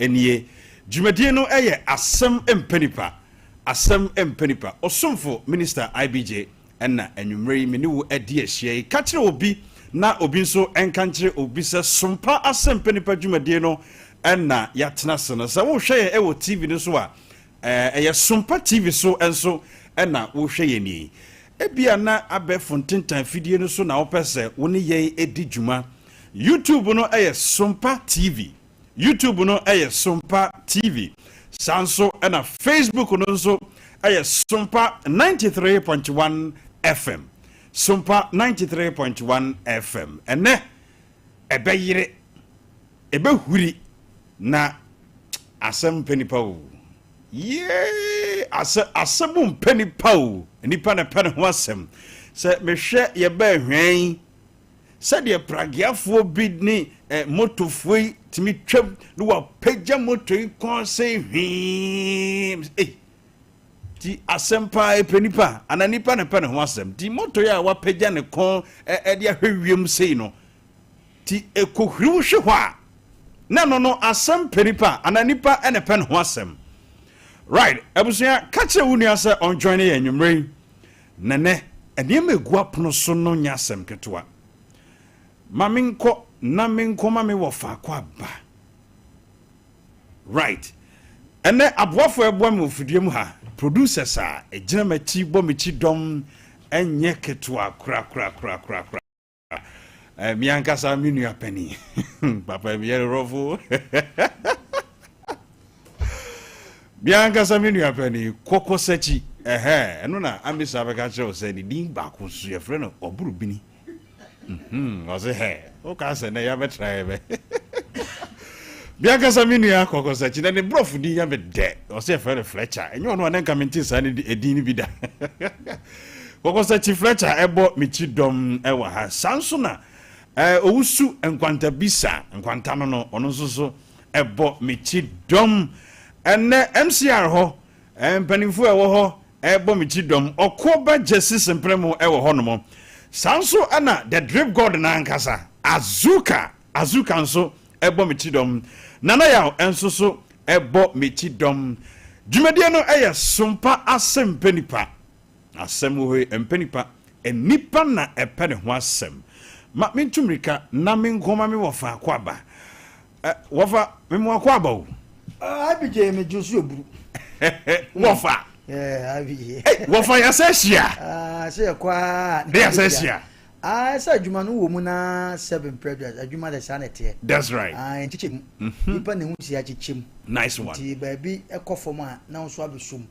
Nie. Dwumadie no yɛ Asɛm Mpɛ Nipa, Asɛm Mpɛ Nipa. Ɔsomfo Minister IBJ na anwummerɛ yi me ne wo adi ahyia yi. Ka kyerɛ obi na obi nso nka nkyerɛ obi sɛ Sompa Asɛm Pɛ Nipa dwumadie no na yɛatena ase no. Sɛ wohwɛ yɛn wɔ TV no so a, ɛyɛ Sompa TV so nso na wohwɛ yɛn yi. Ebia na abɛɛfo ntentan fidie no so na wopɛ sɛ wo ne yɛn di dwuma. YouTube no yɛ Sompa TV. YouTube no yɛ Sompa TV. Saa nso na Facebook no nso yɛ Sompa 93.1 FM. Sompa 93.1 FM. Ɛnɛ ɛbɛyere, ɛbɛhuri na asɛm mpɛ nipa o. Yee, asɛ asɛm mpɛ nipa o. Nipa na ɛpɛ ne ho asɛm. Sɛ mehwɛ yɛbɛɛ hwɛn Sɛdeɛ prageafoɔ bi ne eh, motofoɔ yi tumi twam na wapagya moto yi kɔn sɛ hwii. Ei, ti asɛm paa ɛpɛ nipa anaa nipa na ɛpɛ ne ho asɛm. Ti moto yi a wapagya ne kɔn ɛde ahwɛ wiem sei no, ti ɛkɔhwiriw hwe hɔ a, na ɛno no asɛm pɛ nipa anaa nipa na ɛpɛ ne ho asɛm. Right, abusua, ka kyerɛ wo nua sɛ ɔnjoin yɛn anwummerɛ yi. Na nnɛ, nneɛma a egu apono so no nyɛ asɛm ketewa. Ma menkɔ na menkɔma me wɔfa akwaaba. Right. Ɛnnɛ, aboafo a ɛboa me wɔ fidua mu ha, producers a egyina m'akyi bɔ me kyidɔm nyɛ ketewa korakorakorakorakora. Eh, me ankasa me nua panin. Papa mi yɛ rɔfo. Me ankasa me nua panin kɔkɔ sakyi. Ɛhɛ, ɛno na Amisa bɛka kyerɛ wo sɛ ne din baako nso yɛfrɛ no ɔboro bini. Mhm, ɔse hɛ, woka sɛ nɛ yɛabɛtra yɛ bɛ. Me ankasa me nua kɔkɔ sakyi na ne borɔfo din yɛ me dɛ. Ɔse yɛfrɛ no Fletcher. Ɛnyɛ ɔno a na nka mente saa ne edin no bi da. Kɔkɔsakyi Fletcher bɔ me kyidɔm wɔ ha. Saa nso na Owusu Nkwanta Bisa, Nkwanta no no, ɔno nso so bɔ me kyidɔm. Ɛnnɛ MCR hɔ, mpanimfoɔ a ɛwɔ hɔ bɔ me kyidɔm. Ɔkoɔ ba Gyasi Sempremo wɔ hɔnom. Saa nso na The Drip God no ankasa, Azuka, Azuka nso bɔ me kyidɔm. Nana Yaw nso so bɔ me kyidɔm. Dwumadie no yɛ Sompa Asɛmpɛ Nipa. Asɛm wɔ hɔ yi, ɛmpɛ nipa. Nnipa na ɛpɛ ne ho asɛm. Ma mentu mmirika na menkɔma me wɔfa akwaaba. Ɛ, wɔfa, mema wo akwaaba o. Ah, IBJ, me dwo so eburu. Wɔfa. Yeah, IBJ. Hey, wɔfa yɛsɛ ahyia. Ah, sɛ yɛkɔ a. Ne yɛsɛ ahyia. Ah, sɛ adwuma no wɔ mu na seven prɛdra adwuma de saa na ɛteɛ. That's right. Ah, nkyekyɛ mu. Mhm. Nipa na ehu si akyekyɛ mu. Nice one. Nti baabi ɛkɔ fam a na nso abɛsum.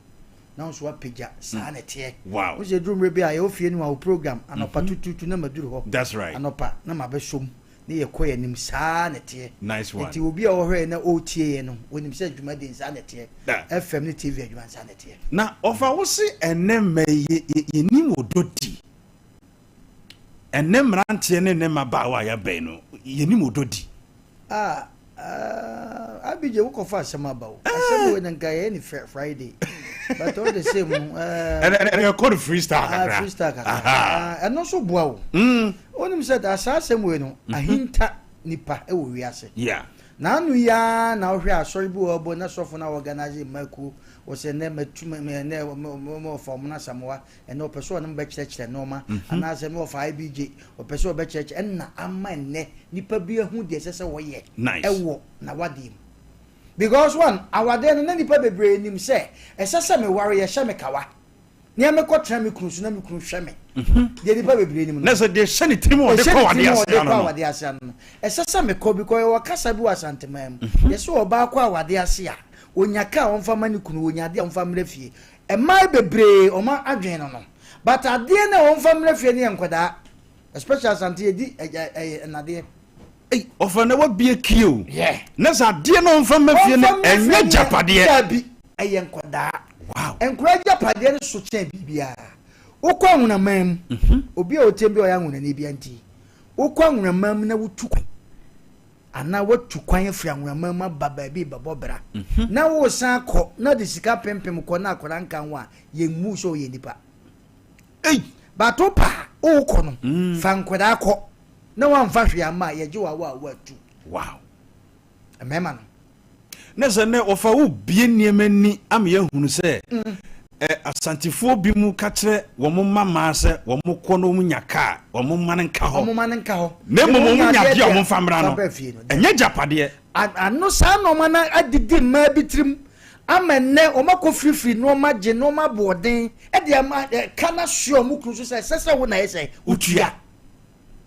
Na wo nso wapagya saa na ɛteɛ. Wow. Wo sɛ duru mmerɛ bi a yɛwɔ fie no a wo program anɔpa mm -hmm. tututu na maduru hɔ. That's right. Anɔpa na mabɛsom ne yɛkɔ yɛn anim saa na ɛteɛ. Nice one. Nti obi a ɔhwɛ yɛn na ɔretie yɛn no onim sɛ dwumadie saa na ɛteɛ. FM ne TV adwuma saa na ɛteɛ. Na ɔfa wo se ɛnɛ mma yi yɛnim ɔdɔ di. Ɛnɛ mmeranteɛ ne ne mmabaawa a yɛabɛn no yɛnim ɔdɔ di. Ah ah Abijay wo kɔfa asɛm aba o. Asɛm wei na nka yɛyɛ ne Friday. But all the same no. Eh, ɛnɛ yɛkɔ no freestyle ah, kakra. Freestyle kakra. Ah, ɛno nso boa o. Wonim sɛ saa asɛm wei no mhm. ahinta nipa wɔ wiase. Yeah. Na ano yi ara na wohwɛ asɔre bi wɔ hɔ na sɔfo na organize mmakuo wɔ sɛ nɛ matu nɛ ɔfa ɔmo na samoa ɛnɛ ɔpɛ sɛ ɔne mo bɛkyerɛkyerɛ nneɛma mhm. anaasɛ ne ɔfa IBJ ɔpɛ sɛ ɔbɛkyerɛkyerɛ ɛnna ama nnɛ nipa bi ahu deɛ ɛsɛ sɛ wɔyɛ ɛwɔ n'awadeɛ mu because one awadeɛ no na nipa bebree nim sɛ ɛsɛ sɛ meware yɛhyɛ me kawa nea mekɔ tena me kunu so na me kunu hwɛ me mhm. deɛ nipa bebree nim no na sɛ deɛ hyɛ ne tirim ɔde kɔ awadeɛ ase ano no ɛsɛ sɛ mekɔ because yɛwɔ kasa bi wɔ Asanteman mu mhm. yɛsɛ ɔbaa kɔ awadeɛ ase a onya kaa ɔmfa ma ne kunu onya adeɛ a ɔmfa mmerɛ fie Mmaa bebree wɔn adwene no no but adeɛ no a wɔn fa mmerɛ fie no yɛ nkwadaa especially Asante yɛdi ɛyɛ nnadeɛ. Ei ɔfa na wabie kie o. Yeah. Na sɛ adeɛ no ɔmfa mma fie no ɛnyɛ gyapadeɛ. Dabi ɛyɛ nkwadaa. Wow. Nkwadaa gyapadeɛ no so kyɛn biribiara. Wokɔ anwonaman mu mhm. obi a ɔtɛm bi a ɔyɛ anwonani bi nti wokɔ anwonaman mu na wotu kwan. Anaa woatu kwan afiri anwonaman mu aba baabi rebɛbɔ bra, na woresan akɔ na de sika pempem kɔ na akwadaa nka ho a, yɛmmu wo sɛ woyɛ nipa. Ei! But wo pa a worekɔ no, fa nkwadaa kɔ na woamfa hwee amma a, yɛgye wo awa a woatu. Wow. Mmarima no. Na sɛ nnɛ wɔfa wo bue nneɛma ani ama yɛahunu sɛ ɛ, Asantefoɔ bi mu ka kyerɛ wɔn mma mmaa sɛ wɔn kɔ na wɔn nya ka a, wɔn mma no nka hɔ. Wɔn mma no nka hɔ. Na mmom wɔn nya adeɛ a deɛ wɔn mfa mmra fa no, bra fie no. ɛnyɛ agyapadeɛ. Ano saa nneɛma no adidi mmaa bi tirim ama nnɛ wɔn akɔ firifiri nneɛma gye nneɛma aboɔden de ama ka no asoɛ wɔn kunu so sɛ ɛsɛ sɛ wo na ɛyɛ sɛ wotua.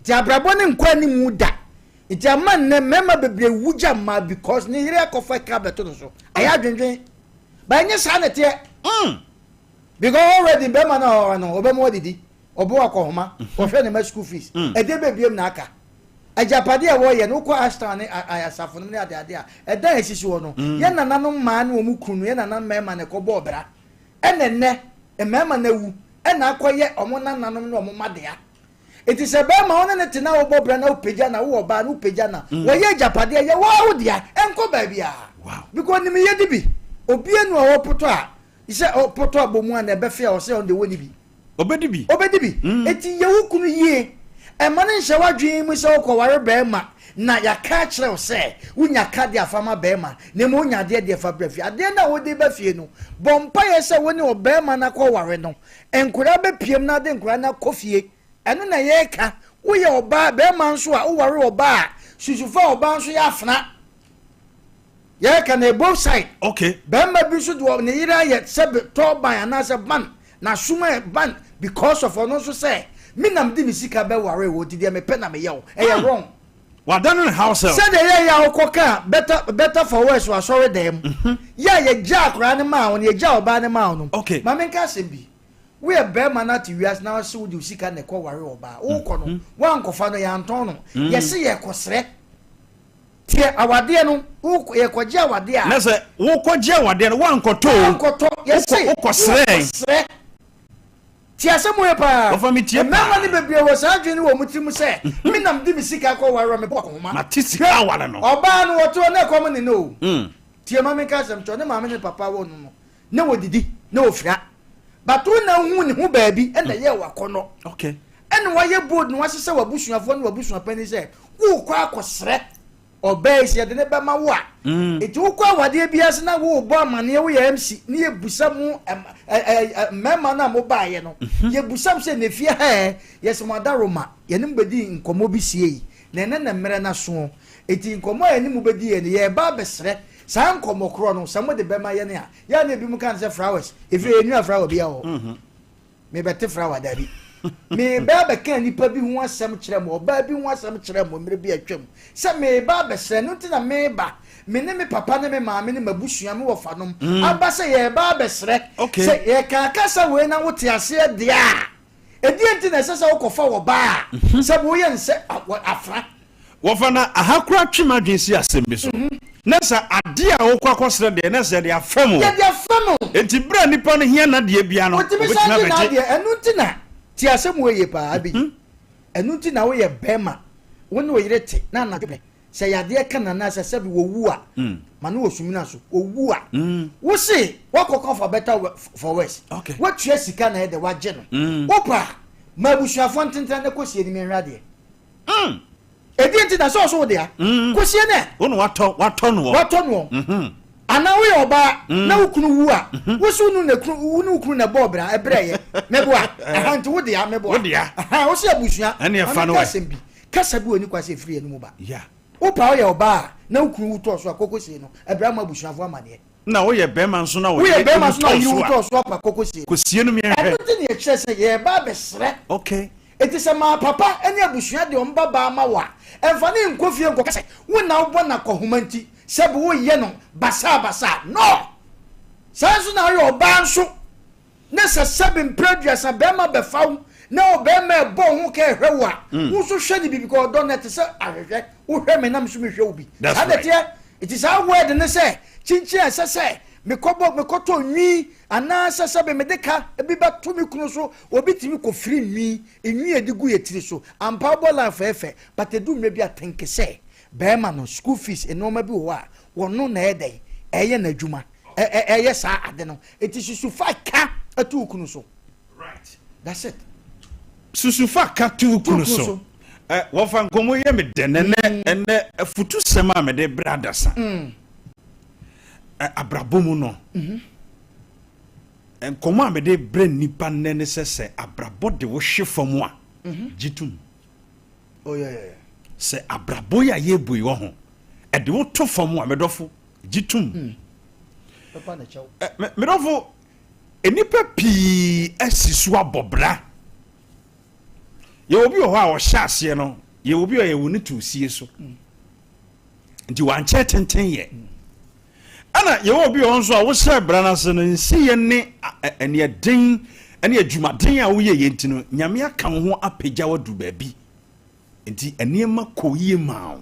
Nti abrabɔ no nkɔ anim da. Nti ama nnɛ mmarima bebree wu gya mmaa because ne yere akɔfa ka abɛto no so. Ɛyɛ adwendwen. But ɛnyɛ saa na ɛteɛ. Because already bɛrima no a ɔwɔ no ɔbɛma wadidi, ɔbɔ akɔhoma, ɔhwɛ ne ma school fees. Ɛdeɛ bɛn biom na aka? Agyapadeɛ a wɔyɛ no, wokɔ Ashtown ne asafo nom ne adeade a, ɛdan a ɛsisi hɔ no, yɛn nananom mmaa ne wɔn kunu no, yɛn nananom mmarima na ɛkɔbɔɔ bra. Ɛna ɛnnɛ, mmarima no awu, ɛna akɔyɛ wɔn nananom ne wɔn mma dea. Enti sɛ barima wo ne no te na wobɔ bra na wopagya na wowɔ ɔbaa na wopagya na mm. wɔyɛ agyapadeɛ yɛ wɔa wo dea ɛnkɔ baabiara because nim yɛ di bi obie nu a wɔpotɔ a sɛ ɔpotɔ abɔ mu a na ɛbɛfe a ɔsɛ ɔno de wɔ ne bi ɔbɛdi bi ɔbɛdi bi mm. Eti yɛ wo kunu yie ɛma no nhyɛ w'adwene mu sɛ wokɔware bɛrima na yɛaka akyerɛ wo sɛ wonya ka de afa ma bɛrima na mmom wonya adeɛ deɛ fa bra fie adeɛ no a wode ba fie no bɔ mpaeɛ sɛ wo ne ɔbɛrima no akɔware no Nkwadaa bɛpiam na ade nkwadaa no akɔ fie. Ɛno na yɛreka. Woyɛ ɔbaa, barima nso a, woware ɔbaa a, susu fa ɔbaa nso yɛ afena. Yɛreka no both side. Barima bi nso de ne yere ayɛ sɛ tɔɔban anaasɛ ban, n'asom ayɛ ban because of ɔno nso sɛ, me na mede me sika bɛware wo nti deɛ mepɛ na meyɛ wo. Ɛyɛ wrong. Wadane ne house help. Sɛdeɛ ɛyɛ a wokɔkaa better, better for worse wɔ asɔredan mu, yɛ a yɛgyaa akwadaa no maa wo no, yɛgyaa ɔbaa no maa wo no. Ma menka asɛm bi. Woyɛ barima na te wiase na wose wode wo sika na ɛkɔware ɔbaa. Wokɔ no, woankɔfa no, yɛantɔn no. Yɛse yɛkɔsrɛ. Teɛ awadeɛ no, wokɔ, yɛkɔgye awadeɛ a. Na sɛ wokɔgye awadeɛ no, woankɔtɔ o. Woankɔtɔ. Yɛse wokɔsrɛ. Wokɔsrɛ. Tie asɛm wei paa. Wɔfa me tie paa. Mmarima no bebree wɔ saa adwene no wɔ wɔn tirim sɛ, Me na mede me sika kɔware a, mebɔ akɔnhoma. Mate sika aware no. Ɔbaa no, ɔte hɔ na ɛkɔm ne no o. Tie ma menka asɛm kyerɛ wo, ne maame ne ne papa woo no no, na wɔdidi, na wɔfira. But wo na wohuu ne ho baabi na ɛyɛɛ wo akɔnnɔ. Ɛna woayɛ bold na woasesa w'abusuafoɔ ne w'abusuapanin sɛ worekɔ akɔsrɛ. Ɔbaa yi sɛ yɛde no bɛma wo a, nti wokɔ awadeɛ bi ase na worebɔ amaneɛ, woyɛ MC ne yɛbusa mo mmarima no a mobaeɛ no, yɛbusa mo sɛ na efie ha ɛ, yɛsɛ mo adaroma, yɛne mo bɛdi nkɔmmɔ bi siei, na ɛnɛ na mmerɛ no asoɔ, nti nkɔmmɔ a yɛne mo bɛdiiɛ no, yɛreba abɛsrɛ saa nkɔmmɔ korɔ no, sɛ mode bɛma yɛn a, yɛ a na ebinom ka no sɛ flowers, efie yɛnnua flower biara wɔ hɔ. Mebɛte frawa? Dabi. Mereba abɛka nnipa bi ho asɛm kyerɛ mo, ɔbaa bi ho asɛm kyerɛ mo mmerɛ bi a atwam, sɛ mereba abɛsrɛ, ɛno nti na mereba, me ne me papa ne me maame ne m'abusua, me wɔfanom, aba sɛ yɛreba abɛsrɛ. Sɛ yɛka kasa wei na wote aseɛ deɛ a, ɛdeɛn nti na ɛsɛ sɛ wokɔfa ɔbaa a sɛ woyɛ no sɛ afra? Wɔfa na aha koraa twe m'adwene si asɛm bi so. Na sɛ adeɛ a wokɔ akɔsrɛ deɛ, na sɛ yɛde afɛm o. Yɛde afɛm o. Enti berɛ a nipa no hia n'adeɛ biara no, Ɔtumi ɔbɛtumi san gye abɛgye. n'adeɛ. Ɛno nti na, tie asɛm wei yie paa, Abby. Ɛno nti na woyɛ barima, wo ne wo yere te, na anadwo berɛ, sɛ yadeɛ ka no anaasɛ sɛbe wɔwu a, ma no wɔ sumina so, ɔwu a, wo se woakɔka for better for worse. Woatua sika na ɛyɛ dɛ, woagye no. Wopɛ a, ma abusuafoɔ ntentena na kɔsie no menhwɛ adeɛ. Mm. Ɛdeɛ nti na sɛ ɔso wo dea. Mm. Kɔsie nɛ. Wo na watɔ watɔ noɔ. Watɔ noɔ. Mm-hmm. Anaa woyɛ ɔbaa mm. na wo kunu wu a. Mm-hmm. Wo so nu na kunu wo ne wo kunu na ɛbɔɔ bra ɛbrɛ yɛ. Meboa. Aha nti wo dea meboa. Wo dea. Aha wo sɛ abusua. Ɛne ɛfa no wɛ. Asɛm bi. Kasa bi wɔ ni kwa sɛ ɛfiri yɛn mu ba. Yeah. Wo pa woyɛ ɔbaa a na wo kunu wu tɔɔ so a kɔkɔsie no ɛbrɛ ama abusuafoɔ amaneɛ. Na woyɛ bɛrima nso na wo Woyɛ yere bɛrima wu nso na wo tɔɔ yere so wu a. tɔɔ so apa kɔkɔsie no. Kɔsie no mmiɛnhwɛ. Ɛno nti na yɛkyerɛ sɛ yɛreba abɛsrɛ. Okay. Enti sɛ maa papa ne abusua de wɔn babaa ma wo a, mfa no nkɔ fie nkɔka sɛ wo na wobɔ no akɔhoma nti sɛbe woyɛ no basaabasaa. No! Saa nso na woyɛ ɔbaa nso na sɛ sɛbe mprɛ aduasa barima bɛfa wo na ɔbarima ɛbɔ wo ho ka ɛhwɛ wo a, wo nso hwɛ no bi because ɔdɔ no ɛte sɛ ahwehwɛ. Wohwɛ me na me nso mehwɛ wo bi. That's Saa na right. ɛteɛ. Enti saa word no sɛ kyinkyin a ɛsɛ sɛ mekɔbɔ mekɔtɔ nwi anaasɛ sɛbe mede ka bi bɛto me kunu so, obi tumi kɔfiri nwi, nwi a yɛde gu yɛ tiri so. Ampa wobɔ life ɛyɛ fɛ but ɛdu mmerɛ bi a think sɛ barima no school fees nnoɔma bi wɔ hɔ a wɔno na ɛyɛ dɛn ɛyɛ n'adwuma ɛyɛ saa ade no. Enti susu fa ka to wo kunu so. Right. That's it. Susu fa ka to wo kunu so. Wɔfa nkɔmmɔ yɛ me dɛ nɛnɛ ɛnɛ afutusɛm a mede brɛ adasa. Abrabɔ mu no, nkɔmmɔ a mede brɛ nnipa nnɛ ne sɛ abrabɔ de wo hwe fam a, gye tom. Oh yeah. Sɛ abrabɔ yi a yɛrebu yi wɔ ho, ɛde wo to fam a, medɔfo, gye tom. Papa na kyɛw. Medɔfo, nnipa pii asi so abɔ bra. Yɛwɔ bi wɔ hɔ a ɔhyɛ aseɛ no, yɛwɔ bi a yɛwɔ ne to sie so. Nti wankyɛ tenten yɛ. Ɛna yɛwɔ bi wɔ hɔ nso a wohyɛ bra no ase no, nsiyɛ ne ɛneɛden ne adwumaden a woyɛ yɛ nti no, Nyame aka wo ho apagya wadu baabi. Nti nneɛma kɔ yie maa wo.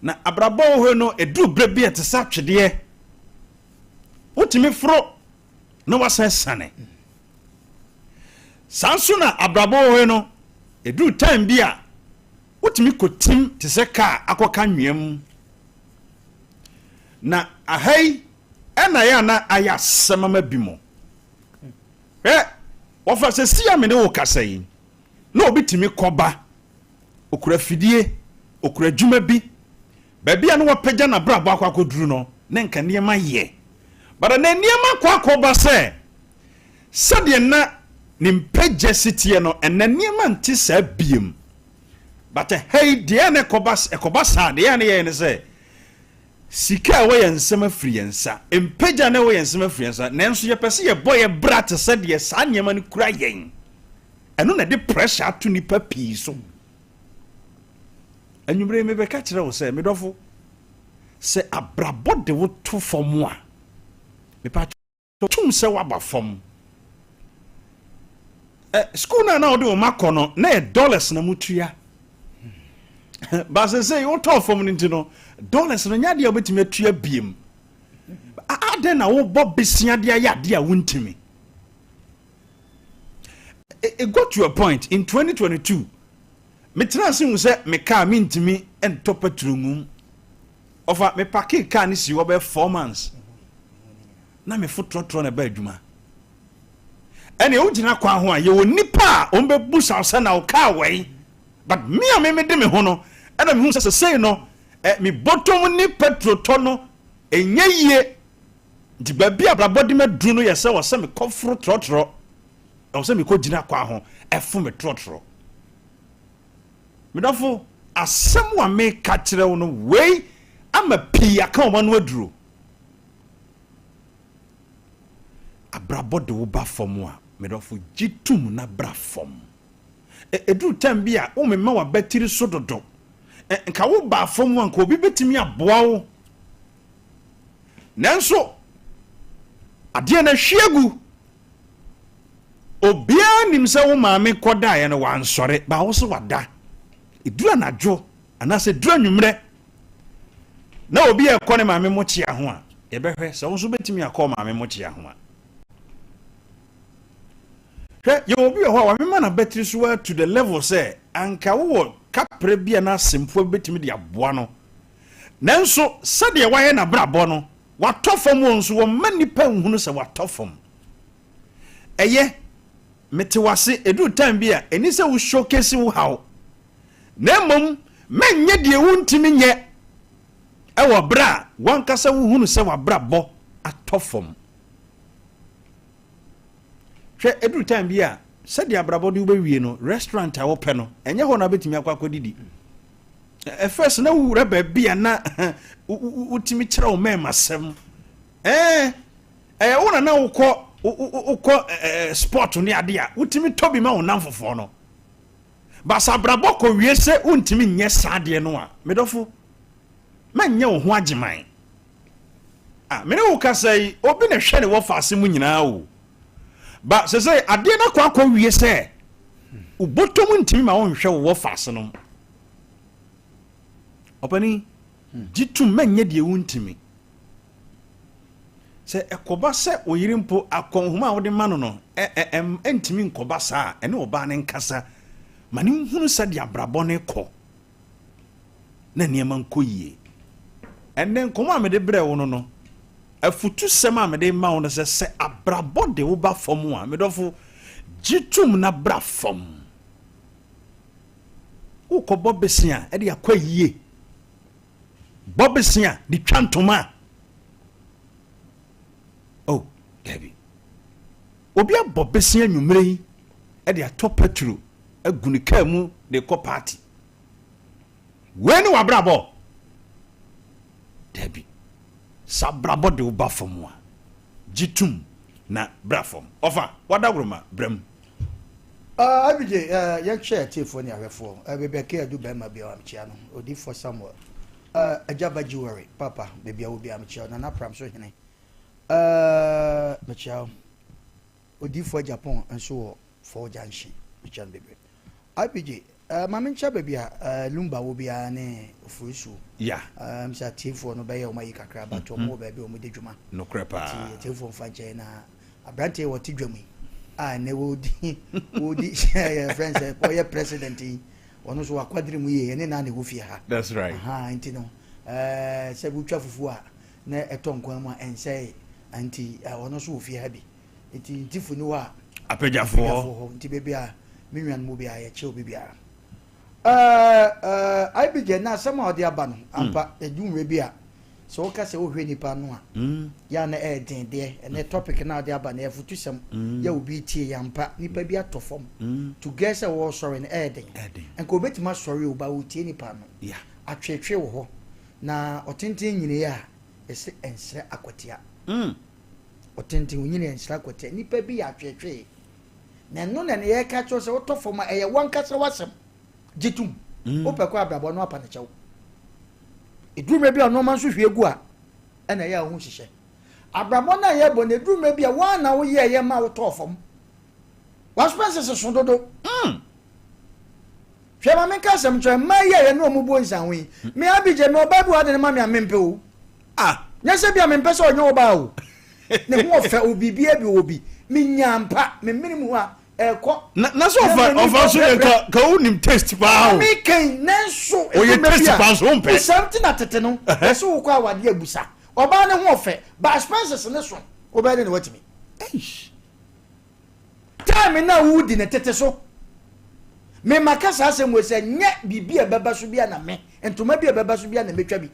Na abrabɔ wɔ hɔ no, ɛduru berɛ bi a ɛte sɛ atwedeɛ. Wotumi foro na wasan sane. Saa nso na abrabɔ wɔ hɔ no, ɛduru time bi a wotumi kɔtim te sɛ kaa akɔka nwea mu. Na aha yi ɛna yɛ ana ayɛ asɛm ama bi mo. Hwɛ, wɔfa sɛ si a me ne wo kasa yi, na obi tumi kɔba, okura fidie, okura adwuma bi, baabi a na wapagya n'abrabɔ akɔ akɔduru no, na nka nneɛma yɛ. But na nneɛma akɔ akɔba sɛ, sɛdeɛ na ne mpagya si teɛ no, ɛnɛ nneɛma nte saa biem. But ɛha yi, deɛ na ɛkɔba saa, deɛ na yɛyɛ ne sɛ, sika a ɛwɔ yɛn nsam afiri yɛn nsa, mpagya na ɛwɔ yɛn nsam afiri yɛn nsa, nanso yɛpɛ sɛ yɛbɔ yɛ bra te sɛ deɛ saa nneɛma no kura yɛn. Ɛno na ɛde pressure ato nipa pii so. Anwummere mebɛka kyerɛ wo sɛ, medɔfo, sɛ abrabɔ de wo to fam a, mepa tum sɛ woaba fam. School no a na wode wo ma kɔ no, na yɛ dollars na mutua. Ba sɛ wotɔɔ fam no nti no, dollars no nyɛ adeɛ a wobɛtumi atua biem. Adɛn na wobɔ besia de ayɛ adeɛ a wontumi? It got to a point in 2022, metena ase hu sɛ me car mentumi ntɔ petrol ngum. Ɔfa me park car no si hɔ bɛyɛ 4 months na mefo trɔtrɔ na ɛba adwuma. Ɛnna wogyina kwan ho a, yɛwɔ nipa a wɔn bɛbu sa sɛ na wo car wɛn, but me a me me de me ho no, ɛna mehu sɛ sɛsɛi no me bɔtɔm ne petrol tɔ no ɛnyɛ yie. Nti baabi a abrabɔ de ma duru no yɛ sɛ wɔ sɛ mekɔforo trɔtrɔ, ɛwɔ sɛ mekɔ gyina kwan ho ɛfo me trɔtrɔ. Medɔfo, asɛm a meka kyerɛ wo no, wei ama pii aka wɔn ano aduro. Abrabɔ de wo ba fam a, medɔfo, gye tum na bra fam. Ɛduru time bi a womema w'abatiri so dodo. Nka wo ba fam a, nka obi bɛtumi aboa wo, nanso adeɛ no ahwie agu. Obiara nim sɛ wo maame kɔdaeɛ no wansɔre ba wo so wada. Ɛduru anadwo anaasɛ ɛduru anwummerɛ na obi a ɛkɔ ne maame mokyea ho a, yɛbɛhwɛ sɛ wo nso bɛtumi akɔ maame mokyea ho a. Hwɛ, yɛwɔ obi wɔ hɔ a wamema n'abatiri so a to the level sɛ anka wowɔ kaprɛ bi a na asɛmfua bi bɛtumi de aboa no, nanso sɛdeɛ wayɛ n'abrabɔ no, watɔ fam wɔ nso wɔmma nnipa nhunu sɛ watɔ fam. Ɛyɛ mete wase, ɛduru time bi a ɛni sɛ wo showcase wo haw, na mmom mɛnyɛ deɛ wontumi nyɛ ɛwɔ berɛ a wankasa wohunu sɛ wabrabɔ atɔ fam. Hwɛ, ɛduru time bi a sɛdeɛ abrabɔ de wobɛwie no, restaurant a wopɛ no, ɛnyɛ hɔ na wobɛtumi akɔ akɔdidi. First na wowura baabi a na wotumi kyerɛ wo mɛɛma sɛm. Ɛyɛ wo na wokɔ sport ne ade a wotumi tɔ bi ma wo nam fofoɔ no. Basa abrabɔ kɔwie sɛ wontumi nyɛ saa adeɛ no a, medɔfo, mɛnyɛ wo ho agyeman. Ah, mene wo kasa yi, obi na hwɛ ne wɔ faase mu nyinaa o. Ba sɛ adeɛ no akɔ akɔwie sɛ wobɔtɔm ntumi ma wonhwɛ wo wɔ faase no. Ɔpani, gye tum, mɛnyɛ deɛ wontumi. Sɛ ɛkɔba sɛ wo yere mpo akɔnhoma a wode ma no, ɛntumi nkɔba saa a, ɛne ɔbaa no nkasa ma ne nhunu sɛdeɛ abrabɔ no kɔ na nneɛma nkɔ yie. Ɛnnɛ nkɔmmɔ a mede brɛ wo no, afutusɛm a mede ma wo no sɛ abrabɔ de wo ba fam a, medɔfo, gye tum na bra fam. Wokɔbɔ besia ɛde akɔ yie, bɔ besia de twa ntoma. Oh, dabi. Obi abɔ bese anwummerɛ yi de atɔ petro agu ne kaa mu de kɔ party. Wei ne w'abrabɔ? Dabi. Sɛ abrabɔ de wo ba fam a, gye tom na bra fam. Ɔfa, w'adaworoma, bra mu. Uh, Abigye, uh, yɛnkyɛ atiefoɔ ne ahwɛfoɔ. Uh, baabi a Kea du bɛrima biara mekyia no. Odiyifoɔ Samuel. Uh, Agya Ba Jewelry, Papa, baabi a wɔ biara mekyia wo. Nana Pram so hene. Uh, mekyia wo. Odiyifoɔ Agyapong nso wɔ Four Junction, mekyia no bebree. IPJ, eh, ma menkyɛ baabi a eh, Lumba wɔ biara ne Oforisuo. Yeah. Eh, sɛ atiefoɔ no bɛyɛ wɔn ayi kakra, but wɔn wɔ baabi a wɔn di dwuma. Nokorɛ paa. Nti atiefoɔ mfa nkyɛn na aberanteɛ yi wɔte dwam yi a ɛnɛ wɔdi wɔdi yɛ friend sɛ wɔyɛ president yi, ɔno nso wakwadere mu yie, ɛne naa na ɛwɔ fie ha. That's right. Aha, nti no, eh, sɛ wotwa fufuo a na ɛtɔ nkwan mu a ɛnsɛe, nti eh, ɔno nso wɔ fie ha bi. Nti ntifo ni hɔ a. Apagyafoɔ. Apagyafoɔ hɔ. Nti baabi a me nuanom wɔ biara yɛkyɛ obi biara. Ɛɛ ɛɛ IBJ na asɛm a ɔde aba no ampa ɛdu mmerɛ bi a sɛ woka sɛ wohwɛ nipa no a yɛ a na ɛyɛ den deɛ ɛnɛ topic no a ɔde aba no ɛyɛ afutusɛm yɛ obi tie yɛ ampa nipa bi atɔ fam to get sɛ wɔresɔre no ɛyɛ den nka obɛtumi asɔre o ba wotie nipa no atwetwe wɔ hɔ na ɔtenten nyiniiɛ a ɛsɛ ɛnsrɛ akwatia. Ɔtenten, onyini, ɛnsra kwati. Nnipa bi yɛ atweetwee. Na ɛno na nea yɛreka kyerɛ sɛ wotɔ fam a, ɛyɛ w'ankasa w'asɛm. Gye tom. Mm. Wopɛ kɔ abrabɔ no apa ne kyɛw. Ɛduru mmerɛ bi a nneɛma nso hwie gu a, ɛna ɛyɛ a wo ho hyehyɛ. Abrabɔ no a yɛbɔ no, ɛduru mmerɛ bi a woa na woyɛɛyɛ ma wotɔɔ fam. W'asopɛnsese so dodo. Mm. Hwɛ ma menka asɛm nkyerɛ mmaa yi a yɛne wɔn bɔ nsianho yi. Me Abigye, me ɔbaa bi wɔ ha de ne ma me a mempɛ o. Ah! Nyɛ sɛ bi a mempɛ sɛ ɔnyɛ ɔbaa o. Ne ho ɔfɛ o biribiara bi ɔwɔ bi. Menya ampa, me mene mu a ɛkɔ. Na na sɛ ɔfa ɔfa so yɛ ka ka wo nim taste paa o. Na me kan nanso Ɔyɛ taste paa nso wompɛ. Busa nti na tete no yɛse wokɔ awadeɛ a busa. Ɔbaa ne ho ɔfɛ but expenses ne so wobɛyɛ dɛn na woatumi. Eish. Time no a woredi no tete so. Me maka saa asɛm wei sɛ nyɛ biribi a ɛbɛba so bia na me, ntoma bi a ɛbɛba so bia na mɛtwa bi.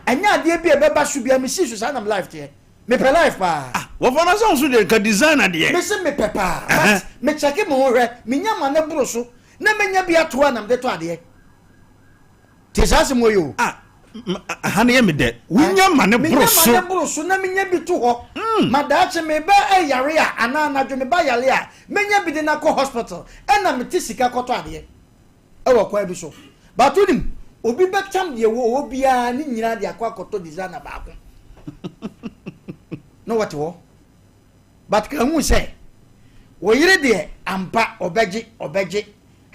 Ɛnyɛ adeɛ bi a ɛbɛba so bia mesii so saa na me life teɛ. Mepɛ life paa. Ah, wɔfa no sɛ wo so deɛ nka designer deɛ. Mese mepɛ paa, but me check me ho hwɛ, menya ma no boro so na menya bi ato a na mede tɔ adeɛ. Te saa asɛm wɔ yi o. Ah, ha no yɛ me dɛ. Wonya ma ne boro so. Menya ma ne boro so na menya bi to hɔ. Mm. Ma daakye me ba yare a anaa anadwo me ba yare a menya bi de no akɔ hospital ɛna mete sika kɔtɔ adeɛ ɛwɔ kwan bi so. But wonim, obi bɛtam deɛ wɔ hɔ biara ne nyinaa de akɔ akɔtɔ designer baako. Na wɔte hɔ. But ka hu sɛ wo yere deɛ ampa ɔbɛgye ɔbɛgye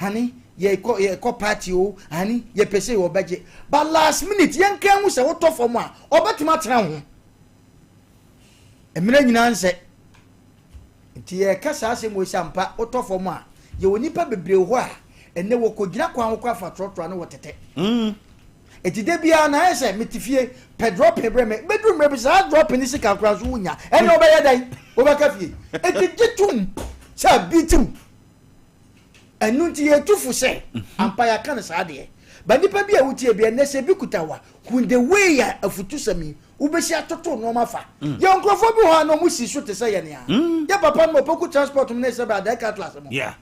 honey yɛkɔ yɛkɔ party o honey yɛpɛ sei ɔbɛgye but last minute yɛnka hu sɛ wotɔ fam a ɔbɛtumi atena wo ho mmerɛ nyinaa nsɛ nti yɛka saa asɛm wei sɛ ampa wotɔ fam a yɛwɔ nipa bebree hɔ a ɛnɛ wɔkɔgyina kwan ho kɔ afa trɔtrɔ ne wɔtetɛ mm. Enti da biara na ayɛ sɛ mete fie pɛ drɔpen brɛ me. Bɛduru mmerɛ bi saa drɔpen ne sika koraa nso wonya. Ɛnna wobɛyɛ dɛn? Wobɛka fie. Enti gye tom sɛ abitiw. Ɛno nti yɛtu fo sɛ mhm. ampa yɛaka no saa deɛ. Ba nipa bi a wotie bi ɛnnɛ sɛ bi kuta wa hu the way a afutusɛm yi wobɛsi atoto nneɛma fa. Mm. Yɛ nkurɔfoɔ bi hɔ a na wɔn si so te sɛ yɛn a. Mm. Yɛ papa no ɔpɔku transport mu ne sɛ bɛ adɛka atlas mo. Yeah.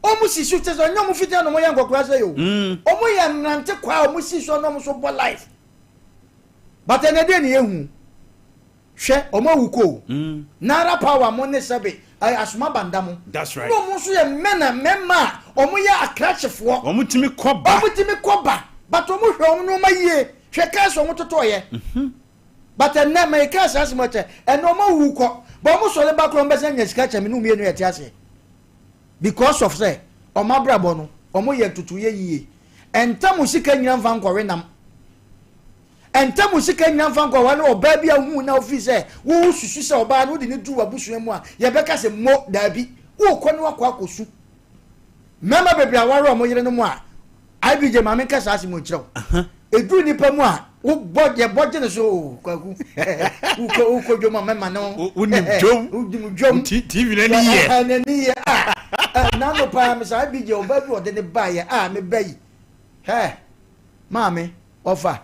Ɔmo si so kyesɛ ɔnyɛ ɔmo fitia na ɔmo yɛ nkɔkora sɛ yo. Ɔmo yɛ mmerante kwa a ɔmo si so na ɔmo so bɔ life. But ɛnɛ deɛ ne yɛhu. Hwɛ ɔmo awu kɔ o. Naira power mo ne sɛbe asoma banda mo. That's right. Na ɔmo nso yɛ mɛna mɛma a ɔmo yɛ akrakyefoɔ. Ɔmo tumi kɔ ba. Ɔmo tumi kɔ ba. But ɔmo hwɛ ɔmo nneɛma yie. Hwɛ cars ɔmo totɔ yɛ. But ɛnɛ mɛ cars asɛm ɛkyɛ ɛnɛ ɔmo awu kɔ. But ɔmo sɔre ba koraa ɔmo bɛsɛ nya sika kyɛ me ne ɔmo mmienu yɛte aseɛ. Because of sɛ ɔmo abrabɔ no ɔmo yɛ ntotoyɛ yie. Ɛntɛ mo sika nyina nfa nkɔwe nam. Ɛntɛ mo sika nyina nfa nkɔware ɔbaa bi a wohuu na wofii sɛ wo susu sɛ ɔbaa no wode no duru w'abusua mu a yɛbɛka sɛ mo daabi. Wokɔ ne wakɔ akɔsu. Mmarima bebree aware ɔmo yerenom a IBJ ma menka saa asɛm nkyerɛ wo. Ɛduru nipa mu a wobɔ yɛbɔ gye ne so o kwaku wokɔ wokɔ dwom a mɛma no wonim dwom wonim dwom TV n'ani yɛ n'ani yɛ a n'ano paa me saa IBJ ɔbaa bi ɔde ne baayɛ a meba yi hɛ maame ɔfa.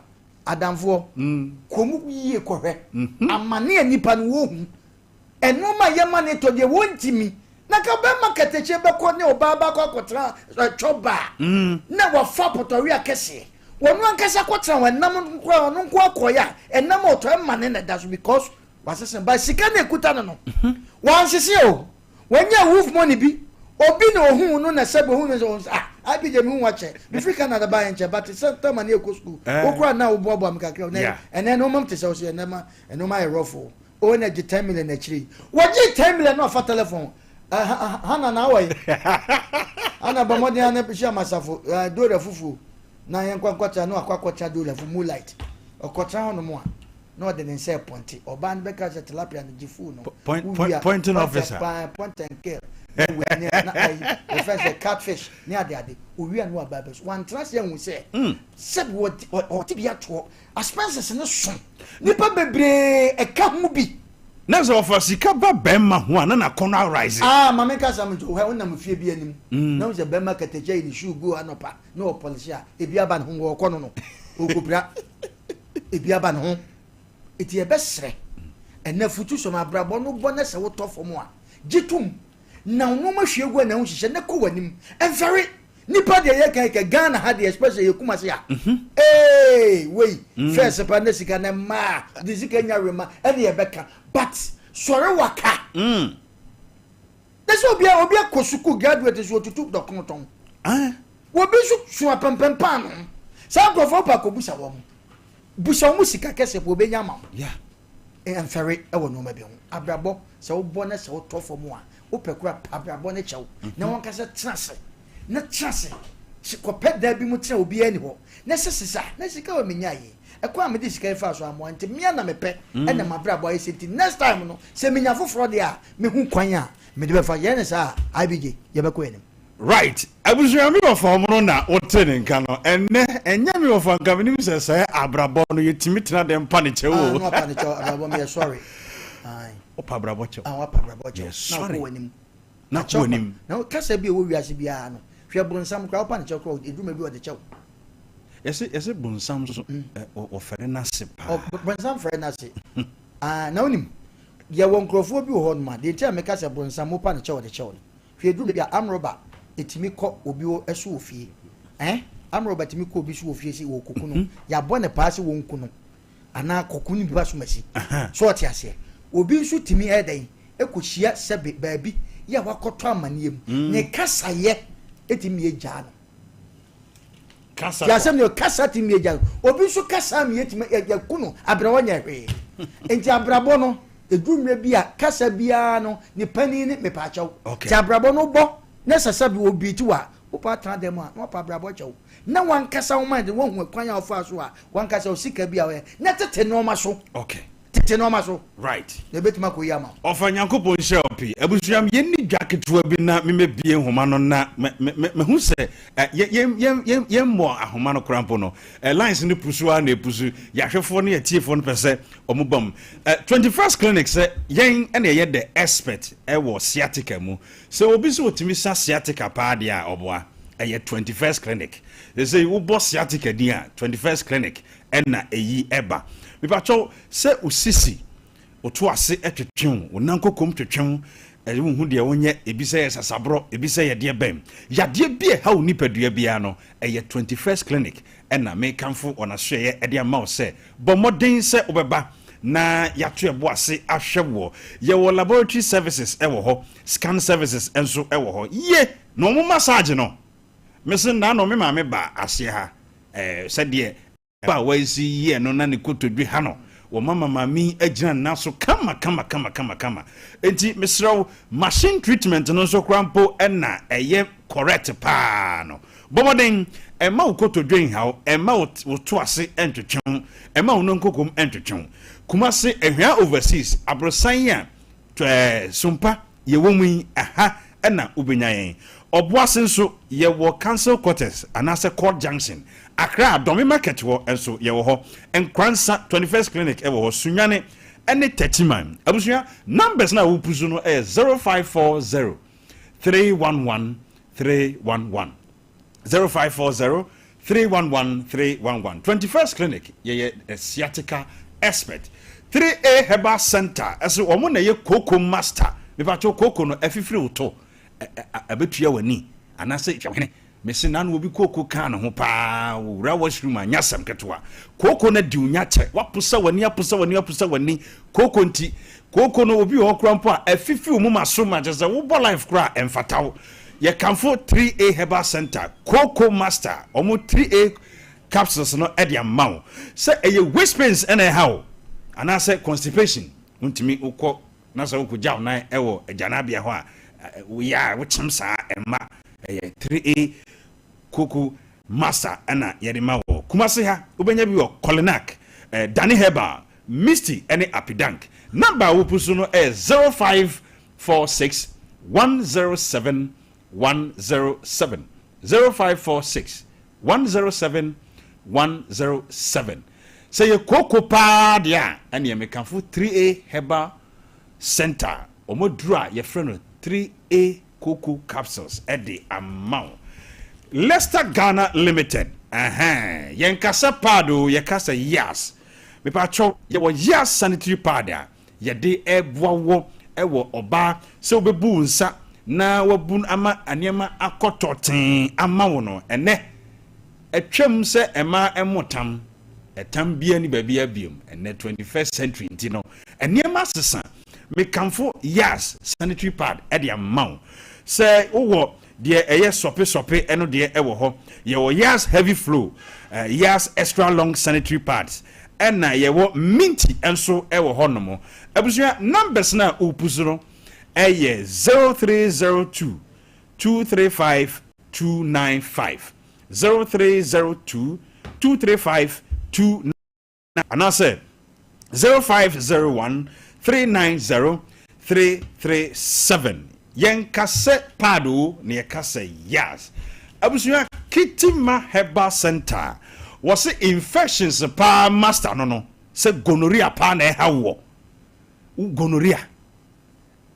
Adamfoɔ, kɔ mu yie kɔhwɛ amane a nnipa no wɔhu. Nnoɔma a yɛma no tɔ deɛ wɔntumi. Na ka bɛrima katakyie bɛkɔ ne ɔbaa baakɔ akɔtena twɔ baa na wafa pɔtɔwe akɛseɛ. Wɔn ankasa kɔtena hɔ ɛnam koraa ɔno nko akɔeɛ a ɛnam a ɔtɔ ɛma ne na ɛda so because wasese ba sika na ekuta no no. Wansese o. Wanya wolf money bi. Obi na ohuu no na sɛbi ohuu no sɛ ɔn ah IBJ me hu wakyɛ. Mefiri Canada baeɛ nkyɛ but sɛ tama ne ɛkɔ school. Wo koraa na woboaboa me kakra. Ɛnɛ no mam te sɛ wo sɛ ɛnɛ ma ɛnoma ayɛ rough o. O na gye 10 million akyire yi. Wɔgye 10 million na ɔfa telephone. Hana na awɔ yi. Hana bɔ mmɔden ana hyia masafo dora fufuo na yɛn nkɔ nkɔtra na wakɔ akɔtra dora fufuo moonlight. Ɔkɔtra hɔ nom a na ɔde ne nsa ɛpɔnte. Ɔbaa no bɛka sɛ tilapia no gye fuu no. Point, pointing officer. Point and kill. Na wei ne na ayi wɔfɛ sɛ catfish ne ade ade. Owia no aba bɛ so. Wantra se ahu sɛ sɛ wɔte bi atoɔ. Expenses no so. Nipa bebree ɛka ho bi. Na sɛ ɔfa sika ba bɛrima ho a na n'akɔnɔ arise. Ah, maame nka asɛm nkyerɛ wo, hwɛ wonam fie bi anim na wohu sɛ bɛrima katakyie ayi ne shoe gu hɔ anɔpa na ɔpɔlehye a, ebi aba ne ho, ɔrekɔ no no, ɔrekɔpira, ebi aba ne ho. Eti yɛbɛsrɛ, ɛnɛ afutusɛm, abrabɔ no bɔ na sɛ wotɔ fam a, gye tom na wo nneɛma hwie gu a na ho hyehyɛ na kɔ w'anim. Ɛmfɛre. Nipa deɛ yɛ kan kɛ Ghana ha deɛ especially yɛ Kumasi a. Ee wei first pa ne sika ne mmaa de sika nya wema ɛne yɛ bɛka but sɔre waka. Ne sɛ obi obi akɔ sukuu graduate so otutu dɔkono tɔn. Obi nso so apɛmpɛm paano. Saa nkurɔfoɔ pa kɔ busa wɔn. Busa wɔn sika kɛse po obenya ama wɔn. Mfɛre wɔ nneɛma bi ho. Abrabɔ sɛ wobɔ na sɛ wotɔ fam a wopɛ kora pa abrabɔ ne kyɛw na wɔn kasa tena ase na tena ase kɔpɛ dan bi mu tena obiara ni hɔ na sɛ sisa na sika wɔ menya yi ɛkwan a mede sika yi fa so amoa nti mmea na mepɛ ɛna mabrabɔ ayɛ sɛ nti next time no sɛ menya foforɔ deɛ a mehu kwan a mede bɛfa yɛn ne saa IBJ yɛbɛkɔ anim. Right. Abusua me wɔfa ɔmo no na wote ne nka no ɛnɛ ɛnyɛ me wɔfa nka menim sɛ sɛ abrabɔ no yɛtumi tena dɛm pa ne kyɛw o. Ah, no apa ne kyɛw abrabɔ meyɛ sorry. Wopa abrabɔ kyɛw. Ah, wapa abrabɔ kyɛw. Yɛ sorry. Na kɔ w'anim. Na kasa bi a ɛwɔ wiase biara no hwɛ bronsam koraa wopa ne kyɛw koraa edwuma bi ɔde kyɛw. Yɛsɛ yɛsɛ bronsam so wɔfɛre n'ase paa. Bronsam fɛre n'ase. Ah, na wonim yɛwɔ nkurɔfoɔ bi wɔ hɔ nom a deɛ nti a meka sɛ bronsam wopa ne kyɛw ɔde kyɛw no. Hwɛ eduru baabi a arm robber etumi kɔ obi hɔ so wɔ fie. Eh? Arm robber tumi kɔ obi so wɔ fie sɛ wɔrekɔku no. Yɛabɔ no paa sɛ wɔnku no. Anaa kɔku no bi ba so masi. So ɔte aseɛ? Obi nso tumi ɛyɛ dɛn? Ɛkɔhyia sɛbe baabi yɛ a wakɔtɔ amaneɛ mu. Ne kasayɛ ɛtumi yɛ gyaa no. Kasa Ti asɛm no kasa tumi yɛ gyaa no. Obi nso kasa mi yɛtumi yɛku no abrɛ ɔnyɛ hwee. Nti abrabɔ no ɛduru mmerɛ bi a kasa biara no ne panin ne mepaakyɛw. Okay. Ti abrabɔ no bɔ na sɛ sɛ bi obi ti wa wopɛ atena dɛm a na wapa abrabɔ kyɛw. Na wankasa wo mind wahu kwan a ɔfa so a wankasa wo sika bi a ɔyɛ na tete nneɛma so. Okay. Tete nneɛma so. Right. Na ebetumi akɔ yi ama wo. Ɔfa Nyankopɔn nhyira wo pii. Abusua yɛnni dwa ketewa bi na memɛbie nhoma no na mehu sɛ yɛmmɔ ahoma no koraa mpo no lines no pusu ara na ɛpusu. Yɛahwɛfoɔ ne yɛtiefoɔ no pɛ sɛ ɔmo ba mu. 21st Clinic sɛ yɛn ɛna ɛyɛ the expert ɛwɔ sciatica mu. Sɛ obi sɛ ɔtumi sa sciatica paa deɛ a ɔboa ɛyɛ 21st Clinic. Sɛ wobɔ sciatica din a 21st Clinic ɛna ɛyi ɛba. Mepakyɛw sɛ osisi woto ase twetwe wo, wo nan kokom twetwe wo, ɛyɛ wohu deɛ wonyɛ, ebi sɛ yɛ sasaborɔ, ebi sɛ yɛ deɛ bɛn. Yadeɛ bi a ɛha wo nipadua biara no, ɛyɛ 21st Clinic ɛna mekamfo wɔn asoɛeɛ ɛde ama wo sɛ bɔ mmɔden sɛ wobɛba na yɛato ɛbo ase ahwɛ woɔ. Yɛwɔ laboratory services ɛwɔ hɔ, scan services nso ɛwɔ hɔ. Yie na wɔn massage no, mese nnaano me maame baa aseɛ ha, ɛɛ sɛdeɛ Ba a wɔasi yɛ no na ne kotodwe ha no, wɔma maame yi agyina ne nan so kama kama kama kama kama. Enti mesrɛ wo, machine treatment no nso koraa mpo na ɛyɛ correct paa no. Bɔ mmɔden, mma wo kotodwe nha wo, mma wo to ase ntwetwe wo, mma wo nonkokom ntwetwe wo. Kumasi, Ahwea Overseas, aborosan a Sompa yɛwɔ mu yi, ɛha na wobɛnya yɛn. Ɔboase nso, yɛwɔ Council Quarters anaasɛ Court Junction. Accra, Dome Market hɔ nso, yɛwɔ hɔ. Nkoransa, 21st Clinic wɔ hɔ. Sunyani ne Techiman. Abusua, numbers no a wopusu no yɛ 0540 311 311. 0540 311 311. 21st Clinic, yɛyɛ sciatica expert. 3A Herbal Center ɛso, wɔn na yɛ Koko Master. Mipatwo, koko no ɛfifiri wo to, ɛbɛtua w'ani anaasɛ hwɛ mesi nanu obi kooko kaa ne ho paa, wura washroom a nyasɛm ketewa. Kooko no di onya kyɛ, waposa w'ani, aposa w'ani, aposa w'ani kooko. Nti kooko no, obi wɔ hɔ kora mpo a ɛfifi wo mu ma so ma kyerɛ sɛ wobɔ life kora a ɛmfata wo. Yɛkamfo 3A Herbal Center Kooko Master, ɔmo 3A capsules no ɛde ama wo sɛ ɛyɛ waist pains ɛna ɛha wo anaasɛ constipation, wontumi wokɔ na sɛ wokɔgya wo nan ɛwɔ agyanabea hɔ a woyɛ a wokyem saa ɛma ɛyɛ 3A Koko Master ɛna yɛde ma wɔ Kumase ha. Wobɛnya bi wɔ Kolinak, Dani Herbal, Misty ɛne Apidank. Number a wopu so no ɛyɛ 0546 107 107, 0546 107 107. Sɛ yɛ kooko paa deɛ a, ɛneɛ mekamfo 3A Herbal Center, ɔmo duro a yɛfrɛ no 3A Coco capsules ɛde ama wo. Leicester Ghana Limited, ɛhɛn, yɛnkasa pad o, yɛkasa Yas. Mepatwɛw, yɛwɔ Yas sanitary pad a yɛde ɛboa wɔ ɛwɔ ɔbaa sɛ wobɛbu wo nsa na wabu ama nneɛma akɔtɔ tee ama wo no. Ɛnɛ atwam sɛ ɛma ɛmo tam ɛtam bia ne baabi abiom. Ɛnɛ 21st century nti no, nneɛma sesa. Mekamfo Yas sanitary pad ɛde ama wo sɛ wowɔ deɛ ɛyɛ sɔpe-sɔpe, ɛno deɛ ɛwɔ hɔ. Yɛwɔ Yas heavy flow, Yas extra long sanitary pads, ɛna yɛwɔ minty nso ɛwɔ hɔ nom. Abusua, numbers no a wopu so no ɛyɛ 0302 235 295, 0302 235 2 anaasɛ 0501 390 337. Yɛnka sɛ pad o, na yɛka sɛ Yas. Abusua, Kitima Herbal Center wɔse infections paa master no sɛ gonorrhea paa na ɛha wɔ wo gonorrhea.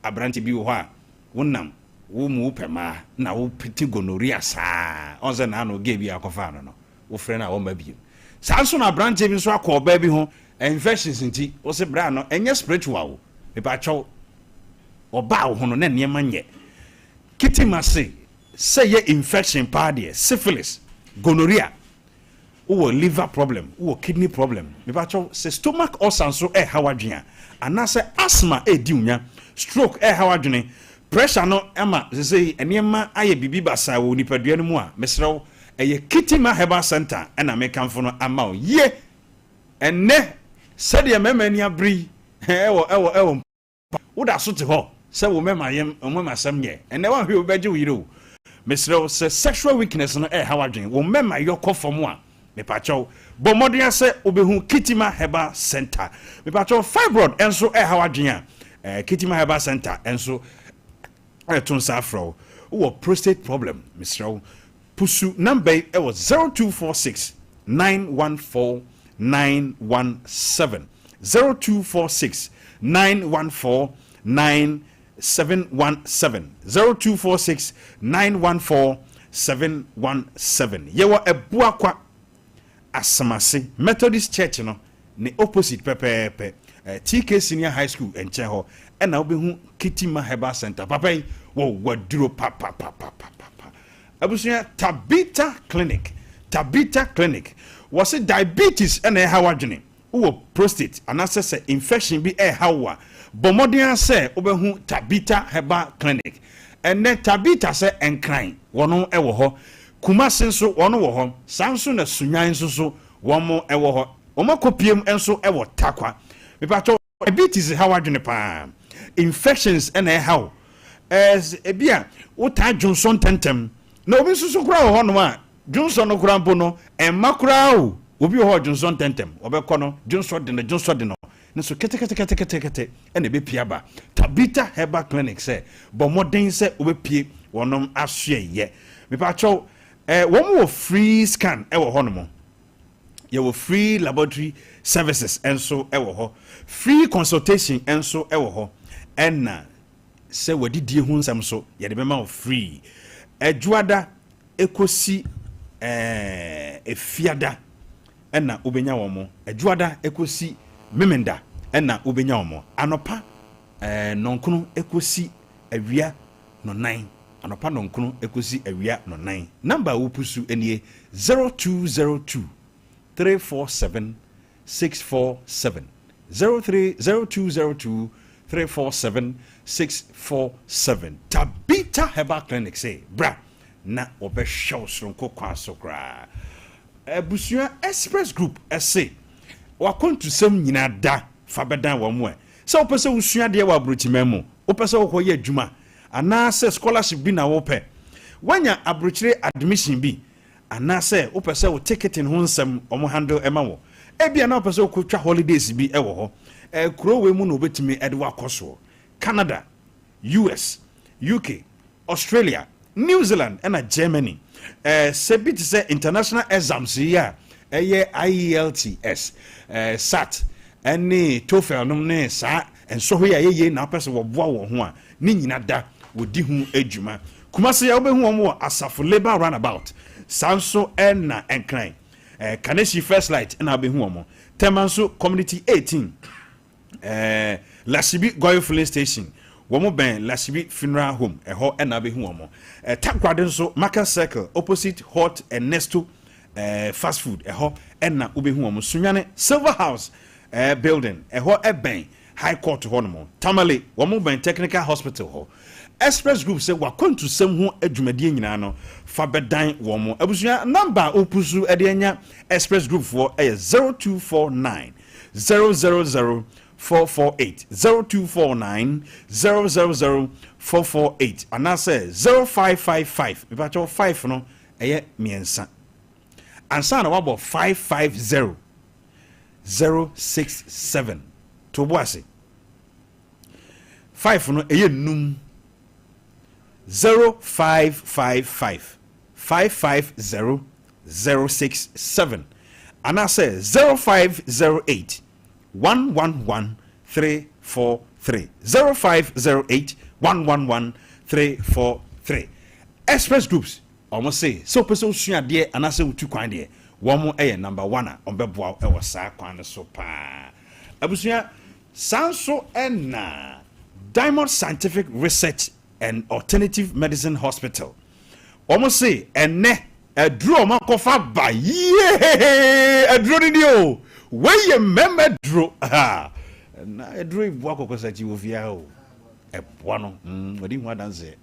Aberante bi wɔ hɔ a wonam wo mu wopɛ maa na wopete gonorrhea saa, ɔn sɛ naano gay bi akɔfaa no, wofrɛ no a wɔmma bio. Saa nso na aberanteɛ bi nso akɔ ɔbaa bi ho, infections nti wo se bra no ɛnyɛ spiritual o. Mepakyɛw, ɔbaa wo ho no na nneɛma nyɛ. Kitima se sɛ yɛ infection paa deɛ, syphilis, gonorrhea, wowɔ liver problem, wowɔ kidney problem, mepakyɛw, sɛ stomach ulcer nso ɛha w'adwene a, anaasɛ asthma ɛdi wo nya, stroke ɛha w'adwene, pressure no ama sɛ nneɛma ayɛ biribi basaa wɔ nipadua no mu a, mesrɛ wo, ɛyɛ Kitima Herbal Center ɛna mekamfo no ama wo yie. Ɛnnɛ sɛdeɛ mmarima ani abere yi ɛwɔ woda so te hɔ sɛ wo mɛma yɛm, wo mɛma asɛm yɛ. Ɛnɛ woahwɛ wo bɛgye wo yere o. Mesrɛ wo, sɛ sexual weakness no ɛɛha w'adwene, wo mɛma yɔkɔ fam a, mepakyɛw, bɔ mmɔden sɛ wobɛhu Kitima Herbal Center. Mepakyɛw, fibroid ɛnso ɛɛha w'adwene a, Kitima Herbal Center ɛnso ɛto nsa afrɛ wo. Wowɔ prostate problem, mesrɛ wo, pusu number yi ɛwɔ 0246 914 917, 0246 914 9717, 0246 914 717. Yɛwɔ Ɛboakwa Asamase Methodist Church no ne opposite pɛpɛɛpɛ, TK Senior High School nkyɛn hɔ ɛna wobɛhu Kitima Herbal Center. Papa yi wɔ waduro papapapapapa. Abusua, Tabita Clinic, Tabita Clinic wɔse diabetes ɛna ɛha wadwene, wowɔ prostate anaasɛ sɛ infection bi ɛɛha wo a, bɔ mmɔden sɛ wobɛhu Tabita Herbal Clinic. Ɛnɛ Tabita sɛ Nkran wɔno ɛwɔ hɔ, Kumase nso wɔno wɔ hɔ, saa nso na Sunyan nso so wɔn ɛwɔ hɔ, wɔn akɔpiem nso ɛwɔ Takwa. Mipatɔ, diabetes ha wadwene paa, infections ɛna ɛha wo, ebi a wotaa dwonsɔ ntɛntɛm, na obi nso so koraa wɔ hɔnom a dwonsɔ no koraa mpo no ɛmma koraa o. Obi wɔ hɔ dwonsɔ ntɛntɛm, ɔbɛkɔ no dwonsɔ de no, dwonsɔ de no ne so ketekete ɛna ebepie aba. Tabita Herbal Clinic sɛ bɔ mmɔden sɛ wobɛpie wɔnom asoɛ yɛ. Mipakyɛw, wɔn wɔ free scan ɛwɔ hɔnom, yɛwɔ free laboratory services nso ɛwɔ hɔ, free consultation nso ɛwɔ hɔ, ɛna sɛ wadidie ho nsɛm so yɛde bɛma wo free. Ɛdwoada ekosi Efiada ɛna wobɛnya wɔn mo, Adwuada ɛkɔsi Memenda ɛna wobɛnya wɔn mo anɔpa 9 ɛkɔsi awia 4, anɔpa 9 ɛkɔsi awia 4. Number a wopusu nie, 0202 347 647, 03 0202 347 647. Tabita Herbal Clinic sɛ bra na wɔbɛhwɛ wo soronko kwan so koraa. Abusua, Express Group ɛse wakɔntusɛm nyinaa da fa bɛdan wɔn mu ɛ sɛ wopɛ sɛ wosua adeɛ wɔ aburokyiman mu, wopɛ sɛ wokɔyɛ adwuma, anaasɛ scholarship bi na wopɛ, woanya aburokyire admission bi, anaasɛ wopɛ sɛ wo ticketing ho nsɛm ɔmo handle ɛma wɔ, ebia na wopɛ sɛ wokɔtwa holidays bi ɛwɔ hɔ, kuro wei mu na wobɛtumi ɛde wakɔ soɔ: Canada, US, UK, Australia, New Zealand ɛna Germany. Sɛ bi te sɛ international exams yi a ɛyɛ IELTS, SAT ɛne TOEFL nom ne saa nsɔhwɛ yi a yɛyɛ na wopɛ sɛ wɔboa wɔn ho a, ne nyina da wɔdi ho adwuma. Kumase a, wobɛhu wɔn wɔ Asafo Labour Roundabout. Saa nso ɛna Nkran, Kaneshie First Light ɛna wobɛhu wɔn. Tɛma nso, Community 18, Lashibi Goil Filling Station, wɔn bɛn Lashibi Funeral Home, ɛhɔ ɛna abɛhu wɔn. Takoradi nso, Market Circle, opposite Hot Ernesto Fast Food, ɛhɔ ɛna wobɛhu wɔn. Sunyane, Silver House Building, ɛhɔ ɛbɛn High Court hɔ nom. Tamale, wɔn bɛn Technical Hospital hɔ. Express Group sɛ wakɔntusɛm ho adwumadie nyinaa no fa bɛdan wɔn mo. Abusua, number a opusu ɛde anya Express Group foɔ ɛyɛ 0249 000 448, 0249 000 448, anaasɛ 0555. Mepakyɛw, 5 no ɛyɛ mmiɛnsa ansa na wabɔ 550 067. To bo ase, 5 no ɛyɛ num, 0555 550 067, anaasɛ 0508 111 343, 0508 111 343. Express Groups, ɔmo se sɛ wopɛ sɛ wosua adeɛ anaasɛ wotu kwan deɛ, wɔn yɛ number one a ɔmbɛboa wo wɔ saa kwan no so paa. Abusua, saa nso ɛna Diamond Scientific Research and Alternative Medicine Hospital, wɔn se ɛnɛ aduro a wɔn akɔfa ba yie, aduro no ni o, wɔyɛ mmarima duro. Ha na aduro yi boa kɔkɔsakyi wɔ fie ha o, ɛboa no. Wɔde hu adanseɛ,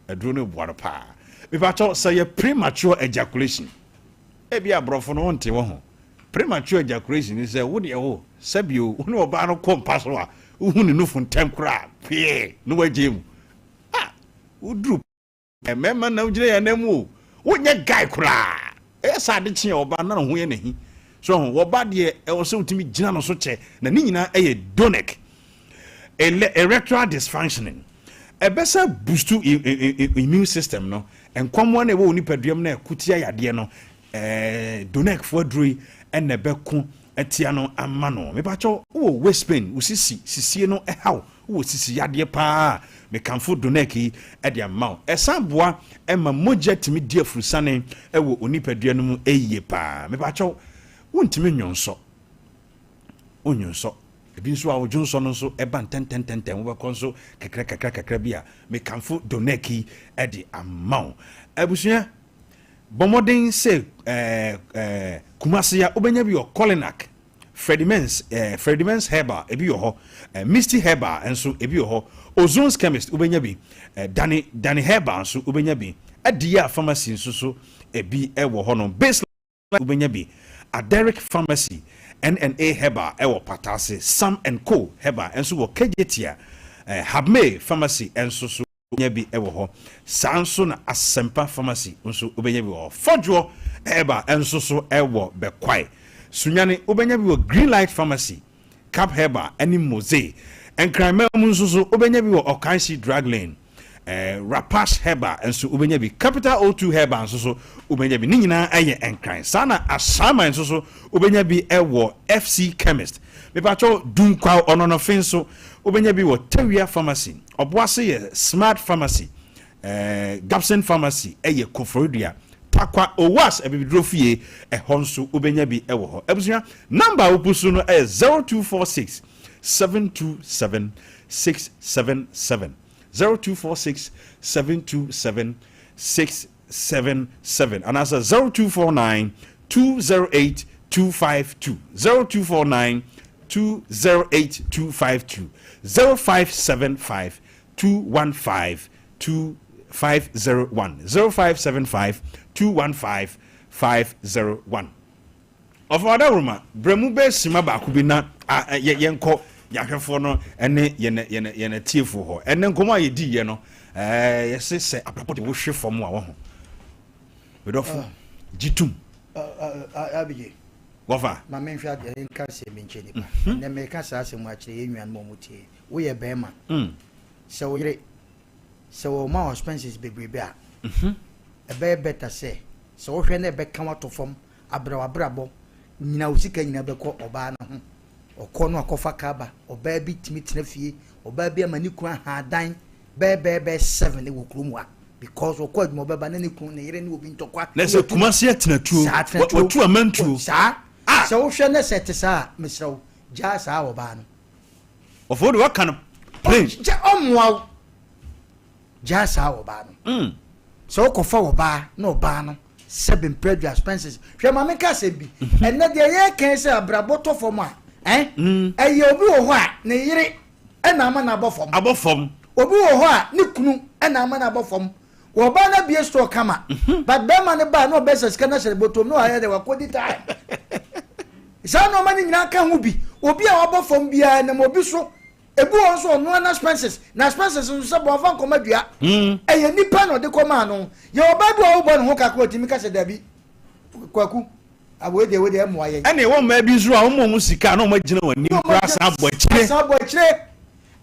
aduro no boa no paa. Mipakyɛw, sɛ yɛ premature ejaculation, ebi aborɔfo no wonte wɔ ho. Premature ejaculation ni sɛ wo deɛ wo sɛbio wo ne ɔbaa no kɔ mpa so a, wohu ne nufo ntɛm koraa pee ne wagye mu ah, woduru mmarima na wogyina yɛn nan mu o, wonyɛ guy koraa. Ɛyɛ sɛ ade kye a, ɔbaa na ne ho yɛ n'ahi so ho. Wɔba deɛ, ɛwɔ sɛ wotumi gyina no so kyɛ na ne nyinaa ɛyɛ Donic erectile dysfunctioning. Ɛbɛsɛ boost immune system no, nkɔmmoa no ɛwɔ wo nipadua mu na ɛko tia yadeɛ no. Donic foɔ aduro yi ɛna ɛbɛko ɛtia no ama no. Mepakyɛw, wowɔ waist pain, wo sisi sisie no ɛhaw, wowɔ sisi yadeɛ paa, mekamfo Donic yi ɛde ama wo. Ɛsan boa ɛma mogya tumi di afurusane ɛwɔ onipadua no mu ɛyie paa. Mepakyɛw, wontumi nwonsɔ, wonwonsɔ ebi nso a, wodwo nsɔ no nso ɛba ntɛntɛntɛntɛn, wobɛkɔ nso kakra kakra kakra bi a, mekamfo Donic yi ɛde ama wo. Abusua, bɔ mmɔden sɛ Kumase a, wobɛnya bi wɔ Colinac, Fredimens, Fredimens Herbal ebi wɔ hɔ, Misty Herbal nso ebi wɔ hɔ, Ozones Chemist wobɛnya bi, Dani Dani Herbal nso wobɛnya bi, Adiya Pharmacy nso so ebi ɛwɔ hɔ no, Base wobɛnya bi, Aderic Pharmacy, NNA Herbal ɛwɔ Patase, Sam and Co Herbal nso wɔ Kejetia, Habme Pharmacy nso so wobɛnya bi ɛwɔ hɔ. Saa nso na Asɛmpa Pharmacy nso wobɛnya bi wɔ hɔ. Fɔdwoɔ Herbal nso so ɛwɔ Bɛkwae. Sunyane, wobɛnya bi wɔ Green Light Pharmacy, Cap Herbal ɛne Mose. Nkranman mu nso so, wobɛnya bi wɔ Ɔkanhyi Drug Lane, Rapash Herbal nso wobɛnya bi, Capital O2 Herbal nso so wobɛnya bi. Ne nyinaa ɛyɛ Nkran. Saa na Asaman nso so wobɛnya bi ɛwɔ FC Chemist. Mepakyɛw, Dunkwaw Ɔnɔnɔfe nso wobɛnya bi wɔ Tawia Pharmacy. Ɔboase yɛ Smart Pharmacy, Gapson Pharmacy ɛyɛ Koforidua. Tarkwa Owas Abibiduro Fie, ɛhɔ nso wobɛnya bi wɔ hɔ. Abusua, number a wopu so no yɛ 0246 727 677, 0246 727 677 anaasɛ 0249 208 252, 0249 208 252, 0575 215 2501, 0575 215 501. Ɔfa ɔdawuruma brɛmu bɛɛ sima baako bi na yɛnkɔ yɛahwɛfoɔ no ne yɛn atiefoɔ hɔ. Ɛnɛ nkɔmmɔ a yɛdiiɛ no, yɛse sɛ abrabɔ de wohwe fam a, wɔ ho medɔfo, gye tom. Abigye. Wɔfa. Ma menhwɛ adeɛ nka sɛ menkyɛ nipa. Ɛnɛ meka saa asɛm akyerɛ yɛn nuanom a ɔmo tie. Woyɛ bɛrima, sɛ wo yere sɛ wɔma wo expenses bebrebe a, ɛbɛyɛ better sɛ wohwɛ na ɛbɛka wato fam abrɛ wabrabɔ nyina, wo sika nyina bɛkɔ ɔbaa no ho. Ɔkɔ no akɔfa kaa ba, ɔbaa bi tumi tena fie, ɔbaa bi ama ne kunu ahadan bɛɛ seven wɔ kurom ha because ɔkɔ adwuma, ɔbɛba na ne kunu ne yere ne obi ntɔkwa. Na sɛ Kumase atenatuo. Saa atenatuo. Watu amantuo. Saa. Sɛ wohwɛ ne sɛ te saa a, mesrɛ wo, gyaa saa ɔbaa no. Ɔfɔ wode waka no plain. Gya ɔmmoa wo, gyaa saa ɔbaa no. Sɛ wokɔfa ɔbaa na ɔbaa no sɛbe mprɛdua expenses, hwɛ, ma menka asɛm bi. Ɛnɛ deɛ yɛka sɛ abrabɔ tɔ fam a, ɛyɛ obi wɔ hɔ a ne yere ɛna ama no abɔ fam. Abɔ fam. Obi wɔ hɔ a ne kunu ɛna ama no abɔ fam. Wɔbaa no abie store kama, but bɛrima no baa na ɔbɛsɛ sika no ahyɛ ne bɔtɔm na wayɛ dɛ wakɔdi time. Saa nneɛma no nyinaa ka ho bi. Obi a wabɔ fam biara nam obi so. Ebi wɔ nso ɔnoa na expenses na expenses nso sɛ bɔnfa nkɔma dua, ɛyɛ nipa na ɔde kɔmaa no. Yɛ ɔbaa bi a ɔbɔ ne ho kakra, otimi kasa dabi, Kwaku awo deɛ, wo deɛ ɛmoa yɛn. Ɛne ɛwɔ mmaa bi nso a wɔn mu sika na wɔn agyina wɔn anim koraa san abɔ akyire. San abɔ akyire.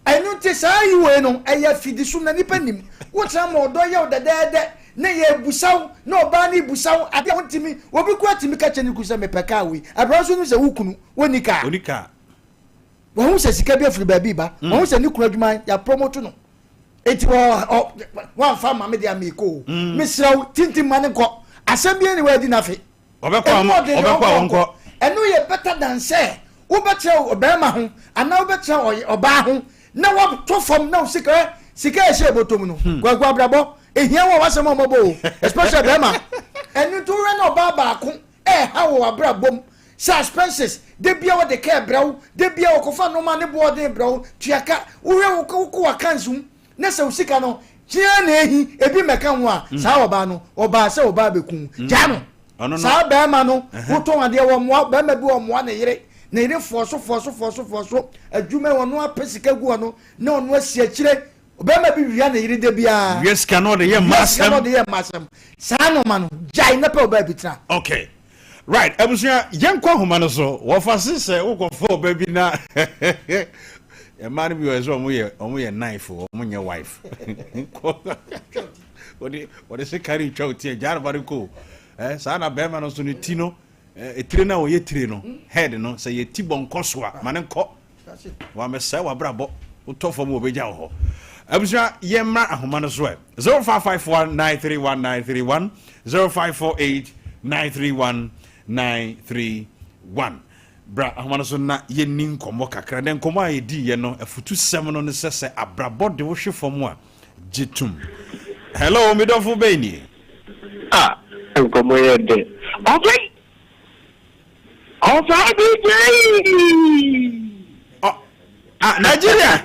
Ɛno nti saa yiwei no ɛyɛ fidisum na nipa nim wotena ma ɔdɔ yɛ wo dɛdɛɛdɛ na yɛ ebusaw na ɔbaa no ebusaw adeɛ a wontumi. Obi kura tumi ka kyerɛ ne kunu sɛ mepɛ kaa wei, abira nso nim sɛ wo kunu wɔnni kaa. Oni kaa. Wɔn sɛ sika bi afiri baabi ba, wɔn sɛ ne kunu adwuma yɛ promote no, eti wɔ ɔ wɔnfa maame deɛ ameeko o. Mesrɛ wo, tintim ma ne nkɔ, asɛm bi ne wɔadi n'afe. Ɔbɛkɔ a ɔbɛkɔ a wɔnkɔ. Ɛno yɛ better than sɛ wobɛkyerɛ ɔbɛrima ho anaa wobɛkyerɛ ɔbaa ho na wɔto fam na sika ɛhyɛ ɛbɔtɔm no. Kwaku, abrabɔ ehia wɔ wasɛm a ɔmɔbɔ o, especially bɛrima. Ɛno nti wohwɛ na ɔbaa baako ɛɛha wɔ abrabɔ mu sɛ expenses de bia wɔde kaa brɛw de bia wɔkɔfa nneɛma ne boɔden brɛw tuaka, wohwɛ wokɔ waka mu ne sɛ wo sika no kyea na ehi ebi mɛka ho a, saa ɔbaa no, ɔbaa sɛ ɔbaa bɛku, gyaa no. Saa bɛrima no wotɔn adeɛ wɔ mmoa, bɛrima bi wɔ mmoa ne yere, ne yere fɔɔso fɔɔso fɔɔso fɔɔso adwuma, wɔn apɛ sika gu hɔ no na ɔno asi akyire. Bɛrima bi wia ne yere de biara. Wia sika na ɔde yɛ mma asɛm. Na ɔde yɛ mma asɛm. Saa nɔɔma no, gyae na pɛ ɔbaa bi tena. Okay, right. Abusua, yɛnkɔ ahoma no so. Wɔfa se sɛ wokɔfa ɔba bi na mmaa no bi wɔ sɛ ɔmo yɛ knife, ɔmo nyɛ wife. Wɔde se kari twa o ti gyaa no ba no kɔ ɛ. Saa na bɛrima no nso ne ti no etire no a wɔyɛ tire no, head no, sɛ yɛ ti bɔ nkɔ so a, ma ne nkɔ wamɛsɛe wabrabɔ, wotɔ fam wɔ bɛgya wɔ hɔ. Abusua, yɛmmra ahoma no so ɛ. 0551 931 931, 0548 931 931. Bra ahoma no so na yɛnni nkɔmmɔ kakra. Dɛ nkɔmmɔ a yɛdiiɛ no, afutusɛm no ne sɛ abrabɔ de wohwe fam a, gye tom. Hello, medɔfo, bɛyi nie. Ah, nkɔmmɔ yɛ dɛ. Ɔfɛ ɔfa bi gyei. Ah, Nigeria.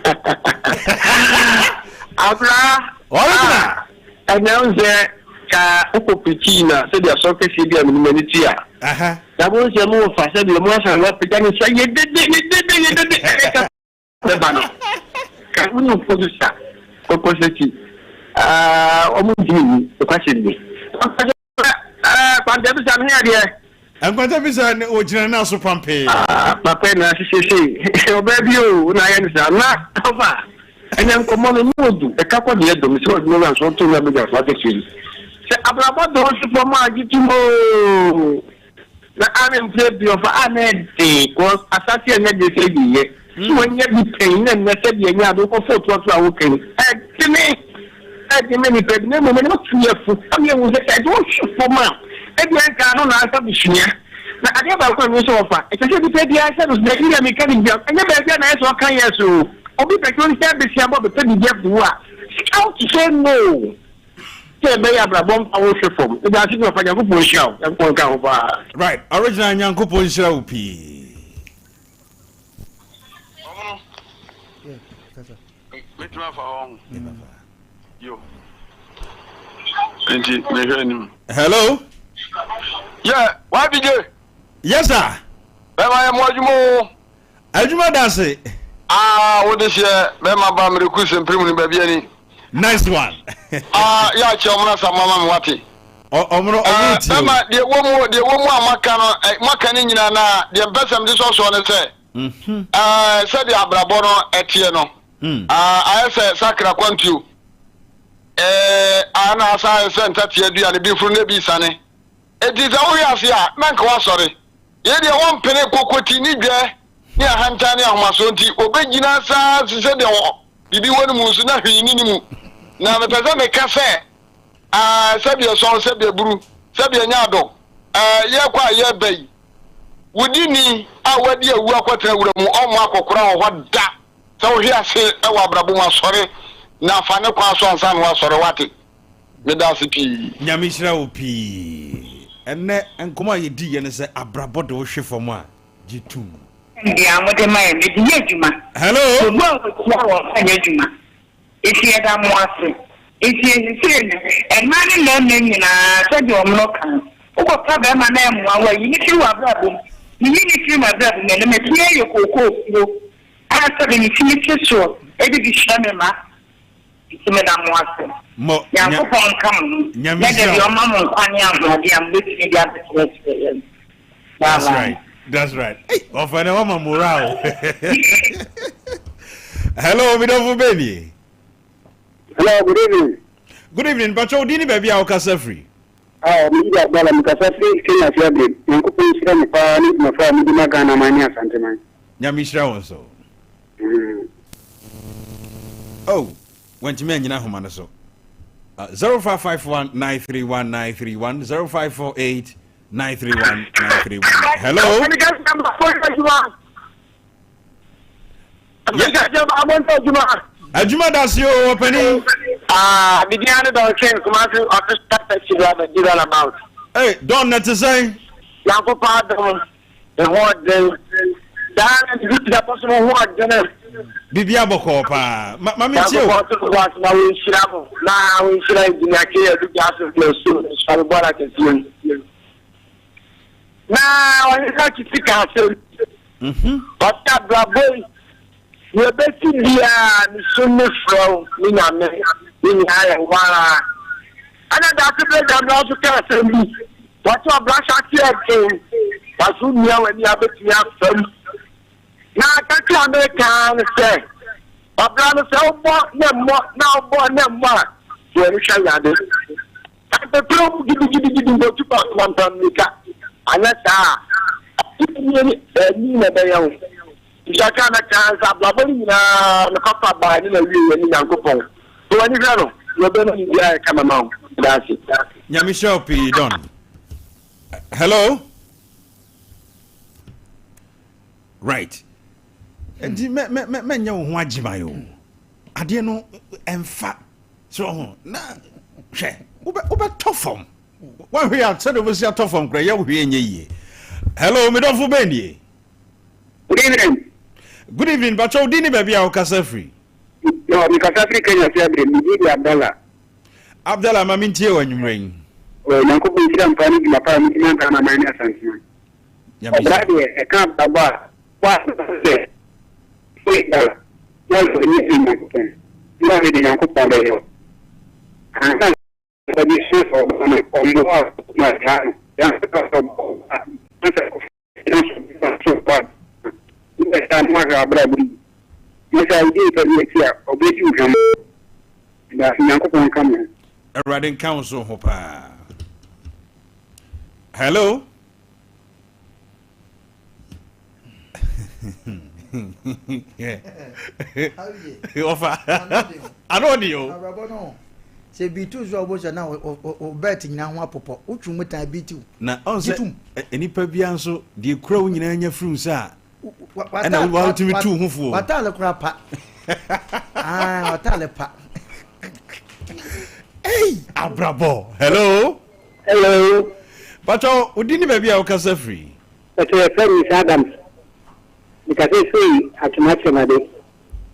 Abra. Original. Ɛnɛ n sɛ ka wokɔ pirikyi na sɛdeɛ asɔre kɛseɛ bi a menim ani ti a na mo sɛ mowɔ fa sɛdeɛ mo asa no apagya ne nsa yɛ dede, yɛ dede, yɛ dede, ɛka bɛba no ka wone mfo so sa kɔkɔ sɛ ti ɔmo ntumi nyi nokwasɛm bi Kwanta bisa no adeɛ. Nkwanta bisa ogyina ne aso pampee. Papa na ahyehyɛ sei ɔbaa bi o na ayɛ no saa na ɔfa. Ɛnɛ nkɔmmɔ no ne ɔdu ɛka kɔ deɛ dɔm sɛ ɔdwuma wura nso ɔto no abɛgya so akɛseɛ yi sɛ abrabɔ dɔn si fam a, gye tom o na ane mprɛ bi ɔfa a na ɛden cause asase ɛnyɛ de sɛ yiyɛ sɛ wɔnyɛ bi pɛn na nnɛ sɛdeɛ ɛnyɛ ade wokɔfo toato a wokɛn ɛdene. ɛde ma nipa bi na mmom ɛde bɛtu yɛ fo ama yɛahu sɛ sɛ ɛde wo hwe fam a, ebia nka ano na ansa busua. Na adeɛ baako a mehu sɛ wɔfa, ɛsɛ sɛ nipa biara hyɛ no so, na ebi deɛ meka no bia, ɛnyɛ baabi a na ayɛ sɛ ɔka yes o. Obi pɛ sɛ ɔnhyɛ besia bɔ bɛpɛ biribi afiri wo a, how to say no sɛ ɛbɛyɛ abrabɔ mfa wo hwe fam. Meda ase bi wɔfa, Nyankopɔn nhyira wo, Nyankopɔn nka ho paa. Right, original Nyankopɔn nhyira wo pii. Ɔmono. Mɛtumi afa hɔ ho. Yo. Nti mehwɛ anim. Hello. Yeah, why BJ? Yes sir. Bɛma yɛ mo adwuma o. Adwuma da ase. Ah, wo de hyɛ bɛma ba mmereku sempere mu no baabi ani. Nice one. Ah, yɛ akyɛ ɔmono asa mo ama me wate. Ɔmono ɔmono tie o. Bɛma deɛ wɔ mu deɛ wɔ mu a maka no maka ne nyinaa na deɛ mpɛ sɛ mede sɔsoɔ ne sɛ. Ɛɛ, sɛdeɛ abrabɔ no teɛ no, ayɛ sɛ sakra kwantuo. Ɛɛ, na asa ayɛ sɛ ntatea dua no, bi foro na ebi resiane. Enti sɛ wohwe ase a, na anka woasɔre. Yei deɛ wɔmpene kokoti ne dwɛ ne ahantan ne ahomasoɔ nti, wɔbɛgyina saa te sɛ deɛ biribi wɔ ne mu nso na hwee nni ne mu. Na mepɛ sɛ meka sɛ, ɛɛ, sɛdeɛ ɛsɔn, sɛdeɛ ɛburu, sɛdeɛ ɛnyɛ adɔ, ɛɛ, yɛrekɔ a yɛreba yi, Wo dini a wadi awu akɔtena wura mu ɔmmɔ akɔkora wɔ hɔ da. Sɛ wohwe ase wɔ abrabɔ mu a, sɔre na fa ne kwan so ansa na woasɔre, woate? Meda ase pii. Nyame nhyira wo pii. Ɛnnɛ nkɔmmɔ a yɛdi yɛ ne sɛ abrabɔ de wo hwe fam a, gye tom. Deɛ mode ma yɛn, mede yɛ adwuma. Hello. Obu a wɔtia wɔn fa nyɛ adwuma. Enti yɛda mo ase. Enti seesei no, mmaa ne mmarima nyinaa, sɛdeɛ ɔmono ka no, wokɔfa barima na ɛmmoa wo a, yi no firi w'abrabɔ mu. Meyi no firi m'abrabɔ mu. Ɛnnɛ, matumi ayɛ kookoo fuo a sɛbe metumi te soɔ de bi hwɛ me mma. Enti meda mo ase. Nyankopɔn nka mo ho, na da bi ɔmma mo nkwa ne ahoɔden a mobɛtumi de abɛkyerɛkyerɛ yɛn. That's right. That's right. Hey, ọfẹ na wama moral. Hello, mi dɔfo bẹ́ẹ̀ ni. Hello, good evening. Good evening, Pacho. Odi ni baabi a wokasa firi. Ah, me di Abdallah, me kasa firi Kenya fi abirem. Nyankopɔn nhyira mo paa ne dwumafo a modi ma Ghana man ne Asante man. Nyame nhyira wɔn so. Oh, wantumi anyina ahoma no so. 0551 931 931 0548 931 931. Hello. Adwuma da se o ɔpanin. Ah, me din ane Don King, Kumasi official taxi driver, di runabout. Hey, Don, na te sɛn? Nyankopɔn adom, me ho ɔden. Daa na me bi da bɔso ho ɔden. Biribi abɔkɔɔ paa. Ma ma me tie o. Nyankopɔn so bo ase na wɔnhyira mo. Na wɔnhyira engineer K. Adu Gyaso na so nhyira me bɔɔla kɛseɛ mu. Na ɔhene no tete ka asɛm. Mhm. Ɔsɛ abrabɔ yi, deɛ ɛbɛsi biara mesu me frɛ wo, me Nyame, ne nyinaa yɛ wo ara. Ɛna daase berɛ Gabriel nso ka asɛm bi. Wɔte ɔbra hyɛ aseɛ den, na so mmia w'ani a wobɛtumi afa mu. Na kakra a meka ara ne sɛ, ɔbra no sɛ wobɔ na mmɔ na wobɔ na mmɔ a, deɛ w'ani hwɛ Awurade. Ɛbɛpere wo gidigidigidi mpo tu kɔ apampam mmirika, anyɛ saa a, akyiri yi ani na ɛbɛyɛ wo. Nhyira ka na ka sɛ abrabɔ no nyinaa ne papa baa ne n'awieeɛ ne Nyankopɔn. Fa w'ani hwɛ no, na ɔbɛma biribiara ayɛ kama ma wo. Meda ase. Nyame hyira wo pii Don. Hello. Right. Nti mɛ mɛ mɛ mɛnyɛ wo ho agyeman o. Adeɛ no ɛnfa. So ho na hwɛ wobɛtɔ fam woahwɛ a sɛdeɛ wobɛsi atɔ fam kora yɛ wohwɛ ɛnyɛ yie. Hello, medɔfo bɛn nie? Good evening. Good evening, bakyɛ wo din ne baabi a wokasa firi? Yo, mekasa firi Kenya sɛ abere, me din de Abdallah. Abdallah, ma mentie wɔ anwummerɛ yi. Nyankopɔn nhyira mpa ne dwuma pa a mudi ma Ghana man ne Asanteman. Ɔbra deɛ ɛka abrabɔ a, bɔ a sɛ Woyɛ da na ɔsɛ w'ani gye Nyankopɔn ho na ɔhwɛ deɛ Nyankopɔn bɛyɛ wo. Ansa na ɔde sua sɛ ɔba no, ɔmmoa wo ma gyaa no. Nyankopɔn sɛ ɔbɔ ɔba a, ansa kɔfa na sɛ ɔba so ɔbɔ a, wobɛ saa na wahwɛ w'abrabɔ yie. Nyɛ saa wodi nipa bi akyi a, ɔbɛdi wo hwammɔ. Medaase Nyankopɔn nka mo ho. Awurade nka wo so ho paa. Hello. Ɔfa ano ɔde o. Sɛ bi tu so a wobɛhu sɛ na wo bɛt nyinaa ho apopɔ. Wotwe mu tan bi tiw. Na ɔn sɛ nnipa biara nso deɛ kura wo nyinaa nya firi wo nsa a ɛna wotumi tu wo ho fo. W'ataale koraa pa. Ah, w'ataale pa. Ei, abrabɔ. Hello. Hello. Patro, wodi ne baabi a wokasa firi? Patro, yɛfrɛ me Mr. Adams. Mekasa firi Atwoma Kyerɛmade.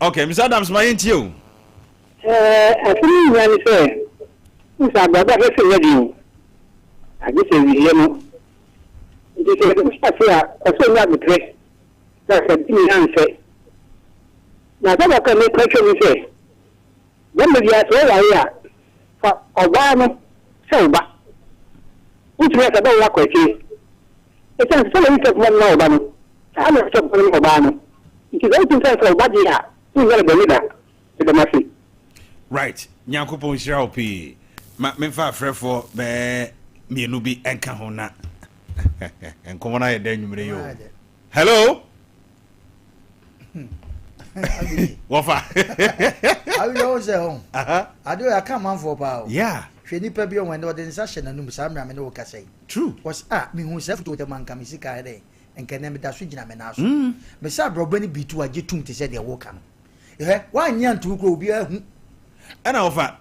Okay, Mr. Adams, ma yɛntie o. Ɛɛ, asɛm no nyinaa ne sɛ, wohu sɛ abrabɔ ahyɛse nyɛ den o, agye sɛ awieeɛ no. Nti sɛ wohyɛ ase a, ɛsɛ sɛ onya aboterɛ na sɛ ade nyinaa nsɛ. Na asɛm baako a meka atwam ne sɛ, barima biara sɛ woware a, fa ɔbaa no sɛ wo ba. Wotumi a sɛ bɛwo akɔ akyire. Ɛsiane sɛ sɛdeɛ wotwa poma no ma wo ba no, saa ara na wotwa poma no ma ɔbaa no. Nti sɛ wotumi fa no sɛ wo ba deɛ a, wonyɛ no bɔne da. Meda mo ase. Right, Nyankopɔn nhyira wo pii. Ma memfa afrɛfoɔ bɛɛ mmienu bi nka ho na nkɔmmɔ no ayɛ dɛ anwummerɛ yi o. Hello? Wɔfa. Awiyɛ wo sɛ ho. Ade ɔyɛ aka amanfoɔ paa o. Yeah. Hwɛ nipa bi ɔwɛn ɔde nsa hyɛ n'anum saa mmerɛ a me ne wo kasa yi. True. Wɔs ah mehu sɛ foto tɛ manka me sika dɛ nkɛ nɛ meda so gyina me nan so. Mesɛ abrɔbɛ no bi tu agye tum te sɛ deɛ woka no. Hwɛ, woanyɛ anto wo kura obiara ahu. Ɛna wɔfa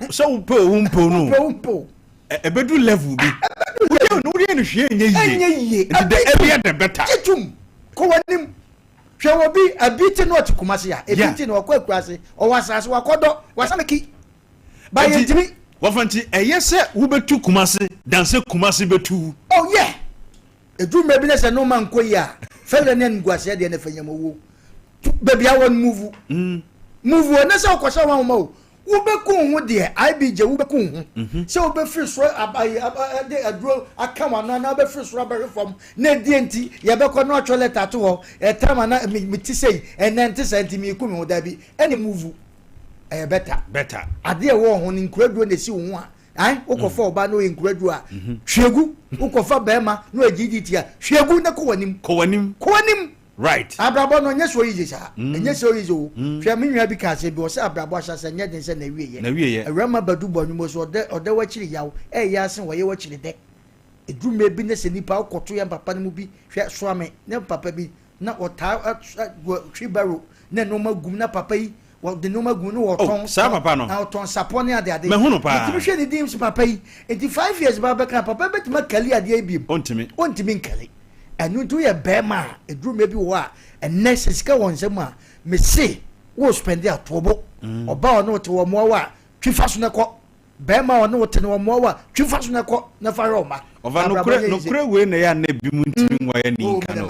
sɛ wopɛ o wompɛ o no. Wopɛ o wompɛ o. Ɛbɛdu level bi. Ɛbɛdu level. Woyɛ no hwee ɛnyɛ yie. Ɛnyɛ yie. Nti the earlier the better. Gye tom. Kɔ w'anim. Hwɛ obi, ebi te na ɔte Kumasi a, ebi te na ɔkɔ akuraase, ɔwɔ asaase, wakɔdɔ, wasameki. Ba yɛntumi. Wɔfa nti ɛyɛ sɛ wobɛtu Kumasi dan sɛ Kumasi bɛtu wo. Oh yeah. Ɛduru mmerɛ bi na sɛ nnoɔma nkɔ yie a, fɛlɛ ne animguaseɛ deɛ na ɛfɛ nyam owuo. Baabi a wɔn move. Mm. Move o, ɛnɛ sɛ wokɔhyɛ wɔn ahoma o. Wobɛku wo ho deɛ, IBJ wobɛku wo ho. Mhm. Sɛ wobɛfiri soro aba de aduro aka wɔn ano anaa wobɛfiri soro abɛhwe fam na ɛdeɛ nti yɛbɛkɔ na watwerɛ lɛta ato hɔ ɛtam ana mete sei ɛnɛ nte saa nti meku me ho daabi ɛne move ɛyɛ bɛta. Bɛta. Adeɛ ɛwɔ ho no nkuraduro na ɛsi wo ho a Ae, wokɔfa ɔbaa na ɔyɛ nkuraduro a, hwie gu. Wokɔfa bɛrima na ɔyɛ GDT a, hwie gu na kɔ w'anim. Kɔ w'anim. Kɔ w'anim. Right. Abrabɔ no, ɛnyɛ so easy saa. Ɛnyɛ so easy o. Hwɛ, me nua bi ka asɛm bi, ɔsɛ abrabɔ ahyɛase ɛnyɛ den sɛ n'awieɛ. N'awieɛ. Awurama Badu bɔ nnwom ɔsɛ ɔdɛ ɔdɛ w'akyiri yaw, ɛyɛ asen wɔyɛ w'akyiri dɛ. Ɛduru mmerɛ bi na sɛ nipa wokɔto yɛn papa no mu bi, hwɛ, soa me, ne papa bi, na ɔtaa wheelbarrow na nneɛma gum na papa yi wɔde nneɛma gum na wɔtɔn. Oh, saa papa no. Na ɔtɔn sapɔ ne ade ade. Mɛhu no paa. Metumi hwɛ ne din so papa yi. Nti 5 years ba bɛka papa yi bɛtumi akali adeɛ yi biem. Ɔntumi. Ɔntumi nkali. Ɛno nti woyɛ bɛrima a ɛduru mmerɛ bi wɔ hɔ a ɛnnɛ sɛ sika wɔ nsam a mese wo spɛnde a toɔ bo. Ɔbaa ɔne wote wɔ mmoa wo a twi fa so na kɔ. Bɛrima a ɔne wo te no ɔmmoa wo a, twi fa so na kɔ na fa hwɛ wo mma. Ɔfa nokorɛ nokorɛ wei na ɛyɛ a na ebinom ntumi nwa yɛ ne nka no.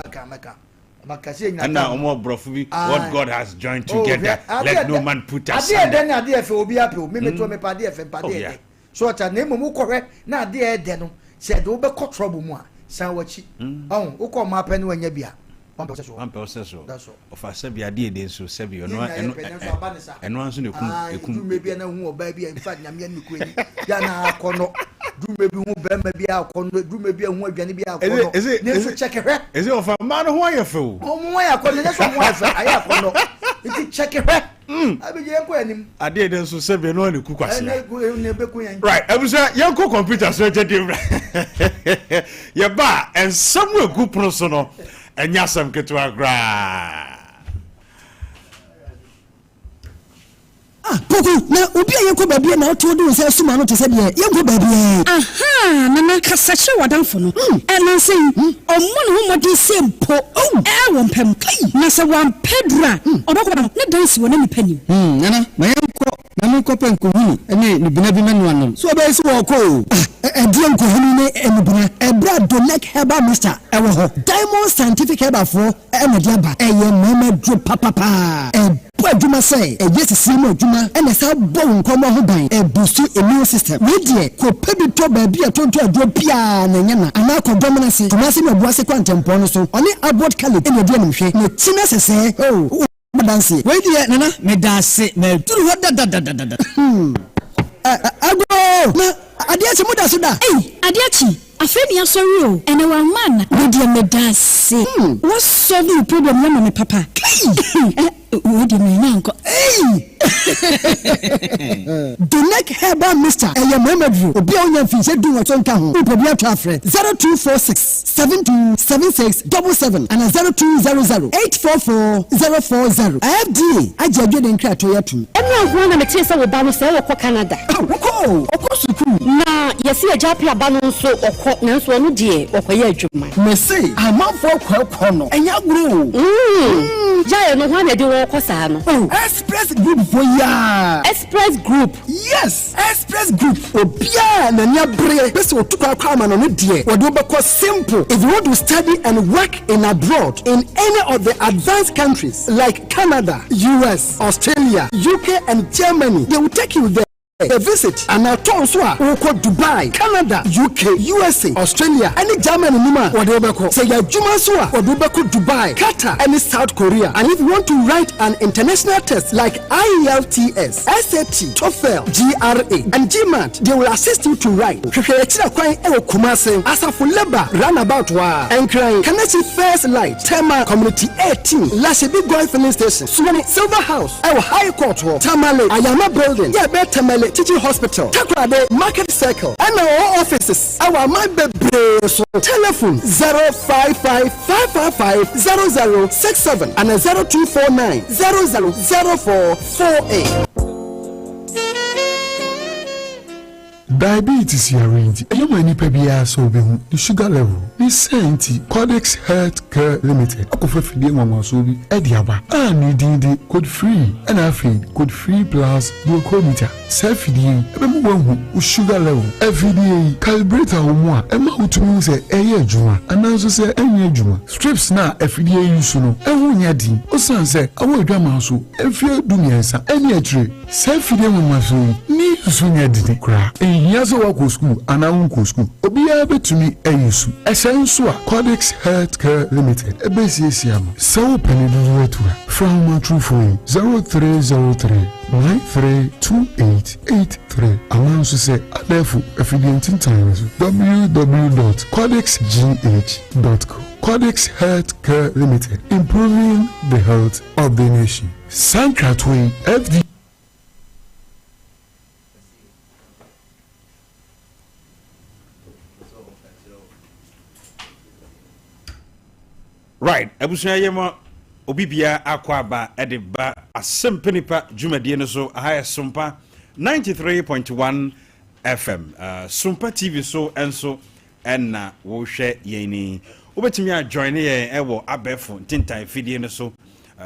Ɛna wɔn aborɔfo bi what God has joined together let no man put asunder. Adeɛ ɛdɛ ne adeɛ ɛfɛ obi apɛ o, me metoɔ mepɛ adeɛ ɛfɛ mpɛ adeɛ ɛdɛ. So ɔta na mmom wokɔhwɛ na adeɛ ɛdɛ no sɛ ɛde wobɛkɔ trouble mu a san w'akyi. Ɔho wokɔ ɔmaa pɛ ne wanya bi a wampɛ wo sɛ so. Wampɛ wo sɛ so. That's all. Ɔfa sɛbi adeɛ ɛdɛ nso sɛbi ɔno Yɛn nyinaa yɛpɛ nanso aba ne sa. ɛno ara nso na ɛkum Ah, ɛkum. duru mmerɛ bi a na hu ɔbaa bi a in fact nyame anim kura ni bi a na akɔnɔ duru mmerɛ bi hu bɛrima bi a akɔnɔ duru mmerɛ bi a hu aduane bi a akɔnɔ Ɛsɛ ɛsɛ ne nso kyɛkɛ hwɛ. Ɛsɛ ɔfa mmaa no ho ayɛ fɛ o. Wɔn ho ayɛ akɔnɔ nyɛ sɛ wɔn ho ayɛ fɛ ayɛ akɔnɔ nti kyɛkɛ hwɛ. Abigye yɛn kɔ anim. Adeɛ dɛ nso sɛbi ɛno ara na ɛku kwasea. Ɛna ɛku ɛna ɛbɛku yɛn. Right abusua yɛn kɔ computer so ɛkyɛ deɛ wura yɛba a nsɛm egu pono so no. Ɛnyɛ asɛm ketewa koraa. Ah, Poku, na obi a yɛnkɔ baabi a na woto de wo nsa asum ano te sɛ deɛ yɛnkɔ baabiara yi. Ahaa, Nana, kasa kyerɛ w'adamfo no. Ɛ, nnansa yi, ɔmmɔ ne ho mmɔden sɛ mpo ɛ wɔ mpa mu. Na sɛ wampɛ aduru a, ɔbɛkɔ no, ne dan si hɔ na nnipa nim. Hmm, Nana, ma yɛnkɔ na menkɔpɛ nkohini ne nnubena bi mɛnoa nom. So ɔbɛyɛ sɛ wɔrekɔ o? Ah, ɛdeɛn nkohini ne nnubena? Ɛberɛ a Donec Herbal Mixture wɔ hɔ. Diamond Scientific Herbal foɔ na ɛde aba. Ɛyɛ mmarima aduro papapaa. Ɛbɔ adwuma sɛ ɛyɛ sisie mu adwuma ɛna ɛsan bɔ wo nkɔmmɔ ho ban. Ɛbuustu immune system. Wei deɛ, kɔpɛ bi tɔ baabi a ɛtontɔn aduro biara na ɛnyɛ na. Anaa kɔ Dɔmena ase, Kumasi ne Obuasi kwantempɔn no so. Ɔne Abbot Caleb na ɛdi animhwɛ. N'akyi no sesɛɛ. Oh. Adanseɛ. Wei deɛ Nana medaase maduru hɔ dadadadada. Hmm agoo na adeɛ akye mo da so da. Ei adeɛ akye afei ne yasɔre o ɛnɛ wamma ana. Wei deɛ medaase wa solve me problem yi ama me papa. Kai. Eh wei deɛ manya ankɔ. Ei. Donec Herbal Mixture, ɛyɛ mmarima duro. Obi a ɔnya mfinhyia dunwɔtwe nka ho, wopɛ bi atɔ a frɛ 0246 72 76 77 anaa 0200 844 040. FDA agye adwene nkratoɔ yi atom. Ɛnora nko ara na metee sɛ wo ba no sɛɛ ɔkɔ Canada. Ao, ɔkɔ o, ɔkɔ sukuu. Na yɛse agya Appiah ba no nso ɔkɔ nanso ɔno deɛ ɔkɔyɛ adwuma. Mese amanfoɔ kɔ ɛkɔ no ɛnyɛ agorɔ o. Mm, gyae no, hwan na ɛde wɔn kɔ saa no? Oh, Express Group foɔ yi aa. Express Group. Yes, Express Group. Obiara a n'ani abere pɛ sɛ otu kwan kɔ amanɔne deɛ, wɔde wo bɛkɔ simple. If you want to study and work in abroad in any of the advanced countries like Canada, US, Australia, UK and Germany, they will take you there. Visit anaa tour nso a, wokɔ Dubai, Canada, UK, USA, Australia ne Germany no mu a, wɔde wo bɛkɔ. Sɛ ɛyɛ adwuma nso a, wɔde wo bɛkɔ Dubai, Qatar ne South Korea. And if you want to write an international test like IELTS, SAT, TOEFL, GRA and GMAT, they will assist you to write. Hwehwɛ yɛn akyiri kwan wɔ Kumasi, Asafo Labour Roundabout hɔ ara, Nkran, Kaneshie First Light, Tema Community 18, Lashibi Goil Filling Station, Sunyani, Silver House. Ɛwɔ High Court hɔ, Tamale, Ayama Building, yɛ ɛbɛn Tamale Teaching Hospital, Takoradi, Market Circle, ɛna ɔwɔ offices ɛwɔ aman bebree so. Telephone, 055 555 0067 ana 0249 00 0448. Diabetes yare nti, ɛyɛ ma nipa biara sɛ obehu ne sugar level. Ne saa nti, Codex Health Care Limited akɔfa fidie nwanwasoɔ bi de aba a ne din de Code Free ɛna afei Code Free Plus Glucometer. Saa fidie yi bɛma woahu wo sugar level. Afidie yi, calibrator wɔ mu a ɛma wotumi hu sɛ ɛyɛ adwuma anaa nso sɛ ɛnyɛ adwuma. Strips no a afidie yi use no, ɛho nyɛ den osiane sɛ awɔ adwaman so mfeɛ dumiɛnsa ne akyire. Saa afidie nwanwaso yi ne nsu nyɛ den koraa. Ɛnhia sɛ woakɔ sukuu anaa wonkɔɔ sukuu, obiara bɛtumi ayi su. Ɛsɛe nso a, Cordix Health Care Limited bɛsiesie ama. Sɛ wopɛ ne dodoɔ atu a, frɛ ahomatorofoɔ yi, 0303 932883 anaa nso sɛ abɛɛfo afidie ntentan no so, www dot cordixgh dot com. Cordix Health Care Limited, improving the health of the nation. Saa nkratoɔ yi, FDA. Right, abusua yɛ ma obi biara akɔ aba de ba asɛmpa nipa dwumadie no so. Aha yɛ Sompa 93.1 FM, Sompa TV so nso Ɛna wohwɛ yɛn ni. Wobɛtumi a joine yɛn ɛwɔ abɛɛfo ntentan fidie no so,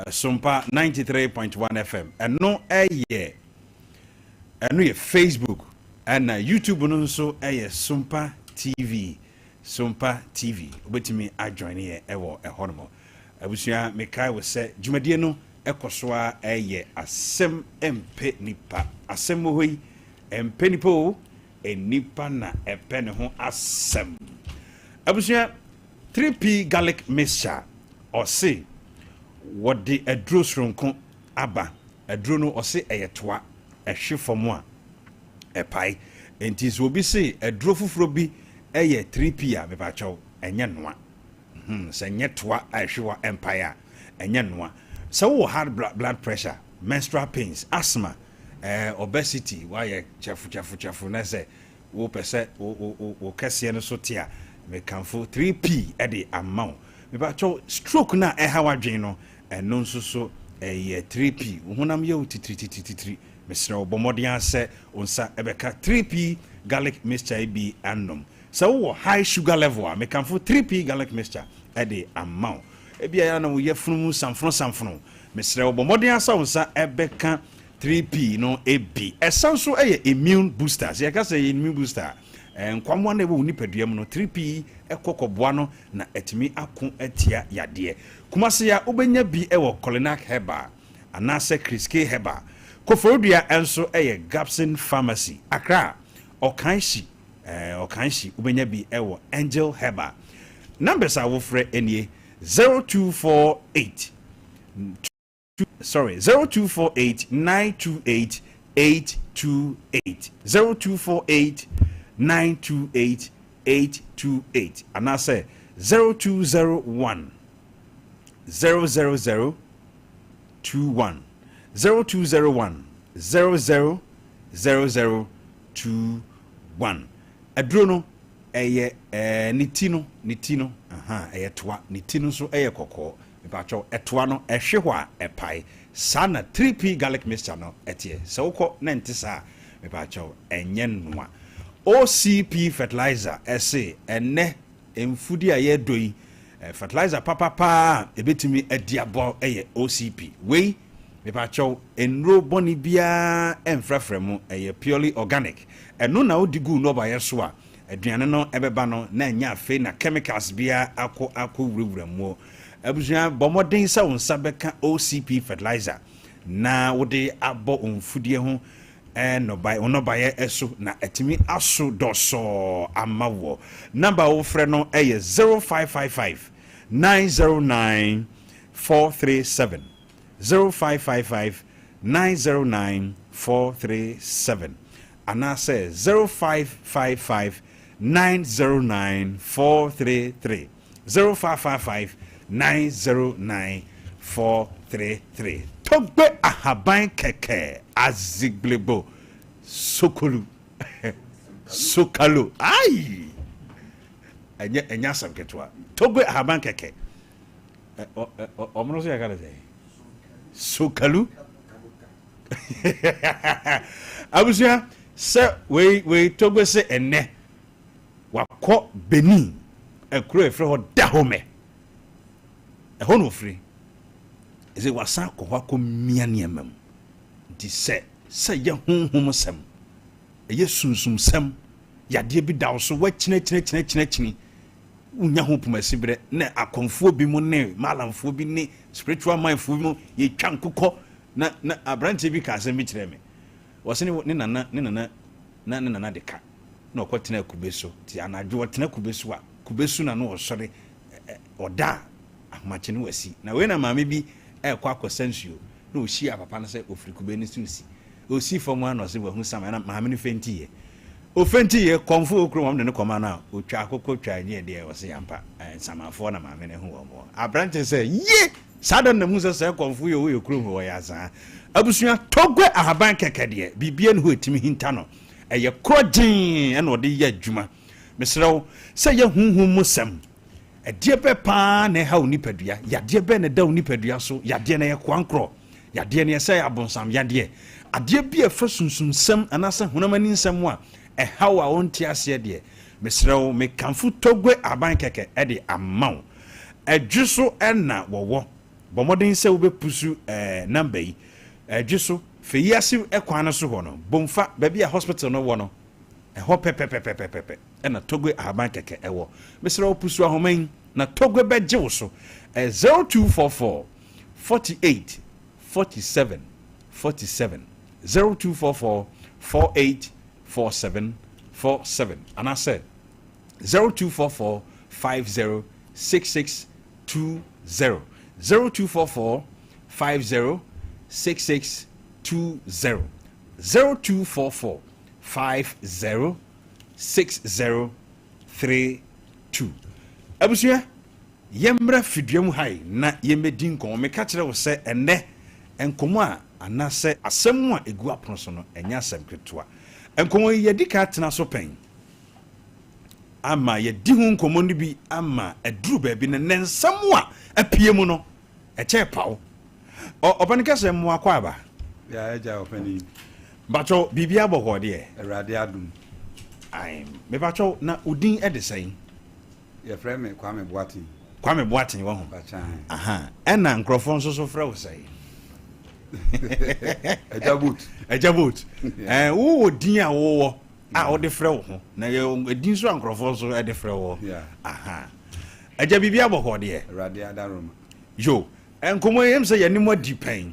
Sompa 93.1 FM. Ɛno ɛyɛ ɛno yɛ Facebook, ɛna YouTube no nso ɛyɛ Sompa TV. Sompa TV. Wobɛtumi a joine yɛn ɛwɔ ɛhɔ nom. Abusua, mekae wo sɛ dwumadie no ɛkɔ so a ɛyɛ asɛm ɛmpɛ nipa. Asɛm wɔ hɔ yi ɛmpɛ nipa o. Nnipa na ɛpɛ ne ho asɛm. Abusua, 3P garlic mixture, ɔse wɔde aduro soronko aba. Aduro no ɔse ɛyɛ toa, ɛhwe fam a ɛpae. Enti sɛ obi se aduro foforɔ bi yɛ 3P a, mepakyɛw, ɛnyɛ noa. Hmm, sɛ ɛnyɛ toa a ɛhwe hɔ a ɛmpae a, ɛnyɛ noa. Sɛ wowɔ high blood pressure, menstrual pains, asthma, eh, obesity, woayɛ kyɛfo kyɛfo kyɛfo na sɛ wopɛ sɛ wo kɛseɛ no so te a, mekamfo 3P de ama wo. Mepakyɛw, stroke no a ɛha w'adwene no, ɛno nso so ɛyɛ 3P. Wo honam yɛ wo titiri titiri titiri. Mesrɛ wo, bɔ mmɔden ara sɛ wo nsa bɛka 3P garlic mixture yi bi anom. Sɛ wowɔ high sugar level a, mekamfo 3P garlic mixture de ama wo. Ebia ɛyɛ a na wo yafunu mu samfono samfono. Mesrɛ wo, bɔ mmɔden ara sɛ wo nsa bɛka 3P no bi. Ɛsan nso yɛ immune booster. Sɛ yɛka sɛ ɛyɛ immune booster a, nkwammoa no a ɛwɔ wo nipadua mu no, 3P kɔ kɔboa no na atumi ako atia yadeɛ. Kumasi a, wobɛnya bi wɔ Kolinak Herbal anaasɛ Chris K Herbal. Koforidua nso yɛ Gabson Pharmacy. Accra, Ɔkanhyi Eh, Ɔkanhyi, wobɛnya bi wɔ Angel Herbal. Numbers a wofrɛ nie, 0248 sorry, 0248 928 828, 0248 928 828, anaasɛ 0201 000 21, 0201. 00 00 21. Aduro no ɛyɛ ɛɛ ne ti no ne ti no ahaa ɛyɛ toa ne ti no nso ɛyɛ kɔkɔɔ mepakyɛw ɛtoa no ɛhwe hɔ a ɛpae saa na 3P garlic mixture no ɛteɛ sɛ wokɔ na ɛnte saa a mepakyɛw ɛnyɛ noa OCP fertilizer ɛse ɛnɛ mfudi a yɛdɔ yi fertilizer papa paa a ɛbɛtumi adi abɔ ɛyɛ OCP wei mepakyɛw nnuro bɔne biara ɛmfrafra mu ɛyɛ purely organic ɛno na wode gu nnɔbaeɛ so a aduane no ɛbɛba no na ɛnyɛ afei na chemicals biara akɔ akɔ wurawura mu. Abusua, bɔ mmɔden sɛ wo nsa bɛka OCP fertilizer na wode abɔ wo mfudeɛ ho nnɔbaeɛ, wo nnɔbaeɛ so na atumi aso dɔsɔɔ ama woɔ. Number a wofrɛ no yɛ 0555 909 437, 0555 909 437 anaasɛ 0555 909 433, 0555 909 433. Togbe ahaban kɛkɛ azigblebo sokolu sokalo ai ɛnyɛ ɛnyɛ asɛm ketewa. Togbe ahaban kɛkɛ ɔmo no so yɛ ka ne sɛ sokalu. Abusua, sɛ wei wei Togbe sɛ ɛnɛ wakɔ Benin, ɛkuro a yɛfrɛ hɔ Dahomey, ɛhɔ na ofiri. Ɛsɛ wasan akɔ hɔ akɔ mia nneɛma mu. Nti sɛ sɛ yɛ honhom sɛm, ɛyɛ sunsum sɛm, yadeɛ bi da wo so, wakyinakyinakyinakyinakyini, wonya ho pomasi berɛ na akɔmfoɔ bi mu ne malamfoɔ bi ne spiritual mindfoɔ bi mu yɛtwa nkokɔ. Na na aberanteɛ bi ka asɛm bi kyerɛ me, wɔse ne ne nana ne nana na ne nana de ka na ɔkɔ tena kube so. Nti anadwo ɔtena kube so a, kube so na no ɔsɔre ɔda a ahomakye no wasi. Na wei na maame bi ɛkɔ akɔsa nsuo na ɔhyia papa no sɛ ɔfiri kube no so si ɔsi fam a na ɔse wahu sama na maame no fɛntiiɛ. Ɔfɛntiiɛ kɔmfo wɔ kurom, wɔn de no kɔma no a ɔtwa akokɔ twa nyɛ deɛ ɔse ampa nsamanfoɔ na maame no hu wɔn. Aberante sɛ ye saa da no na mu sɛ sɛ kɔmfo yɛ ɔyɛ kurom hɔ ɔyɛ azaa. Abusua, Togbe ahaban kɛkɛ deɛ biribiara ni hɔ ɛtumi hinta no, ɛyɛ korɔgyee ɛna ɔde yɛ adwuma. Mesrɛ wo sɛ yɛ honhom mu sɛm, ɛdeɛ bɛ paa na ɛha wo nipadua, yadeɛ bɛ na ɛda wo nipadua so, yadeɛ na ɛyɛ koankorɔ, yadeɛ na ɛsɛ abonsam yadeɛ, adeɛ bi a ɛfa sunsumsɛm anaasɛ honam ani nsɛm a ɛha wo a wonte aseɛ deɛ, mesrɛ wo mekamfo Togbe ahaban kɛkɛ ɛde ama wo. Ɛdwe so na wɔwɔ. Bɔ mmɔden sɛ wobɛpusu ɛɛ number yi. Ɛdwe so, fɛ yi ase kwan no so hɔ no, Bomfa, baabi a hospital no wɔ no, ɛhɔ pɛpɛpɛpɛpɛpɛ ɛna Togbe ahaban kɛkɛ ɛwɔ. Mesrɛ wo pusu ahoma yi na Togbe bɛgye wo so. Ɛyɛ 0244 48 47 47, 0244 48 47 47 anaasɛ 0244 50 66 20, 0244 50 66 20, 0244 50 60 32. Abusua, yɛmmra fidua mu ha yi na yɛmmɛdi nkɔmmɔ. Meka kyerɛ wo sɛ ɛnnɛ nkɔmmɔ a anaasɛ asɛm a ɛgu apono so no ɛnyɛ asɛm ketewa. Nkɔmmɔ yi yɛdi ka atena so pɛn ama yɛdi ho nkɔmmɔ no bi ama aduru baabi no, ne nsɛm a apue mu no ɛkyɛ paw. Ɔpɛni kɛsɛ mmoa kɔ aba. Ya agya ɔpɛni. Mpakyɛw biribi abɔ hɔ deɛ. Awurade adom. Ae mepakyɛw na wo din de sɛn? Yɛfrɛ me Kwame Boateng. Kwame Boateng wɔ ho. Aha ɛna nkurɔfoɔ nso so frɛ wo sɛn? Agya Boat. Agya Boat. Ɛɛ wowɔ din a wowɔ a wode frɛ wo ho na yɛ edin nso a nkurɔfoɔ nso de frɛ wɔ. Aha agya biribi abɔ hɔ deɛ. Awurade adaroma. Yo nkɔmmɔ yi ɛm sɛ yɛne mo adi pɛn.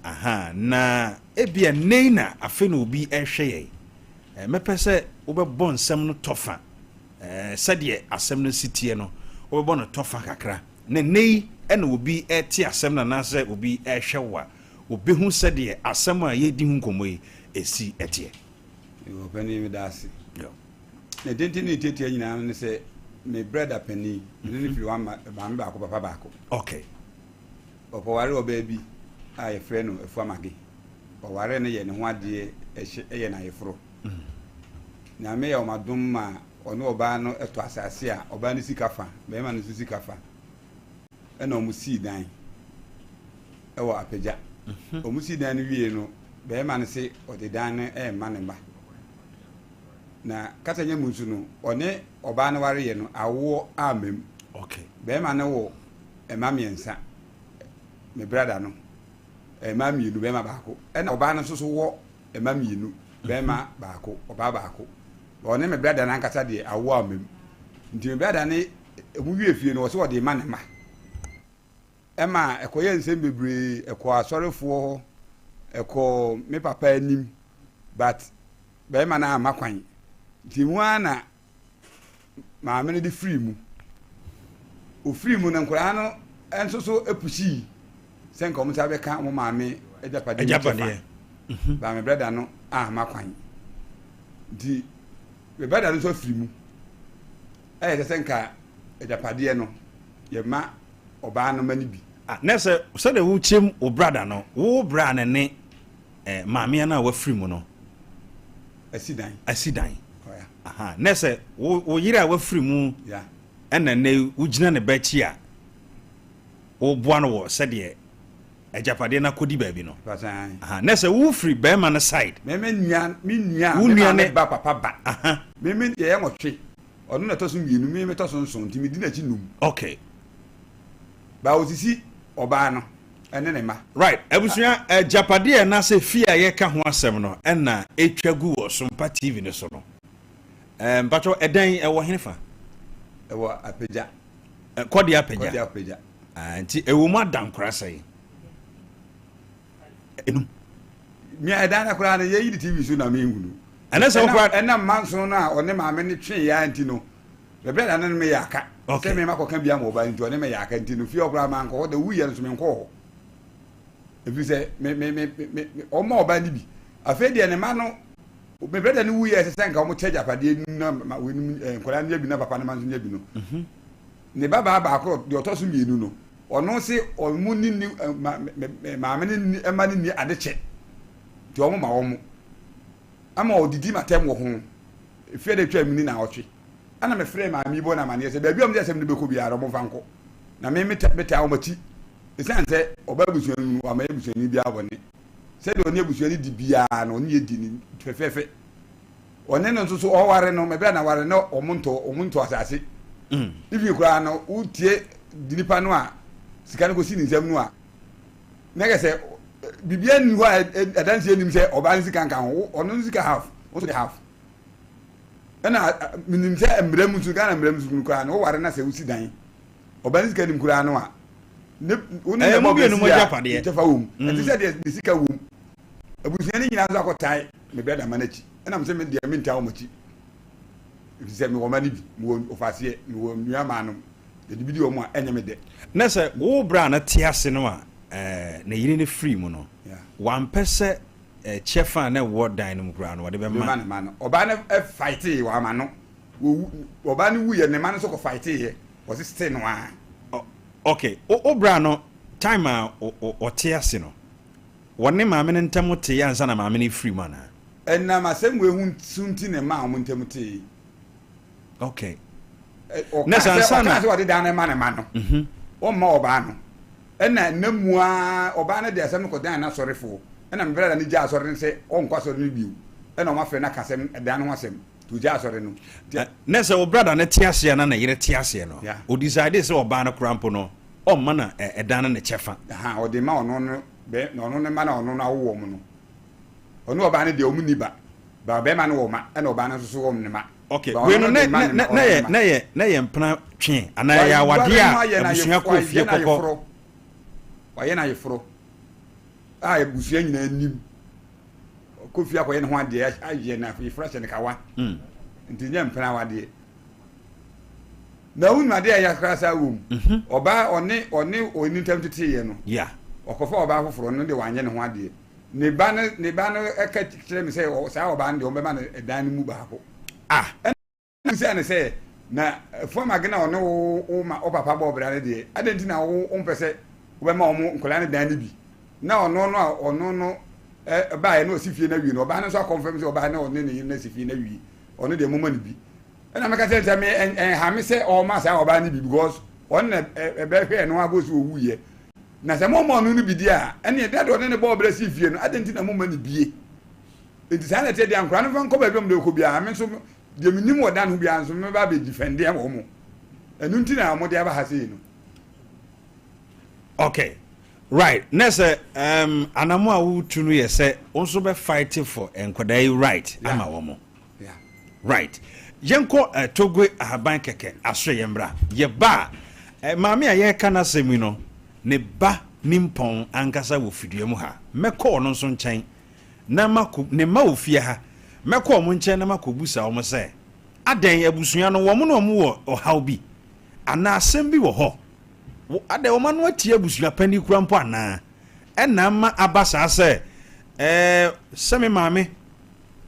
Aha na ebia nnɛ yi na afei na obi ɛhwɛ yɛn. Mɛpɛ sɛ wobɛbɔ nsɛm no tɔfa sɛdeɛ asɛm no si teɛ no, wobɛbɔ no tɔfa kakra na nnɛ yi ɛna obi ɛte asɛm no anaasɛ obi ɛhwɛ wo a obehu sɛdeɛ asɛm a yɛredi ho nkɔmmɔ yi ɛsi ɛteɛ. Ɔpanin meda ase. Ne tenten ne tiatia nyinaa ne sɛ me brɛda panin me ne no firi one maame baako papa baako. Okay. Ɔkɔware ɔbaa bi a yɛfrɛ no Afuamage. Ɔwaree no yɛ ne ho adeɛ ɛhyɛ ɛyɛ no ayeforo. Nyame yɛ wɔn adom ma ɔne ɔbaa no tɔ asase a ɔbaa no sika fa, bɛrima no nso sika fa. Ɛna wɔn sii dan ɛwɔ Apagya. Wɔn sii dan no wie no, bɛrima no se ɔde dan no ɛrema ne mma. Na kasa nya mu nso no, ɔne ɔbaa no wareyɛ no awoɔ amma mu. Okay. Bɛrima no wɔ mma mmiɛnsa, me brada no. Mmaa mmienu, barima baako. Ɛna ɔbaa no nso so wɔ mma mmienu, barima baako, ɔbaa baako. Ɔne me brada no ankasa deɛ awoɔ amma mu. Nti me brada no, ɔmo wie fie no, ɔsɛ ɔde ma ne mma. Ɛma ɛkɔyɛ nsɛm bebree, ɛkɔɔ asɔrefoɔ hɔ, ɛkɔɔ me papa anim, but barima no amma kwan. Nti emu ara na maame no de firii mu. Ofirii mu no, nkwadaa no nso so pusii sɛ nka wɔn nsa bɛka wɔn maame agyapadeɛ mu kyɛfa. Mhm. Ba me brɛda no amma kwan. Nti me brɛda no nso afiri mu. Ɛyɛ sɛ sɛ nka agyapadeɛ no yɛma ɔbaa no ma no bi. Ah, na sɛ sɛdeɛ wokyɛm wo brada no, wo bra no ne eh, maame no a wafiri mu no asi dan. Asi dan. Aha. Na sɛ wo wo yere a wafiri mu ɛna nnɛ wogyina ne ba akyi a woboa no wɔ sɛdeɛ agyapadeɛ no akɔdi baabi no. Aha. Na sɛ wofiri bɛrima no side. Me me nua me nua me maame ba papa ba. Aha. Me me yɛyɛ nwɔtwe. Ɔno na ɛtɔ so mmienu me metɔ so nson nti medi n'akyi num. Okay. Ba osisi ɔbaa no. ɛne ne mma. Right, abusua, agyapadeɛ anaasɛ fie a yɛreka ho asɛm no ɛna ɛtwa gu wɔ Sompa TV no so no. Eh, mpakyɛw, ɛdan ɛwɔ henefa? Ɛwɔ Apagya. Kɔdeɛ Apagya. Kɔdeɛ Apagya. Ah, nti ɛwɔ mu adankora sɛn? Enum. Mia ɛdan no koraa no yɛyi de TV so na menhunu. Ɛnɛ sɛ wokora. Ɛnam manson no a ɔne maame no twee ya nti no. Bɛbrɛ da no ne meyɛ aka. Okay. Sɛ mema kɔka bi ama ɔbaa nti ɔne meyɛ aka nti no fie hɔ koraa mankɔ hɔ da wuyɛ no so menkɔɔ hɔ. Ɛfiri sɛ me me me me ɔma ɔbaa no bi. Afei deɛ ne ma no me brɛda no wuyɛ ɛsɛ sɛ nka wɔn kyɛ agyapadeɛ na ma wɔnum eh, nkwadaa no nya bi na papa no ma nso nya bi no. Mhm. Ne ba baa baako deɛ ɔtɔ so mmienu no ɔno se ɔmo ni ni eh, ma maame ne ni ɛma ne ni ade kyɛ nti ɔmo ma wɔn ama ɔdidi ma tɛm wɔ ho efie de twɛ mu ni na ɔtwe. Ɛna mefrɛɛ maame yi bɔɔ no amanneɛ sɛ baabi a wɔde asɛm no bɛkɔ biara wɔmfa nkɔ, na me metaa wɔn akyi. Ɛsiane sɛ ɔbaa abusua no mu no, wammɛyɛ abusuani biara bɔne. Sɛdeɛ ɔne abusua no di biara no, ɔne yɛ di no fɛfɛɛfɛ. Ɔne no nso so ɔware no, mɛbrɛ na ware na wɔn ntɔ wɔn ntɔ asase. Mm. Ifi koraa no, wotie nipa no a sika no kɔsi ne nsam no a, na kɛ sɛ biribiara nni hɔ a adanseɛ nim sɛ ɔbaa no sika nka ho, ɔno no sika half, wo nso de half. Ɛna menim sɛ mmara mu nso Ghana mmara mu nso koraa no woware na sɛ wosi dan ɔba ne sika nim koraa no a ne wo ne ne bɔ bɛsi a kyɛfa wɔ mu mm. ɛte sɛ deɛ ne sika wɔ mu abusua no nyinaa nso akɔtae me brada ma no akyi ɛna mesɛ me deɛ mentaa wɔn akyi ɛfiri sɛ mewɔ ma no bi mewɔ ɔfaseɛ mewɔ nua maa nom yɛde bi di wɔn a ɛnyɛ me dɛ. Na sɛ wo bra no te ase no a ne yere no firi mu no wampɛ sɛ kyɛfa a na ɛwɔ dan no mu koraa no, wɔde bɛma. Bɛma ne mma no. Ɔbaa no fightee, wamma no. Wɔwu, ɔbaa no wuiɛ, ne mma no nso kɔ fighteeɛ. Wɔse still no ara. Ok, wo bra no, time a ɔte ase no, wɔne maame no ntam teeɛ ansa na maame no refiri mu anaa? Ɛnam asɛm wei ho so nti na ɛmaa wɔn ntam tee. Ok. Ɔkaa sɛ, ɔkaa sɛ ɔde dan no ma ne mma no, ɔmma ɔbaa no. Ɛna nna mu ara ɔbaa no de asɛm no kɔdan n'asɔrefoɔ. Ɛna me brada no gyaa asɔre no sɛ ɔnkɔ asɔre no bio. Ɛna wɔafrɛ no aka asɛm, dan no ho asɛm. Nti ɔgyaa asɔre no. Nti. Na sɛ wo brada no te aseɛ anaa ne yere te aseɛ no, ɔdecide sɛ ɔbaa no koraa mpo no, ɔmma no ɛdan no ne kyɛfa. Ahaa, ɔde ma ɔno no, bɛ, ɔno ne mma no a ɔno no awo wɔn no. Ɔne ɔbaa no deɛ wɔn nni ba. Ba ɔbarima no wɔ mma, ɛna ɔbaa no nso so wɔ ne mma. Okay, wei no na na na na yɛ na yɛ na yɛ mpena twe anaa yɛ awadeɛ a abusua kɔ fie kɔkɔ. Wayɛ no ayeforo a abusua nyinaa nim. Kɔ fie akɔyɛ ne ho adeɛ ayɛ no ayeforo ahyɛ no kawa. Mm. Nti nyɛ mpena awadeɛ. Na wonim adeɛ a ɛyɛ koraa saa wɔ mu. Mhm. Ɔbaa ɔne ɔne ɔni ntam teteeɛ no. Yeah. Ɔkɔfa ɔbaa foforɔ no deɛ wanyɛ ne ho adeɛ. Ne ba no ne ba no ka kyerɛ me sɛ saa ɔbaa no deɛ wɔbɛma no ɛdan no mu baako. Ah. Ɛna mebisaa no sɛ, na Fuamage na ɔne wo wo ma wo papa bɔɔ bra no deɛ, adɛn nti na wo wompɛ sɛ wobɛma wɔn nkwadaa no dan no bi? Na ɔno no a ɔno no Ɛbaeɛ na ɔsi fie no awie no, ɔbaa no nso akɔnfɛm sɛ ɔbaa no ɔne ne yere no asi fie no awie, ɔno deɛ moma no bi. Ɛna meka kyerɛ sɛ me ɛnha me sɛ ɔma saa ɔbaa no bi because ɔno na ɛbɛhwɛɛ no akɔsi ɔwuiɛ. Na sɛ moma ɔno no bi deɛ a, ɛneɛ dɛ deɛ ɔne ne bɔɔ berɛ sii fie no, adɛn nti na moma no bie? Nti saa na ɛteɛ deɛ nkora no mfa nkɔ baabi a wɔde kɔ biara, me nso deɛ menim wɔ dan ho biara nso mɛba abɛdifɛndeɛ wɔ mo. Ɛno nti na wɔde aba ha sei no. Okay. Right na sɛ um, anamo a wotu no yɛ sɛ wo nso bɛ fight for nkwadaa yi right ama wɔn. Right yɛnkɔ uh, Togo ahaban kɛkɛ aso yɛn bra yɛba a uh, maame a yɛreka n'asɛm yi no ne ba nimpɔn ankasa wɔ fidua mu ha mɛkɔ ɔno nso nkyɛn na makɔ ne mma wɔ fie ha mɛkɔ wɔn nkyɛn na makɔbusa wɔn sɛ adɛn abusua no wɔn na wɔn wɔ ɔhaw bi anaa asɛm bi wɔ hɔ Wo, adɛn, wɔn ano atia abusua panin koraa mpo anaa? Ɛna ama aba saa sɛ, ɛɛ, sɛ me maame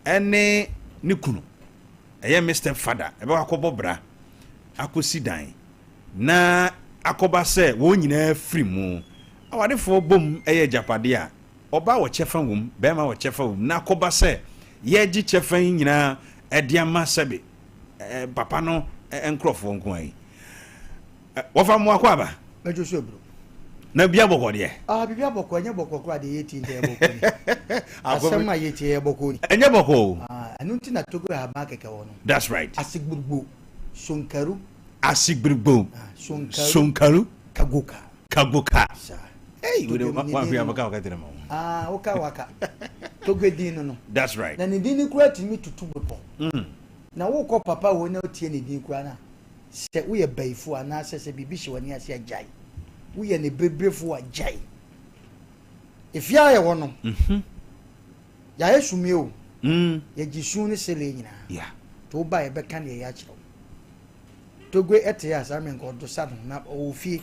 ne ne kunu, ɛyɛ me step father, ɛbɛkɔ akɔbɔ bra, akɔsi dan, na akɔba sɛ wɔn nyinaa firi mu. Awadefoɔ bom yɛ agyapadeɛ a, ɔbaa wɔ kyɛfa wom, barima wɔ kyɛfa wom, na akɔba sɛ yɛregye kyɛfa yi nyinaa de ama sɛbe, ɛɛ, papa no nkorɔfoɔ nko ara yi. Wɔfa mmoa kɔ aba. Mɛdwo so aburo. Na bia bɔkɔ deɛ. Ah biribi abɔkɔ ɛnyɛ bɔkɔ koraa deɛ yɛtie nti ɛyɛ bɔkɔ ni. Asɛm a yɛtie ɛyɛ bɔkɔ ni. Ɛnyɛ bɔkɔ o. Ah ɛno nti na Togo ahaban kɛkɛ wɔ no. That's right. Asigburugbo, sonkaru. Asigburugbo, ah, sonkaru. Sonkaru. Kagoka. Kagoka. Saa. Hey, wo de wa hwɛ abaka waka tena ma. Ah, woka waka. Togo din no no. That's right. Na ne din no kura tumi tutu bepɔ. Na wokɔ papa wɔ na wotie ne din kura na. Sɛ woyɛ bayifo anaasɛ sɛ biribi hyɛ w'ani ase a, gyae. Woyɛ anibereberefo a, gyae. Efie a yɛwɔ no, yɛayɛ sumie o. Yɛgye su ne selee nyinaa. Nti woba a, yɛbɛka deɛ ɛyɛ akyerɛ wo. Togue te a saa mmerɛ nka ɔdosa no, na ɔwɔ fie,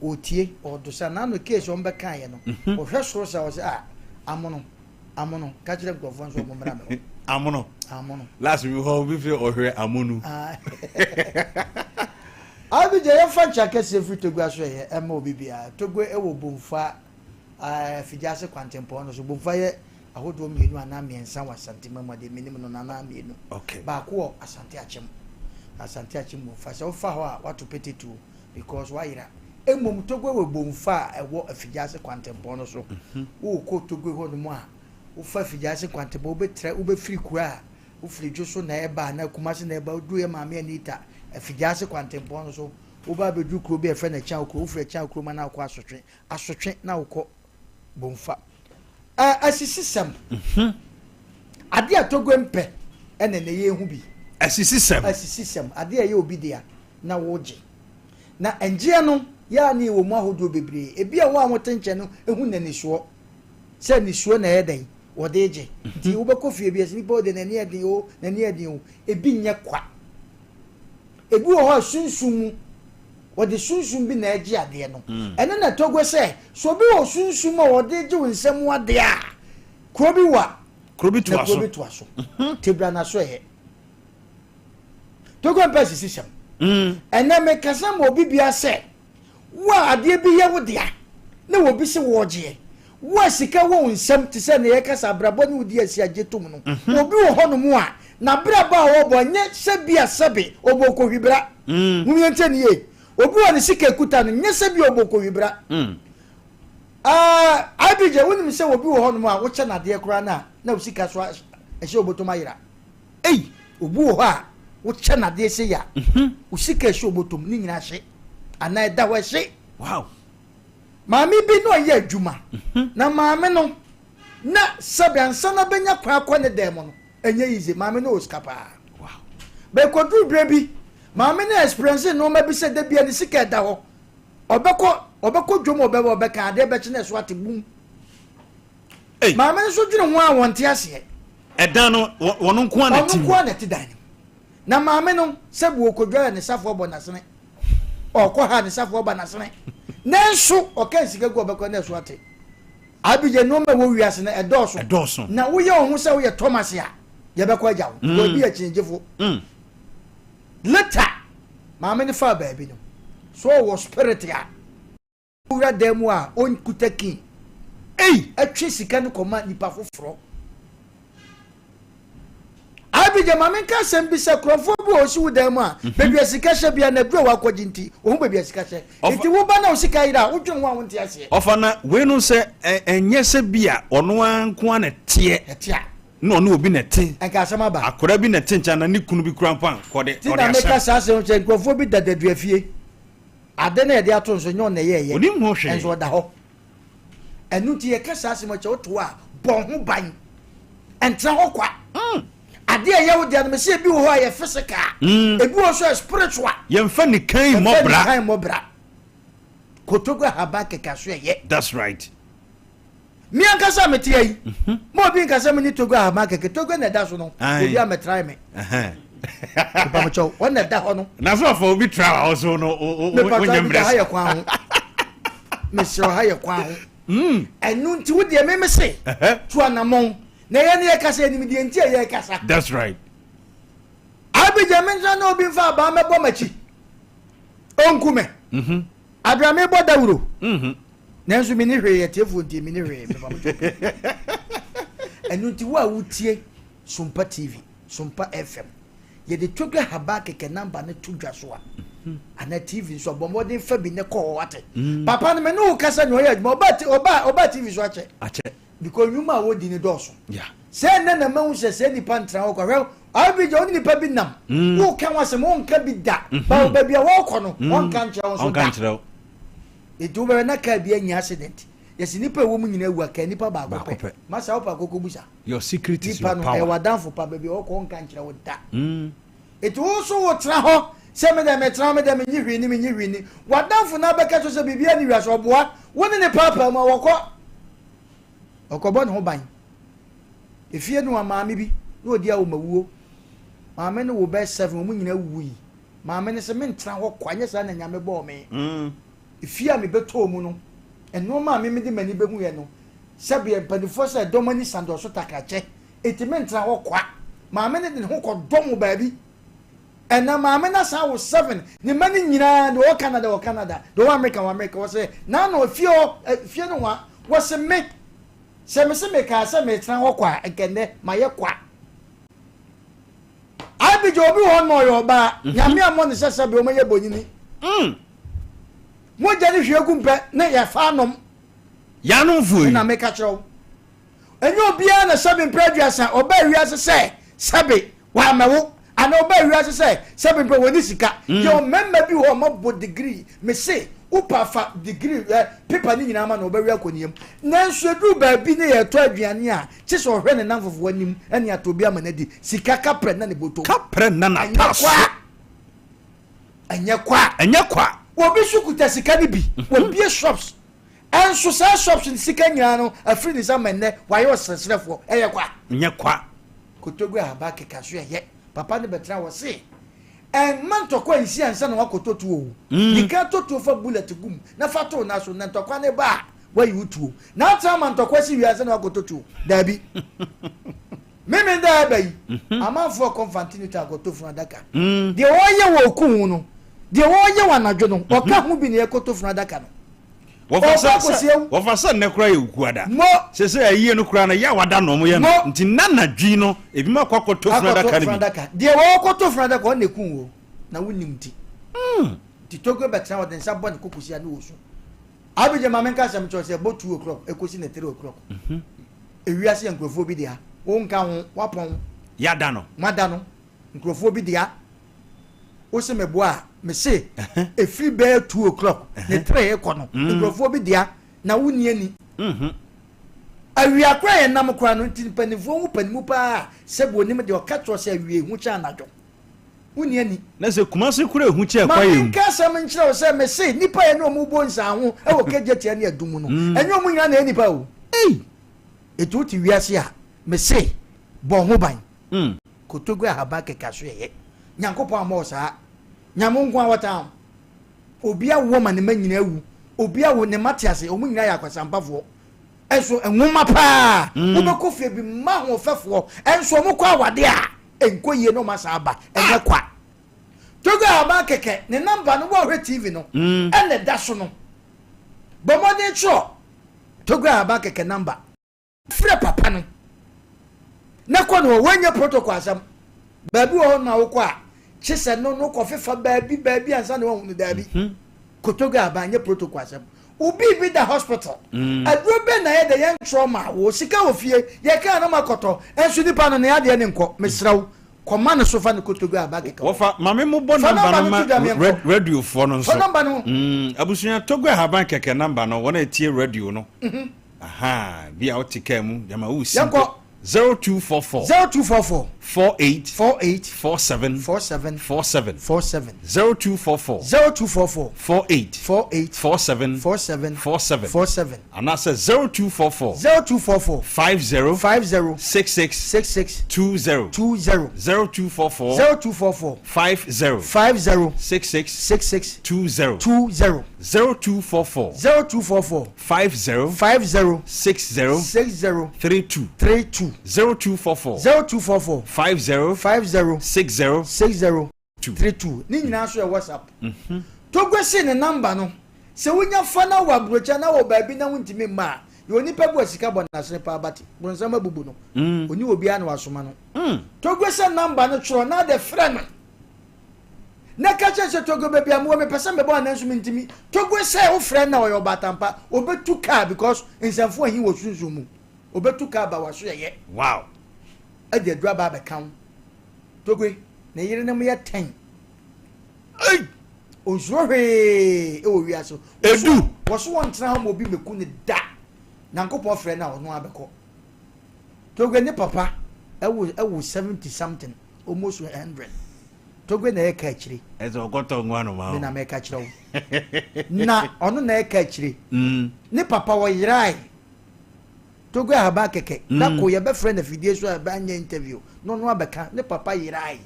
ɔretie, ɔredosa. N'ano case a wɔbɛkaeɛ no, ɔhwɛ soro saa, ɔsɛ ah, amono. Amono, ka kyerɛ nkurɔfoɔ nso wɔn mmra me hɔ. Amono. Amono. Last mi hɔ obi fi ɔhwɛ amonu. Ah. Abigya yɛmfa nkyɛ akɛseɛ firi Togo aso ɛyɛ ɛma obi biara. Togo ɛwɔ Bomfa Figyase kwantempɔn no so. Bomfa yɛ ahodoɔ mmienu anaa mmiɛnsa wɔ Asante mu adeɛ menim no anaa mmienu. Okay. Baako wɔ Asante Akyem. Asante Akyem Bomfa. Sɛ wofa hɔ a wato petetuo because wayera. Mmom Togo wɔ Bomfa a ɛwɔ Afigya-Ase kwantempɔn no so. Worekɔ Togo hɔnom a, wofa Afigya-Ase kwantempɔn, wobɛtra, wobɛfiri kuro a wofiri Dwoso na ɛreba anaa Kumasi na ɛreba, woduru yɛ Maame Anita, Afigya-Ase kwantempɔn no so, woba abɛduru kuro bi a yɛfrɛ no Akyan Kuro, wofiri Akyan Kurom a na wokɔ Asotwe, Asotwe na wokɔ Bomfa. Ɛ, asisisɛm. Adeɛ a Togo mpɛ ɛna ɛnɛ yɛrehu bi. Asisisɛm. Asisisɛm, adeɛ a ɛyɛ obi dea na wogye. Na ngyeɛ no yɛ a na yɛwɔ mu ahodoɔ bebree. Ebia wɔn a wɔte nkyɛn no hu no anisoɔ, sɛ anisoɔ na ɛyɛ dɛn, wɔde regye. Nti wobɛkɔ fie bi, ɛsɛ nipa o deɛ n'ani yɛ den o, n'ani yɛ den o. Ebi nyɛ kwa. Ebi wɔ hɔ a sunsum mu, wɔde sunsum bi na ɛgye adeɛ no. Ɛno na ɛtɔ gua sɛ, sɛ obi wɔ sunsum a wɔde regye wo nsam adeɛ a, kuro bi wɔ a, Kuro bi toa na kuro so. bi toa so. Tebra na so ɛyɛ. Togo mpɛ asisisɛm. Ɛnɛ mekasa ma obi bia sɛ, wo a adeɛ bi yɛ wo dea na obi se wɔɔgyeɛ, wo a sika wɔ wo nsam te sɛ nea yɛka sɛ abrabɔ ne wodi asi agye tom no, obi wɔ hɔnom a n'abrabɔ a ɔbɔ nyɛ sɛ bi a sɛbe ɔbɔ kohwibra. Mom yɛntie no yie. Obi wɔ ne sika ekuta no nyɛ sɛ bi a ɔbɔ kohwibra. Ah, IBJ, wonim sɛ obi wɔ hɔnom a wokyɛ no adeɛ koraa no a na wo sika so ɛhyɛ wo bɔtɔm ayera. Ei! Obi wɔ hɔ a, wokyɛ no adeɛ sei a, wo sika a ɛhyɛ wo bɔtɔ mu ne nyinaa hye anaa ɛda hɔ ɛhye. Wow! Maame bi na ɔyɛ adwuma, na maame no na sɛbe ansa na bɛnya kwan akɔ ne dan mu no, ɛnyɛ easy. Maame no wɔ sika paa. Wow! Bɛkɔduru berɛ bi, maame no experience nneɛma bi sɛ da bia ne sika ɛda hɔ. Ɔbɛkɔ ɔbɛkɔ dwom ɔbɛba ɔbɛka adeɛ bɛkye na ɛso ate bum. Ei! Maame no nso dwene ho a wɔnte aseɛ. Ɛdan no, wɔn nko ara na ɛte mu. Ɔno nko ara na ɛte dan no mu. Na maame no, sɛbi ɔkɔdware a ne safoa bɔ n'asene. Ɔkɔ ha a ne safoa ba n'asene. Nanso ɔka sika gu a ɔbɛkɔ na ɛso ate. Abigya nneɛma ɛwɔ wiase no ɛdɔɔso. Ɛdɔɔso. Na woyɛ wo ho sɛ woyɛ Thomas a, yɛbɛkɔ agya wo. Because ebi yɛ kyinigyefo. Later, maame no faa baabi no, so ɔwɔ spirit a. Wura dan mu a ɔnkuta key. Ei! Ɛtwe sika no kɔma nipa foforɔ. Abigya ma menka asɛm bi sɛ korɔmfoɔ bi wɔ ɔsi wo dan mu a mhm. baabi a sika hyɛ bia na aduru a wakɔgye nti ɔhu baabi a sika hyɛ nti woba na wo sika yera a wodwene ho a wonte aseɛ. Ɔfa na wei no sɛ ɛnyɛ sɛ bi a ɔno ara nko ara na ɛteɛ ɛte a na ɔne obi na ɛte nka asɛm aba akwadaa bi na ɛte nkyɛn na ne kunu bi kura mpo a kɔde ɔde asɛm. Ti na meka saa asɛm sɛ nkurɔfoɔ bi da dadua fie ade na yɛde ato nso nyɛ ɔna ɛyɛɛyɛ onim ho hwee nso ɔda hɔ. Ɛno nti yɛka saa asɛm akyɛ woto a bɔ ho ban ɛntena hɔ kwa mm. Adeɛ a ɛyɛ wo deɛ no mesɛ ebi wɔ hɔ a yɛ physical mm. Ebi wɔ so yɛ spiritual. Yɛmfa ne kan mmɔ bra, yɛmfa ne kan mmɔ bra. Kotoku ahaba keka so ɛyɛ. That's right. Me ankasa mete ayi mhm. Ma obi nka sɛ mene Togo ahaba kɛkɛ. Togo na ɛda so no, obi a mɛtrae me mepamokyɛw wɔn na ɛda hɔ no. Na so afa obi tra wa ɔso no wonyɛ mmerɛ ha yɛ kwan ho, mesrɛ ha yɛ kwan ho. Hmm. Ɛno nti wo deɛ meme se tu anammɔn na yɛ ne yɛkasa anim deɛ nti a yɛkasa. That's right. Abigya mentra na obi mfa abaa mɛbɔ m'akyi ɔnku me mhm. Abira mebɔ dawuro mhm. Nanso menni hwee, atiefoɔ ntie, menni hwee, mefa mo kyɛw. Ɛno nti wo a wotie Sompa TV, Sompa FM, yɛde Togbe Habaa kɛkɛ namba no to dwa so a, anaa TV nso a, bɔ mmɔden fa bi ne kɔ hɔ wate. Mm. Papa no me ne wo kasa nea ɔyɛ adwuma, ɔba ɔba ɔba TV so akyɛ. Akyɛ. Because nnwuma a wɔdi no dɔɔso. Yeah. Sɛ ɛnɛ na mahu sɛ sɛ nipa ntena hɔ kwa hwɛ Abigya wo ne nipa bi nam mm. woka ho asɛm wonka bi da mm -hmm. ba baabi a wɔkɔ no mm. ɔnka nkyerɛ wo nso da. Enti wobɛhwɛ na car bi anya accident. Yɛse nipa a ɛwɔ mu nyinaa awu a, kaa nipa baako pɛ. Masa wopɛ akɔkɔ busa. Your secret is your power. Nipa no ɛyɛ w'adamfo pa, baabi a ɔkɔ ɔnka nkyerɛ wo da. Enti wo nso wotena hɔ sɛ me deɛ metena hɔ, me deɛ menye hwee ni, menye hwee ni. W'adamfo no abɛka kyerɛ sɛ biribiara nni wiase, ɔboa. Wo ne ne paapaa mu a, wɔkɔ. Ɔkɔbɔ ne ho ban. Efie no a maame bi na ɔdi awomawuo. Maame no wo bɛyɛ seven, wɔn nyinaa wuwui. Maame no se mentena hɔ kwa, nyɛ saa na Nyame bɔɔ me. Efie a mebɛtɔɔ mu no, nnoɔma a me mede m'ani bɛhuiɛ no, sɛbeɛ mpaninfoɔ sɛ dɔm ani sa dɔɔso takrakyɛ, enti mentena hɔ kwa. Maame no de ne ho kɔdɔm wɔ baabi. Ɛnna maame no asan awo seven, ne mma no nyinaa, deɛ ɔwɔ Canada wɔ Canada, deɛ ɔwɔ Amerika wɔ Amerika. Wɔse, Naano, efie hɔ, efie no hwa. Wɔse me, sɛ mese mekaa sɛ meretena hɔ kwa a, nka ɛnnɛ mayɛ kwa. Abigya obi wɔ hɔ na ɔyɛ ɔbaa. Mhm. Nyame ammɔ ne sɛ sɛbe ɔmɛyɛ bonyini. Mm. Mogya ne hwie gu mpɛ ne yɛfa anom. Yanomfoɔ yi. Ɛna meka kyerɛ wo. Ɛnyɛ obiara na sɛbe mpɛ aduasa ɔbaa wiase sɛ sɛbe wamɛwo anaa ɔbaa wiase sɛ sɛbe mpɛ wɔne sika. Mm. Yɛ mmarima bi wɔ hɔ ɔmabɔ degree mese wopa fa degree ɛ pepa ne nyinaa ma na ɔbɛwe akɔ ne yam. Nanso eduru baabi ne yɛtɔ aduane a Kye sɛ ɔhwɛ ne nnamfofoɔ anim ne atɔ bi ama no adi. Sika kaprɛ nna ne bɔtɔ mu. Kaprɛ nna n'ataaso. Ɛnyɛ kwa. Ɛnyɛ kwa. Obi nso kuta sika no bi. Mhm. Wabue shops. Ɛnso saa shops no sika nyinaa no afiri ne nsa ma nnɛ wayɛ ɔsrɛsrɛfoɔ. Ɛyɛ kwa. Ɛnyɛ kwa. Kotogu ahaba keka so ɛyɛ. Papa no bɛtena hɔ se ɛmma ntɔkwa nsi ansa na wakɔtɔ tuo o. Mm. Nika tɔ tuo fa bullet gu mu na fa to na so na ntɔkwa ne ba a Wayi wo tuo. Na atra ama ntɔkwa si wiase na wakɔtɔ tuo. Daabi. Meme da ɛba yi, mhm. amanfoɔ kɔ Mfantini ta akɔtɔ funu adaka. Mm. Deɛ wɔyɛ wɔ oku ho no, deɛ wɔyɛ wɔ anadwo no, mhm. ɔka ho bi na yɛkɔtɔ funu adaka no. Wɔfa sɛ nnɛ koraa yɛ okuada. Sɛ sɛ ayie no koraa no yɛ awada na ɔmo yɛ no. Nti nna anadwo no ebi ma akɔ akɔtɔ funu adaka no bi. Deɛ wɔkɔtɔ funu adaka ɔno na eku wo na wonim nti. Mm. Nti Togo bɛtena ɔde nsa bɔ ne kokosia ne wɔ su. Abigya ma menka asɛm kyerɛ sɛ ɛbɔ 2 o'clock ɛkɔsi ne 3 o'clock. Mhm. Ewiase yɛ nkurɔfoɔ bi dea. Wo nka ho, wapɔn. Yada no. Mada no. Nkurɔfoɔ bi dea. Wo se meboa a, me se ɛfiri bɛyɛ 2 o'clock ne 3 kɔ no, mm. nkurɔfoɔ bi dea na wo ni ani. Mhm. Awia koraa yɛ nam koraa no nti mpanimfoɔ ho panimu paa sɛ bu onim deɛ ɔka kyerɛ sɛ awia ehu kyɛn anadwo. Wonni ani. Na sɛ Kumasi kura ehu kyɛɛ kwaeɛ mu. Ma menka asɛm nkyerɛ wo sɛ mese nnipa a yɛne wɔn bɔ nsaho wɔ Kejetia ne Adum no, mm. ɛnyɛ wɔn nyinaa na ɛyɛ nnipa o. Ei! Eti wote wiase a, mese bɔ ho ban. Mm. Kotogu ahaban kɛkɛ so ɛyɛ. Nyankopɔn ammɔ wo saa. Nyame nko a wɔtan wo. Obi awo ma ne mma nyinaa awu. Obi awo ne mma te ase, wɔn nyinaa yɛ akwasampafoɔ. Ɛnso nwoma paa, mm. wobɛkɔ fie bi mma ahoɔfɛfoɔ, ɛnso wɔn kɔ awade a, Ɛnkɔ yie na ɔma saa ba ɛnyɛ kwa. Togo Ahaban kɛkɛ ne number no woahwɛ TV no mm. ɛna ɛda so no. Bɔ mmɔden twerɛ. Togo ahaban kɛkɛ number. Frɛ papa no na kɔ ne hɔ. Wei nyɛ protocol asɛm. Baabi wɔ hɔ nom a wokɔ a, kye sɛ no no kɔ fefa baabi baabi ansa na wahu no daabi. Mhm. Kɔ Togo ahaban nyɛ protocol asɛm. Obi bi da hospital. Mm. Aduro bɛ na yɛ dɛ yɛn twerɛ ma wo sika wɔ fie yɛ kaa no ma kɔtɔ nso nipa no ne adeɛ ne nkɔ mesrɛ wo kɔma no so fa no kɔ Togo ahaban kɛkɛ. Wɔfa maame mo bɔ namba no ma radiofoɔ no nso. Fa namba no. Mm, abusua Togo ahaban kɛkɛ namba no wɔn a etie radio no. Mhm. Aha, bi a wote kaa mu, gyama wosi. Yɛnkɔ. 0244. 0244. 48. 48. 47. 47. 47. 47. 0244. 0244. 48. 48. 47. 47. 47. 47. Anaasɛ 0244. 0244. 50. 50. 66. 66. 20. 20. 0244. 0244. 50. 50. 66. 66. 20. 20. 0244. 0244. 50. 50. 60. 60. 32. 32. 0244. 0244. 50. 50. 60. 60. 2. 32. Ne nyinaa nso yɛ WhatsApp. Mhm. Togo se ne number no, sɛ wonya fa na wɔ aburokyi anaa wɔ baabi na wontumi mma a, yɛ onipa bi wɔ sika bɔ n'asene paa but bronsam abubu no. Mm. Oni obiara na wasoma no. Mm. Togo sɛ number no twerɛ na de frɛ no. Na ka kyerɛ sɛ Togo baabi a mewɔ mepɛ sɛ mebɔ anaa nso mentumi. Togo sɛ wofrɛ no na ɔyɛ ɔbaatampa, obetu kaa because nsɛmfo ahi wɔ sunsum mu. Obetu kaa ba w'aso yɛyɛ. Wow. Ɛde aduru aba abɛka wo. Togo ne yerenom yɛ tɛn. Ei! Onsuro hwee wɔ wiase. Edu. Wɔso wɔntena hɔ ma obi mmeku no da. Nyankopɔn frɛ no a ɔno ara bɛkɔ. Togo ne papa ɛwo ɛwo 70 something almost 100. Togo na ɛka akyire. Ɛsɛ ɔkɔtɔ nwa no ma o. Me na mɛka kyerɛ wo. Na ɔno na ɛka akyire. Mm. Ne papa wɔyerae. Togo ahaban kɛkɛ. Mm. Da ko yɛbɛfrɛ no afidie so a ɛbɛnyɛ interview. Na ɔno abɛka ne papa yerae.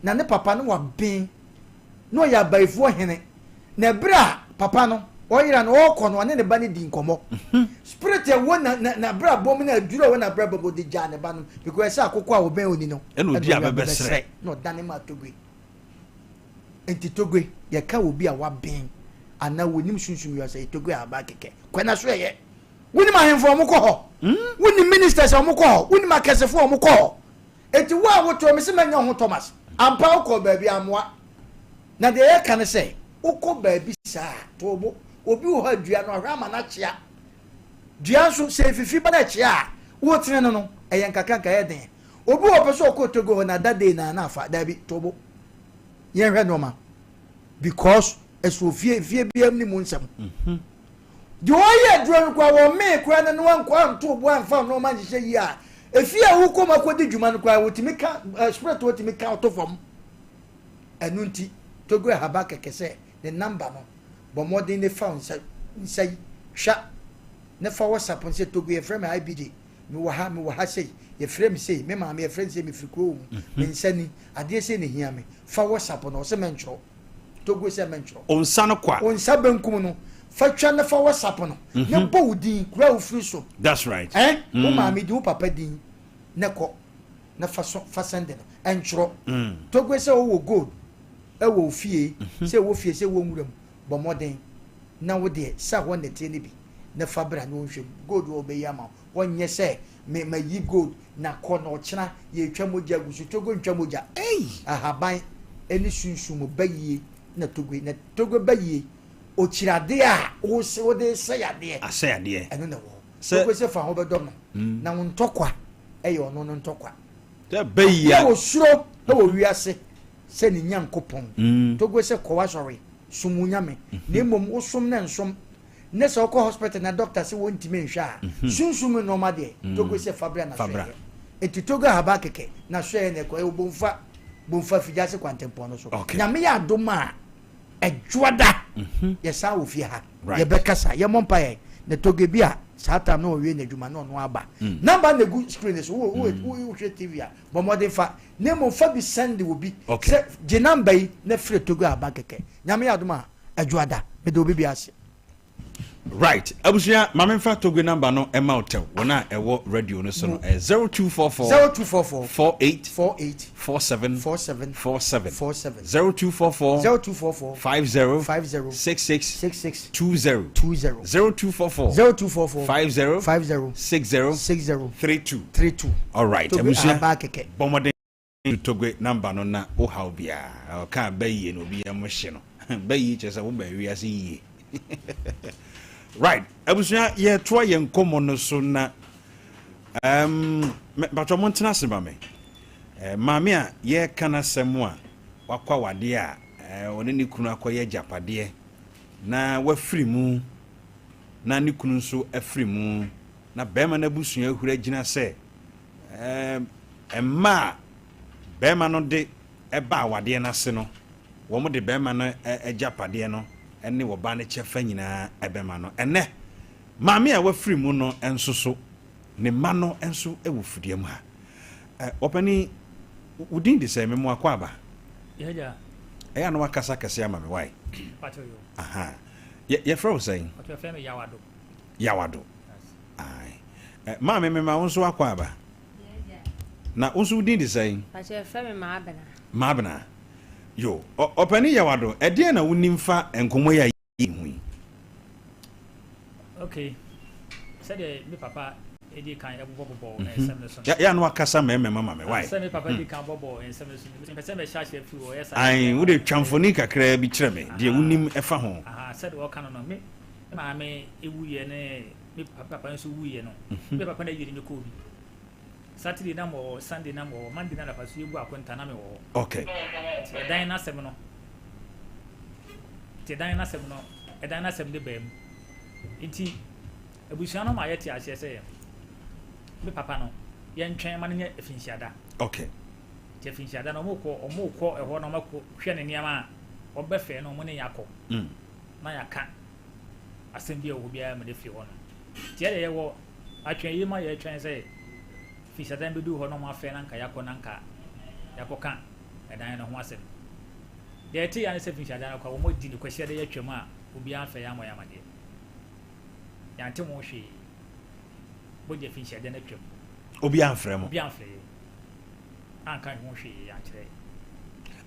Na ne papa no waben. Na ɔyɛ abayifoɔ hene. Na ɛberɛ a papa no ɔyera no ɔrekɔ no ɔne ne ba no di nkɔmmɔ. Mhm. Spirit a ɛwɔ na na n'abrabɔ mu na aduru a ɛwɔ n'abrabɔ mu ɔde gyaa ne ba no because ɛsɛ akokɔ a ɔbɛn oni no. Ɛna ɔdi abɛbɛsrɛ. Na ɔdane maa Togbe. Nti Togbe yɛka obi a waben anaa wɔnim sunsum wiase yɛ Togbe ahaban kɛkɛ. Kɔ na so ɛyɛ. Wonim ahemfo a wɔkɔ hɔ. Hmm? Wonim ministers a wɔkɔ hɔ. Wonim akɛsefo a wɔkɔ hɔ. Enti wo a wotoɔ mese mɛnyɛ wo ho Thomas. Ampa wokɔɔ baabi ammoa. Na deɛ yɛka ne sɛ wokɔ baabi saa a to wo bo. Obi wɔ hɔ a dua no ɔhwɛ ama no akyea. Dua nso sɛ efifi ba na ɛkyea a wotene no no ɛyɛ nkakra nka ɛyɛ den. Obi wɔ hɔ ɔpɛ sɛ ɔkɔ Togo hɔ na that day na na afa. Daabi to wo bo. Yɛnhwɛ nneɛma because ɛso ofie fie biara mu ne mu nsɛm. Mhm. Deɛ ɔyɛ aduro no koraa wɔmee koraa na no ankɔ anto bo amfa nneɛma nhyehyɛ yie a efie a wokɔ mu akɔdi dwuma no koraa wɔtumi ka eh, spirit wɔtumi ka ɔto fam. Ɛno nti Togo Ahaba kɛkɛ sɛ ne number no bɔ mmɔden ne fa nsa nsa yi twa ne fa WhatsApp no sɛ Togo yɛfrɛ me IBJ mewɔ ha mewɔ ha sei yɛfrɛ me sei me maame yɛfrɛ no sei mefiri kuro wɔ mu mhm. me nsa ni adeɛ sei na ehia me fa WhatsApp no ɔsɛ mɛntwerɛ Togo sɛ mɛntwerɛ. Wo nsa no kwa. Wo nsa benkum no fa twa ne fa WhatsApp no ne mhm. bɔ wo din kuro a wofiri so. That's right. Eh? Wo mm. maame din wo papa din ne kɔ na fa so fa sɛnde no ɛntwerɛ. Mm. Togo sɛ wowɔ gold ɛwɔ wo fie mhm. sɛ ɛwɔ fie sɛ ɛwɔ nwura mu bɔ mmɔden na wo deɛ sa hɔ nɛteɛ no bi na fa bra na wɔnhwɛ mu gold wɔ wɔbɛyi ama wo wɔnyɛ sɛ me mayi gold na kɔ na ɔkyena yɛtwa mogya agu so Togo ntwa mogya ahaban ɛne sunsum mu bayie na Togo na Togo bayie ɔkyiri adeɛ a wose wode sɛ adeɛ asɛ adeɛ ɛno na wɔ Togo sɛ fa ho bɛdɔm no mm. na wo ntɔkwa ɛyɛ ɔno no ntɔkwa sɛ bayie a wɔsuro ɛwɔ wiase sɛ ne Nyankopɔn. Togo sɛ kɔ w'asɔre, som wo Nyame, na mmom wo som no nsom. Nnɛ sɛ wokɔ hospital na doctor se wɔntumi nhwɛ a, sunsum mu nnoɔma deɛ, Togo sɛ fa bra na hwɛ yɛ. Enti Togo ahaban kɛkɛ na hwɛ yɛ na ɛkɔ, ɛwɔ Bomfa, Bomfa Figyase kwantempɔn no so. Nyame yɛ adom a, Ɛdwoada, yɛsan wɔ fie ha, yɛbɛkasa, yɛmmɔ mpaeɛ, na Togo bi a saa time no ɔwie n'adwuma na ɔno aba. Number no na ɛgu screen so, wohwɛ TV a, bɔ mmɔden fa. Na mmom fa bi sɛnde obi sɛ gye number yi na frɛ Togo aba kɛkɛ. Nyame yɛ adom a Adwoada meda obi biara ase. Right abusua ma me nfa Togbe number no ɛma wo tɛw wɔn a ɛwɔ radio no so no ɛyɛ 0244 0244 48 48 47 47 47 47 0244 0244 50 50 66 66 20 20 0244 0244 50 50 60 60 32 32 Alright Togbe abusua ahaba kɛkɛ. bɔ mmɔden to Togbe number no na wo haw biara ɔka bɛ yie no obi yam hye no bɛ yie kyerɛ sɛ wo ba wiase yie. Right abusua yɛtoa yɛn nkɔmmɔ no so na um, mpatwɔ mo ntena ase ma me eh, maame a yɛreka n'asɛm a wakɔ awadeɛ a eh, ɔne ne kunu akɔyɛ agyapadeɛ na wafiri mu na ne kunu nso afiri mu na bɛrima no abusua ahuri agyina sɛ eh, mma a bɛrima no de ɛba awadeɛ no ase no Wɔde barima no agyapadeɛ no ne ɔbaa no kyɛfa nyinaa bɛma no. Ɛnnɛ, maame a wafiri mu no nso so, ne mma no nso wɔ fidua mu ha. Ɔpanin, wo din de sɛn? Memo Akwaaba. Yɛagya. Ɛyɛ a na wakasa kɛse ama me, why? Pacho yo. Aha. Yɛfrɛ wo sɛn? Pacho yɛfrɛ me Yawado. Yawado. Aye. Maame, mema wo nso akwaaba. Yɛagya. Na wo nso wo din de sɛn? Pacho yɛfrɛ me Maabena. Maabena. Yo, Ɔpanin Yawado, ɛdeɛn na wonim fa nkɔmmɔ yi a yɛredi ho yi? Okay, sɛdeɛ me papa di kan bobɔbobɔɔ mhm. nsɛm no so no. Yɛ a na wakasa mmarima ma me, why? Sɛ me papa di kan bɔbɔɔ nsɛm no so no, mepɛ sɛ mɛhyɛ aseɛ firi hɔ, ɛyɛ saa. Ae, wode twa mfoni kakraa bi kyerɛ me, deɛ wonim ɛfa ho. Aha, sɛdeɛ wɔka no no, me maame wuiɛ ne me papa nso wuiɛ no, mhm. me papa na yiri me kɔɔ bi. Saturday na mewɔ hɔ, Sunday na mewɔ hɔ, Monday na anapa so yɛbu akonta na mewɔ hɔ. Okay. Nti ɛdan no asɛm no, nti ɛdan no asɛm no, ɛdan no asɛm de baa mu. Nti abusua no ma yɛte aseɛ sɛ me papa no yɛntwɛn ma no nyɛ afinhyiada. Okay. Nti afinhyiada no wɔkɔ wɔkɔ ɛhɔ na wɔakɔ hwɛ ne nneɛma a wɔbɛfɛ no wɔn ne yɛakɔ. Mm. Na yɛaka asɛm bi a ɛwɔ hɔ biara ma no afiri hɔ no. Nti yɛde yɛwɔ Atwɛn yi ma yɛtwɛn sɛ Fisherdan bɛduru hɔ na wɔafrɛ na anka yɛakɔ na anka yɛakɔka ɛdan no ho asɛm. Deɛ ɛte yɛ ne sɛ Fisherdan no koraa wɔadi no Kwasiada yi atwam a obiara amfrɛ yɛn ammɔ yɛn amaneɛ. Yɛante ho hwee. Bɔgya Fisherdan atwam. Obiara amfrɛ mo? Obiara amfrɛ yɛn. Anka ho hwee ankyerɛ yɛn.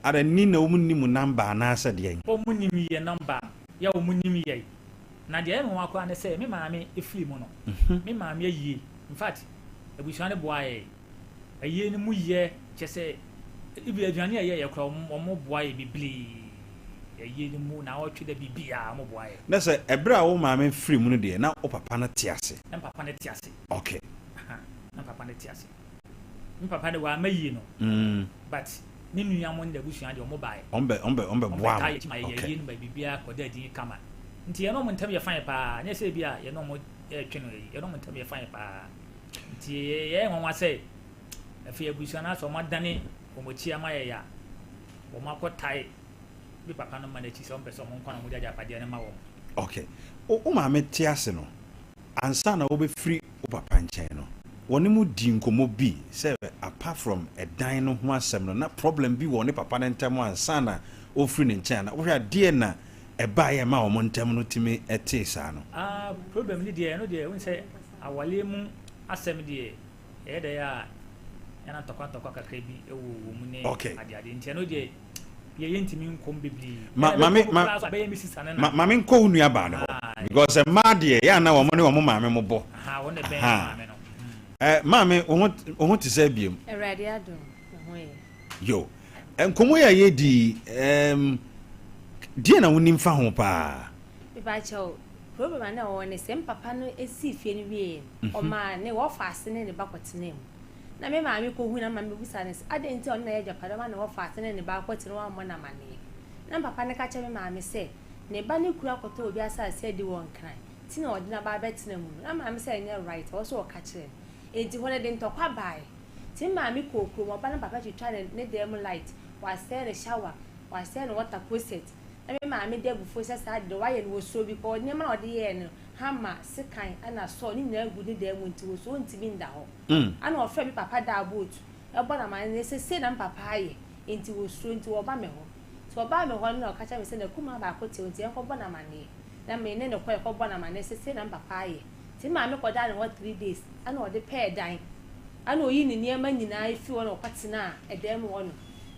Ada ni na wɔn nni mo number anaasɛ deɛn? Wɔn nim yɛn number, yɛ wɔn nim yɛn. Na deɛ ɛyɛ me nwanwa koraa ne sɛ me maame firi mu no, me maame ayie, in fact abusua no boaa yɛn, ayie no mu yɛ kyɛ sɛ even aduane a yɛyɛ koraa wɔn boa yɛ bebree, ayie no mu naawɔtwe da biribiara wɔn boa yɛ. Na sɛ ɛberɛ a wo maame firi mu no deɛ na wo papa no te ase? Na me papa no te ase. Okay. Aha, na me papa no te ase. Me papa de wamma yie no, but ne nua mo ne n'abusua deɛ wɔn baeɛ. Wɔn bɛ wɔn bɛ wɔn bɛ boa mo. Wɔn bɛ taa yɛ akyi ma yɛ yie no ma biribiara kɔ da din kama. Nti yɛne wɔn ntam yɛ fine paa, nyɛ sɛ ebi a yɛne wɔn retwe no ayi, yɛne wɔn ntam yɛ fine paa. Nti yɛyɛ nwanwa sɛ afei abusua no asɛ wɔn adane wɔn akyi ama yɛ ya, wɔn akɔ tae me papa no ma n'akyi sɛ wɔn pɛ sɛ wɔn nkwa na wɔn de agyapadeɛ no ma wɔn. Okay, wo maame te ase no, Ansa na wobɛfiri wo papa nkyɛn no, wɔne mo dii nkɔmmɔ bi sɛ apart from ɛdan no ho asɛm no, na problem bi wɔ ɔne papa no ntam ansa na ɔrefiri ne nkyɛn anaa? Wohwɛ a deɛn na ɛbaeɛ a ɛmaa wɔn ntam no tumi tee saa no? Ah, problem no deɛ, ɛno deɛ, wohu sɛ awareɛ mu asɛm deɛ, ɛyɛ dɛ a na ntɔkwa ntɔkwa kakra bi wɔ wɔ mu ne Okay. adeade nti ɛno deɛ yɛ yɛntumi nkɔm bebree. Ma Ɛna ma me ɛbɛkɔ ma koraa so abɛyɛ me sista no ma na. ma me nkɔ wo nua baa no hɔ Aye. because mmaa deɛ yɛ a na wɔn ne wɔn maame mo bɔ. Aha, wɔn na ɛbɛn Aha. maame no. Eh, maame wo ho wo ho te sɛ biem. Awurade adom, me ho yɛ. Yo, nkɔmmɔ yi a yɛredi yi, um, deɛ na wonim fa ho paa? Mepa kyɛw, problem a na ɛwɔ hɔ ne sɛ, me papa no sii fie no wieeɛ no, ɔmaa ne wɔfaase ne ne ba kɔtenaa mu. Na me maame kɔhui na me maame bɛbisaa no sɛ, adɛn nti a ɔno na ɛyɛ agyapadeɛ ɔma ne wɔfaase ne ne ba akɔtena wammɔ no amanneɛ? Na me papa no ka kyerɛɛ me maame sɛ, ne ba no kunu akɔtɔ obi asase adi wɔ Nkran, nti na ɔde n'aba abɛtena mu no. Na maame sɛ ɛnyɛ right, ɛwɔ sɛ ɔka kyerɛ no. Enti hɔ no ɛde ntɔkwa baeɛ. Nti me maame kɔɔ kurom, ɔba na me papa twitwa ne ne dan mu light, wasɛe ne shower, wasɛe ne water closet. Na me maame de abufuo sɛ saa ade deɛ wayɛ no wɔsuro because nneɛma a ɔde yɛɛ no, hammer, sekan ɛna saw ne nyinaa gu ne dan mu nti wɔsuro ɔntumi nda hɔ. Ɛna ɔfrɛɛ me papa daa boat bɔ no amanneɛ sɛ sei na me papa ayɛ nti wɔsuro nti wɔba me hɔ. Nti wɔbaa me hɔ no na ɔka kyerɛɛ me sɛ n'akumaa baako te hɔ nti yɛnkɔbɔ no amanneɛ. Na me ne no kɔe kɔbɔɔ no amanneɛ sɛ sei na me papa ayɛ. Nti me maame kɔdaa ne hɔ 3 days ɛna ɔde pɛɛ dan ɛna ɔyii ne nneɛma nyinaa fii hɔ na ɔkɔtenaa ɛdan mu hɔ nom.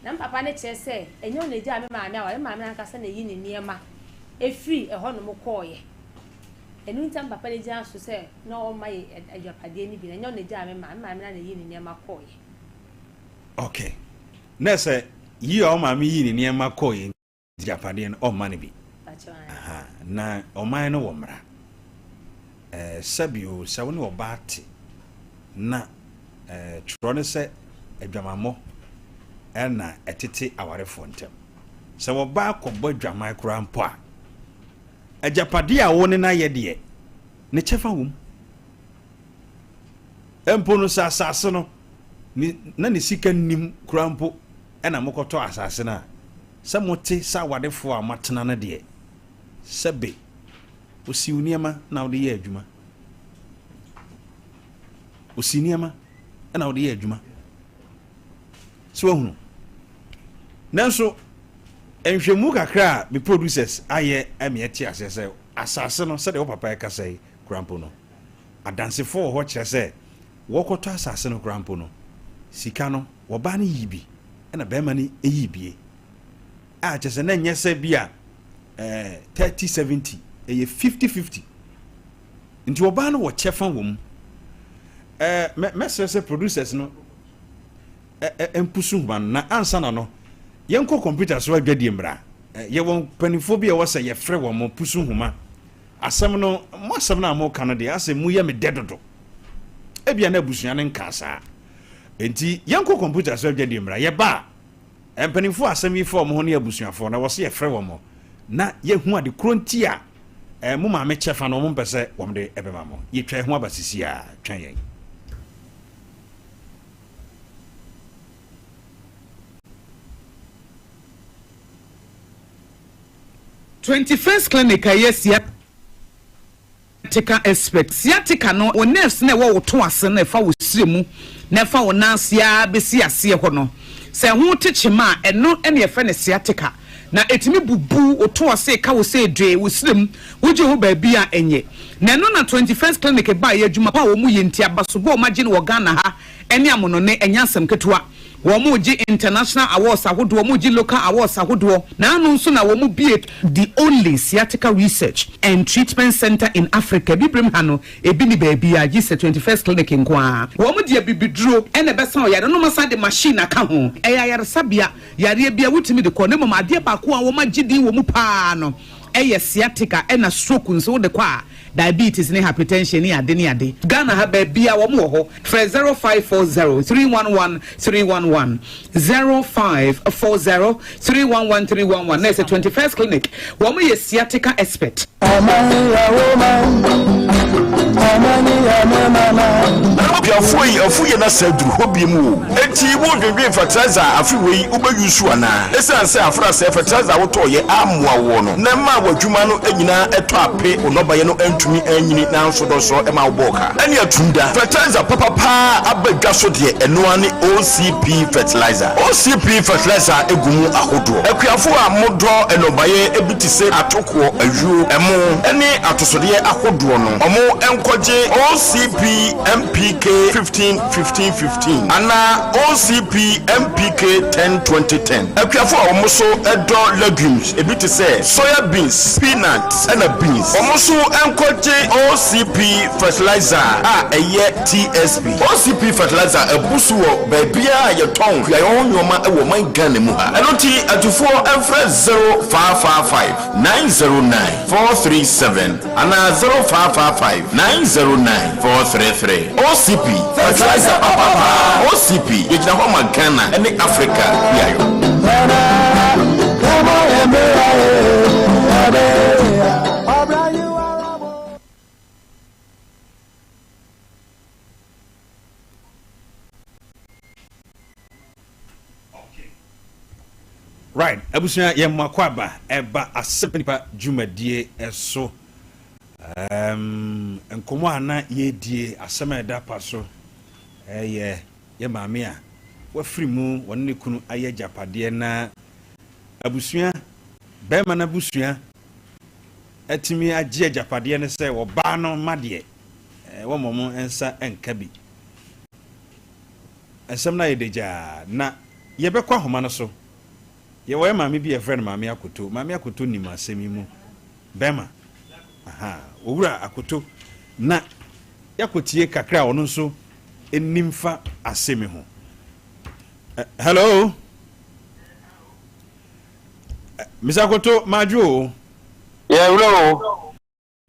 Na me papa no kyerɛ sɛ ɛnyɛ ɔno na ɛgyaa me maame aware, me maame no ankasa na ɛyi ne nneɛma firi ɛhɔ nom kɔeɛ. Ɛno nti na me papa no gyina so sɛ na ɔmma yɛ agyapadeɛ no bi no, ɛnyɛ ɔno na ɛgyaa me maame, me maame no ara na ɛyii ne nneɛma kɔeɛ. Okay. Na sɛ yi a ɔmaame yii ne nneɛma kɔeɛ nti agyapadeɛ no ɔmma no bi. Aha. Na ɔman no wɔ mmara. Ɛɛ sɛbi o, sɛ wo ne ɔbaa te na ɛɛ twerɛ no sɛ adwamammɔ ɛna ɛtete awarefoɔ ntam. Sɛ ɔbaa kɔbɔ adwaman koraa mpo a, agyapadeɛ a wo ne no ayɛ deɛ, ne kyɛfa wom. Mpo no sɛ asase no, ne, na ne sika nnim koraa mpo ɛna mokɔtɔ asase no a, sɛ mote sɛ awadefoɔ a moatena no deɛ, sɛbe osiw nneɛma na wode yɛ adwuma. Osi nneɛma na wode yɛ adwuma. So wahunu? Nanso, nhwɛmu kakra a me producers ayɛ ma yɛte aseɛ sɛ asase no, sɛdeɛ wo papa ɛkasa yi koraa mpo no, adansefoɔ wɔ hɔ kyerɛ sɛ wɔkɔtɔ asase no koraa mpo no, sika no, wɔbaa no yii bi ɛna bɛrima no yii bie. A kyerɛ sɛ na ɛnyɛ sɛ bi a eh, 30 70, ɛyɛ 50 50. Nti ɔbaa no wɔ kyɛfa wɔ mu. Eh, mɛsrɛ sɛ producers no mpusu nhoma no, na ansa na no, yɛnkɔ kɔmputa so adwadie mmra. Yɛwɔ mpanimfoɔ bi a ɛwɔ sɛ yɛfrɛ wɔn pusu nhoma. Asɛm no, mo asɛm no a moka no deɛ, asɛ mu yɛ me dɛ dodo. Ebia na abusua no nkaa saa. Enti yɛnkɔ kɔmputa so adwadie mmra. Yɛba a, mpanimfoɔ a asɛm yi fa wɔn ho ne abusuafoɔ no, ɛwɔ sɛ yɛfrɛ wɔn na yɛhu ade korɔ nti a mo maame kyɛfa no wɔn mpɛ sɛ wɔn de ɛbɛma mo. Yɛtwa yɛn ho aba sisi a, twɛn yɛn. 21st Clinic a ɛyɛ sciatica expert. Sciatica no, wo nerves no a ɛwɔ wo to ase no a ɛfa wo srɛ mu na ɛfa wo nan ase ara bɛsi aseɛ hɔ no, sɛ ɛho te kyema a, ɛno na yɛfrɛ no sciatica. Na ɛtumi bubu wo to ase, ka wo sɛ dwee, wo srɛ mu, wogye ho baabi a ɛnyɛ. Na ɛno na 21st Clinic baeɛ, adwuma pa a wɔyɛ nti, abasobɔ a wɔagye no wɔ Ghana ha ne amonone, ɛnyɛ asɛm ketewa. Wɔregye international awards ahodoɔ, wɔregye local awards ahodoɔ, na ano nso na wɔbue the only sciatica research and treatment centre in Africa, Abibirem ha no, ebi nni baabiara gye sɛ 21st Clinic nko ara. Wɔde abibiduro na ɛbɛsa ɔyare no na wɔasan de machine aka ho. Ɛyɛ ayaresabea, yareɛ biara wotumi de kɔ, na mmom adeɛ baako a wɔagye din wɔ mu pa ara no yɛ sciatica ɛna stroke nso wode kɔ a, diabetes ne hypertension ne ade ne ade. Ghana ha baabia wɔn wɔ hɔ, frɛ 0540 311 311, 0540 311 311 na ɛsɛ 21st clinic, wɔn yɛ sciatica expert. Kuafoɔ yi afu yɛ na sɛ duru hɔ biom o. Enti wo dwendwen fertilizer a afe wei wo bɛ use anaa? Esiane sɛ afrasɛɛ fertilizer a wo tɔɔ yɛ ammoa woɔ no na ɛmaa w'adwuma no nyinaa tɔ ape wo nnɔbaeɛ no antumi anyini nanso dɔsɔ ɛma wo bɔɔ ka ɛne atum da. Fertilizer papa paa a aba dwa so deɛ ɛno ara ne OCP fertilizer. OCP fertilizer gu mu ahodoɔ. Akuafoɔ a mo dɔ nnɔbaeɛ bi te se atokoɔ, ayuo, ɛmo ne atosodeɛ ahodoɔ no ɔmo nkɔgye OCP MPK 15 15 15 anaa OCP MPK 10 20 10. Akuafo a wɔn nso dɔ legumes ebi te sɛ soya beans, peanuts ɛna beans, wɔn nso nkɔgye OCP fertilizer a ɛyɛ TSP. OCP fertilizer abu so wɔ baabiara a yɛtɔn kuayɔ ho nnoɔma wɔ ɔman Ghana mu ha. Ɛno nti atufoɔ mfrɛ 0555 909 437 anaa 0555 909 433. OCP, fertilizer papa paa. OCP, yɛgyina hɔ ma Ghana ne Africa kuayɔ. Right, abusua yɛn mo akwaaba ɛba asɛm nipa dwumadie ɛso. Um, nkɔmɔ a na yɛredie asɛm a ɛda pa so ɛyɛ yɛ maame a wafiri mu wɔne ne kunu ayɛ agyapadeɛ na abusua bɛrima no abusua. atumi agye agyapadeɛ no sɛ ɔbaa no mma deɛ, wɔmma wɔn nsa nka bi. Nsɛm no ayɛ dagyaa, na yɛbɛkɔ ahoma no so. Yɛwɔ yɛn maame bi a yɛfrɛ no Maame Akoto. Maame Akoto nim asɛm yi mu. Bɛrima, aha, Owura Akoto, na yɛakɔtie kakra a ɔno nso nim fa asɛm yi ho. Hello? Mr. Akoto, madwo o. Yɛwerɛ o.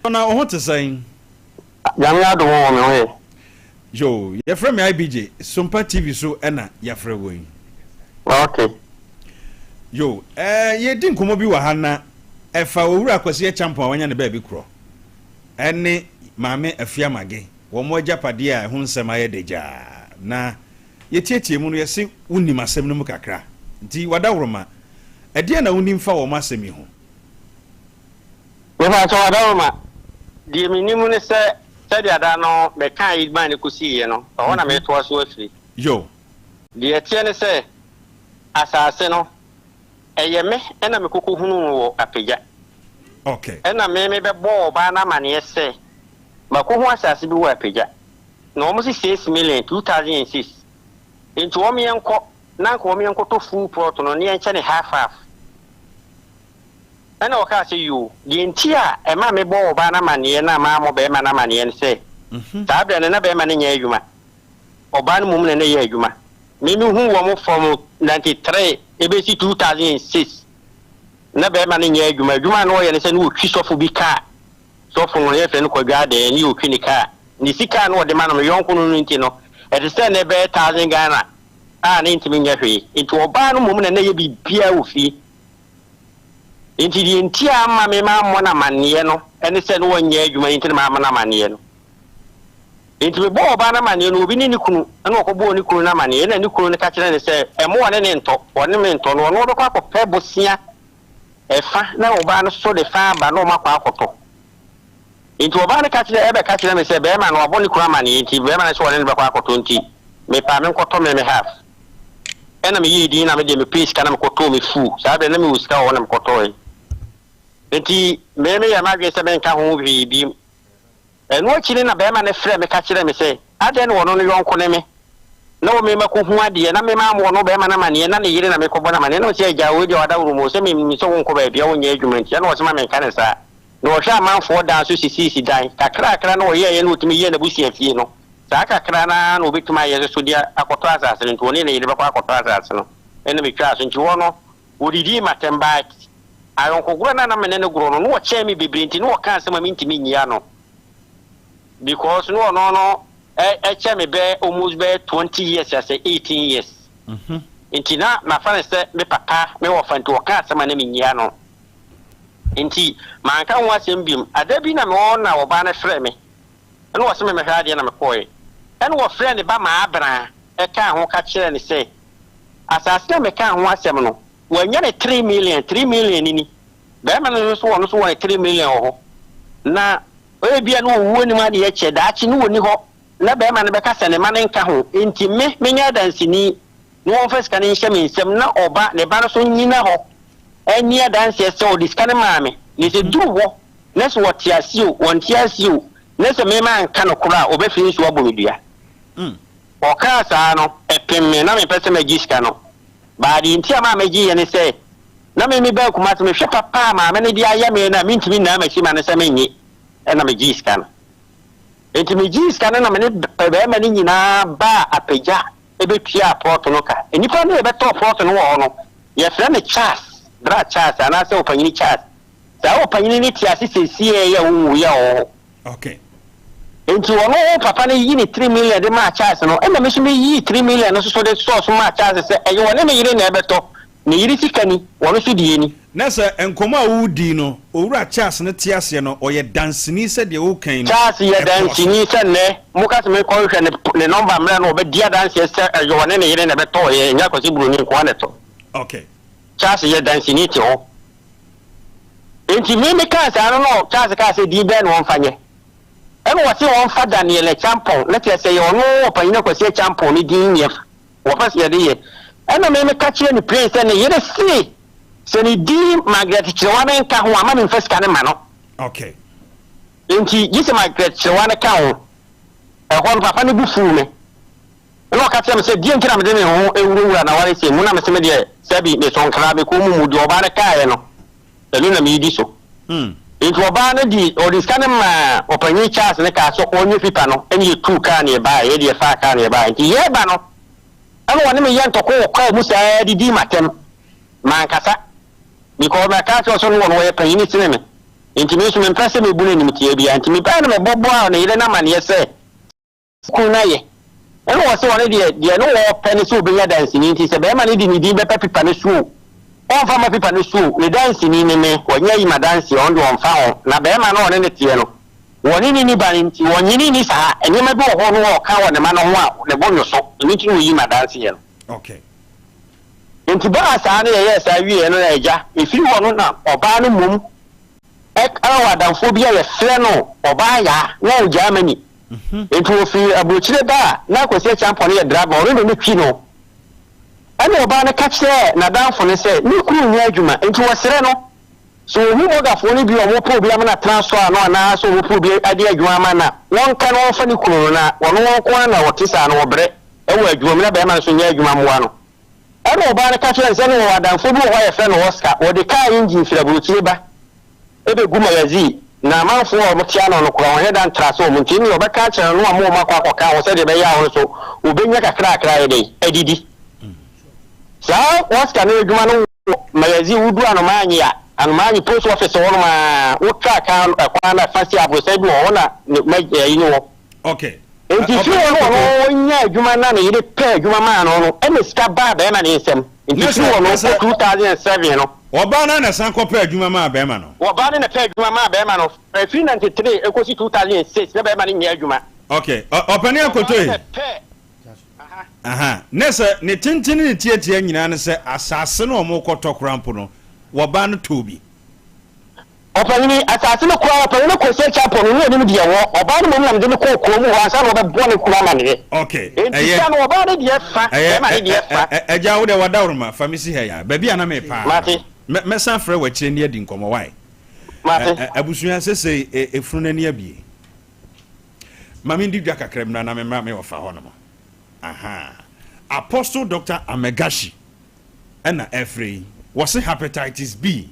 Na wo ho te sɛn? Nyame adom o, me ho ye. Yoo, yɛfrɛ me IBJ, Sompa TV so ɛna yɛafrɛ wo yi. Ok. Yoo, ɛɛ yɛredi nkɔmmɔ bi wɔ ha na ɛfa Owura Kwasi Acheampong a wanya ne baabi korɔ ɛne Maame Afia Mage wɔn agyapadeɛ a ɛho nsɛm ayɛ dagyaa na yɛtiatia mu no yɛse wonim asɛm no mu kakra nti wadaworoma ɛdeɛn na wonim fa wɔn asɛm yi ho? Mepakyɛw Adaworoma, deɛ menim ne sɛ sɛdeɛ da no mekaa yi maa no kɔsiiɛ no, ɛhɔ na meretoa so afiri. Yo. Deɛ ɛteɛ ne sɛ, asase no, ɛyɛ me na mekɔkɔhunuu no wɔ Apagya. Okay. Ɛna me mebɛbɔɔ ɔbaa no amaneɛ sɛ makɔhu asase bi wɔ Apagya, na wɔse 6 million, 2006, nti wɔn yɛnkɔ na anka wɔn yɛnkɔtɔ full plot no na yɛnkyɛ no half half. Ɛnna ɔkaa sɛ, Yoo, deɛ nti a ɛma mebɔɔ ɔbaa no amanneɛ na mammɔ barima no amanneɛ ne sɛ, saa berɛ no na barima no nyɛ adwuma, ɔbaa no mmom na na ɛyɛ adwuma. Me mehuu wɔn from 93 ɛbɛsi 2006, na barima no nyɛ adwuma. Adwuma a na ɔyɛ ne sɛ na ɔtwi sɔfo bi kaa. Sɔfo no, yɛfrɛ no Kwadwo Adɛɛ, ne ɔtwi ne kaa. Ne sika a na ɔde ma no, me yɔnko no no nti no, ɛte sɛ na ɛbɛyɛ thousand Ghana a na ɛntumi nyɛ hwee. Nti ɔbaa no mmom na na ɛyɛ biribiara wɔ fie. Enti deɛ nti a amma me mammɔ no amanneɛ no ne sɛ na ɔnyɛ adwuma yi nti na mammɔ no amanneɛ no. Enti mebɔɔ ɔbaa no amanneɛ no, obi ne ne kunu na ɔkɔbɔɔ ne kunu no amanneɛ, ɛnna ne kunu no ka kyerɛɛ no sɛ, Mma ɔne no nntɔ, ɔne me ntɔ no, ɔno ɔbɛkɔ akɔpɛ bosea ɛfa na ɔbaa no nso de fa aba na wɔakɔ akɔtɔ. Enti ɔbaa no ka kyerɛɛ ɛbɛka kyerɛɛ me sɛ barima no wabɔ ne kunu amanneɛ nti barima no sɛ ɔne no bɛkɔ akɔtɔ nti mepɛ a menkɔtɔ me me half. Ɛna meyɛɛ din na me deɛ mepɛɛ sika na mekɔtɔɔ me full. Saa berɛ no na mewɔ sika wɔ hɔ na mekɔtɔɔe. Enti me meyɛɛ m'adwene sɛ menka ho hwee bio. Ɛno akyi no na barima no frɛɛ me ka kyerɛɛ me sɛ adɛn na ɔno no yɔnko ne me na ɔme makɔhu adeɛ na me mammɔ ɔno barima no amaneɛ na ne yere na mekɔbɔ no amaneɛ na ɔse agya wei deɛ wadaworo mu o sɛ menim sɛ wonkɔ baabi a wonyɛ adwuma nti ɛna ɔse ma menka no saa. Na ɔhwɛ amanfoɔ dan so sisiisi dan kakrakra na ɔyɛeɛ na ɔtumi yɛɛ n'abusua fie no, saa kakra no ara na ɔbɛtumi ayɛ nso de akɔtɔ asase no, nti ɔne ne yere bɛkɔ akɔtɔ asase no. Ɛna metwaa so, nti hɔ no wɔdidii m'atɛm but ayɔnkogorɔ no a na me ne no gorɔ no, na ɔkyɛn me bebree nti na ɔka asɛm a mentumi nyi ano because na ɔno no ɛkyɛ me bɛyɛ almost bɛyɛ 20 years asɛ 18 years nti na mafa no sɛ me papa me wɔfa nti ɔka asɛm a na menyi ano. Enti manka ho asɛm bio. Ada bi na mewɔ hɔ na ɔbaa no frɛɛ me na ɔse memmɛhwɛ adeɛ na mekɔeɛ. Ɛna ɔfrɛɛ ne ba Maabena kaa ho ka kyerɛɛ no sɛ asase no a mekaa ho asɛm no wanya ne 3 million, 3 million ni. Barima no nso ɔno nso wɔ ne 3 million wɔ hɔ. Na ebia na owuo nim adeɛ kyɛ, daakye no ɔnni hɔ na barima no bɛka sɛ ne mma no nka ho. Enti me menyɛ adanseni na wɔmfa sika no nhyɛ me nsam na ɔba, ne ba no nso nnyina hɔ nni adanseɛ sɛ ɔde sika no maa me, na sɛ ɛduru hɔ na sɛ wɔte aseɛ o, wɔnte aseɛ o, na sɛ me manka nokorɛ a, ɔbɛfiri nsuo abɔ me dua. Ɔkaa saa no, ɛpem me, na mempɛ sɛ mɛgye sika no. But deɛ nti a maa megyeeɛ ne sɛ, na me mebaa Kumasi, mehwɛ papa a maame no de ayɛ me no a, mentumi nnaa m'akyi ma no sɛ mennye, ɛna megyee sika no. Enti megyee sika no na me ne barima no nyinaa baa Apagya bɛtuaa plɔt no ka. Nnipa no a yɛbɛtɔɔ plɔt no wɔ hɔ no, yɛfrɛ no Charles, Bra Charles anaasɛ Ɔpanyini Charles. Saa ɔpanyini no te ase seesei yi a ɔnwuiɛ a ɔwɔ hɔ. Okay. Enti ɔno wo papa no yi ne 3 million de maa Charles no, ɛna me nso meyii 3 million no nso so de sɔɔ so maa Charles sɛ ɛyɛ ɔne ne yere na ɛbɛtɔ, ne yere sika ni, ɔno nso deɛ ni. Na sɛ nkɔmmɔ a woredi no, Owura Charles no te aseɛ no, ɔyɛ danseni sɛ deɛ woreka yi no, Charles yɛ ɛkɔɔ so. danseni sɛ nnɛ moka sɛ menkɔhwehwɛ ne ne nɔmba mmerɛ no ɔbɛdi adanseɛ sɛ ɛyɛ ɔne ne yere na ɛbɛtɔeɛ, ɛnyɛ Akwasi Broni nko ara na ɛtɔ. Okay. Charles yɛ danseni te hɔ. Enti me mekaa saa no na Charles kaa sɛ din bɛn na wɔmfa nyɛ. Ɛna ɔse wɔmfa Daniel Acheampong, na kyerɛ sɛ ɛyɛ ɔno Ɔpanyin Akwasi Acheampong ne din nyɛ wɔpɛ sɛ yɛde yɛ. Ɛna me meka kyerɛɛ no plain sɛ ne yere se sɛ ne din Margaret Kyerewaa no nka ho a, mma memfa sika no mma no. Okay. Enti gye sɛ Margaret Kyerewa no ka ho. Ɛhɔ no papa no bo fuu me. Ɛna ɔka kyerɛɛ me sɛ deɛ nti na mede me ho rewurawura n'awaresɛm mu na mese me deɛ sɛbi mesɔ nkra me kɔn mu mu deɛ ɔbaa no kaeɛ no ɛno na meredi so. Enti ɔbaa no de ɔde sika no maa ɔpanyin Charles no kaa sɛ ɔnyɛ pipa no ɛna yɛtuu kaa na yɛbaeɛ yɛde yɛfaa kaa na yɛbaeɛ. Nti yɛreba no ɛna ɔne me yɛ ntɔkwa wɔ kaa mu saa didii m'atɛm. Mankasa because maka akyerɛ wo sɛ ɔno ɔyɛ panyin sene me. Enti me nso mempɛ sɛ mebu no animtiaa biara. Enti mebae na mebɔbɔɔ ne yere no amanneɛ sɛ, Kunu no ayɛ. Ɛnna ɔse ɔno deɛ, deɛ ne ɔrepɛ ne sɛ ɔbɛnya danseni, enti sɛ barima no de ne din bɛpa pipa no so o, ɔmfa mma pipa no so o, ne danseni ne me, wanya ayi m'adanseɛ, ɔno deɛ ɔmfa ho. Na barima no a ɔne no teɛ no, wɔne no nni ba no nti, ɔnnye no nni saa. Nneɛma bi wɔ hɔ no a ɔka wɔ ne mma no ho a, ne bo nnwo so, ɛno nti na ɔyi m'adanseɛ no. Okay. Enti bere a saa no yɛyɛɛ saa wieeɛ no na agya, ɛfiri hɔ no na ɔbaa no mmom wɔ adamfoɔ bi a yɛfrɛ no Ɔbaa Yaa, na ɔwɔ Germany. Enti ɔfiri aburokyire ba a, na Kwasi Acheampong no yɛ driver, ɔno na ne twi no. Ɛna ɔbaa no ka kyerɛɛ n'adamfo no sɛ ne kunu nyɛ adwuma, enti wɔsrɛ no sɛ ɔhu bɔgafoɔ no bi a wɔpɛ obi ama no atena asɔ ano anaa sɛ wɔpɛ obi ade adwuma ama no a, wɔnka na wɔmfa ne kunu no, na ɔno nko ara na ɔte saa no, ɔbrɛ wɔ adwuma mu na barima no nso nyɛ adwuma mmoa no. Ɛnna ɔbaa no ka kyerɛɛ no sɛ, Ɛnne wɔwɔ adamfo bi wɔ hɔ a yɛfrɛ no Oscar. Wɔde kaa engine firi aburokyire ba bɛgu magazine, na amanfoɔ a wɔte ano no koraa, wɔnyɛ da ntra ase wɔ mu. Nti ɛnneɛ ɔbɛka akyerɛ no na wama wɔakɔ akɔka ho sɛdeɛ ɛbɛyɛ a ɔno nso ɔbɛnya kakrakra ayɛ dɛn? Adidi. Saa Oscar no adwuma no wɔ magazine, wodu Anomaanye a, Anomaanye post office hɔnom a, wotwa kan kwan no a ɛfa si aborosan bi wɔ hɔ, hɔ na ne ma ayi no wɔ. Okay. Enti firi hɔ no ɔno ɔnyaa adwuma na ne yere pɛɛ adwuma maa no no ɛna sika baa bɛrima ne nsam. Nti firi hɔ no kɔ 2007 no. Ɔbaa no na san kɔ pɛɛ adwuma maa bɛrima no. Ɔbaa no na pɛɛ adwuma maa bɛrima no ɛfiri 93 ɛkɔsi 2006 na bɛrima no nyɛ adwuma. Okay. Ɔpani Akotoe. Ɔbaa no na pɛɛ. Aha. Aha. Ne sɛ ne tenten ne ne tiatia nyinaa ne sɛ asase no a wɔrekɔtɔ koraa mpo no wɔbaa no tɔɔ bi. Ɔpanyin, asase no koraa, ɔpanyin no kɔɔ Sir Chapel no, na onim deɛ ɛwɔ. Ɔbaa no mmom na mede no kɔɔ kurom hɔ ansa na wɔbɛbɔ ne kunu amaneɛ. Ok, Enti ɛyɛ. sɛ no ɔbaa no deɛ fa, Ɛyɛ, bɛrima no ɛ, deɛ ɛ, fa. ɛ, agya, wo deɛ w'adaworoma, fa me si ha yi ara. Baabi a na merepɛ ara Mate. no. Mɛ, mɛsan afrɛ wo akyire ne yɛadi nkɔmmɔ, wai? Mate. Ɛ, ɛ, abusua, sesei, e, efunu no ani abue. Ma mendi dwa kakra bi mmra na memmra me wɔfa hɔnom. Ahaa. Apostle Doctor Amegashi ɛna ɛfrɛ yi. Wɔse hepatitis B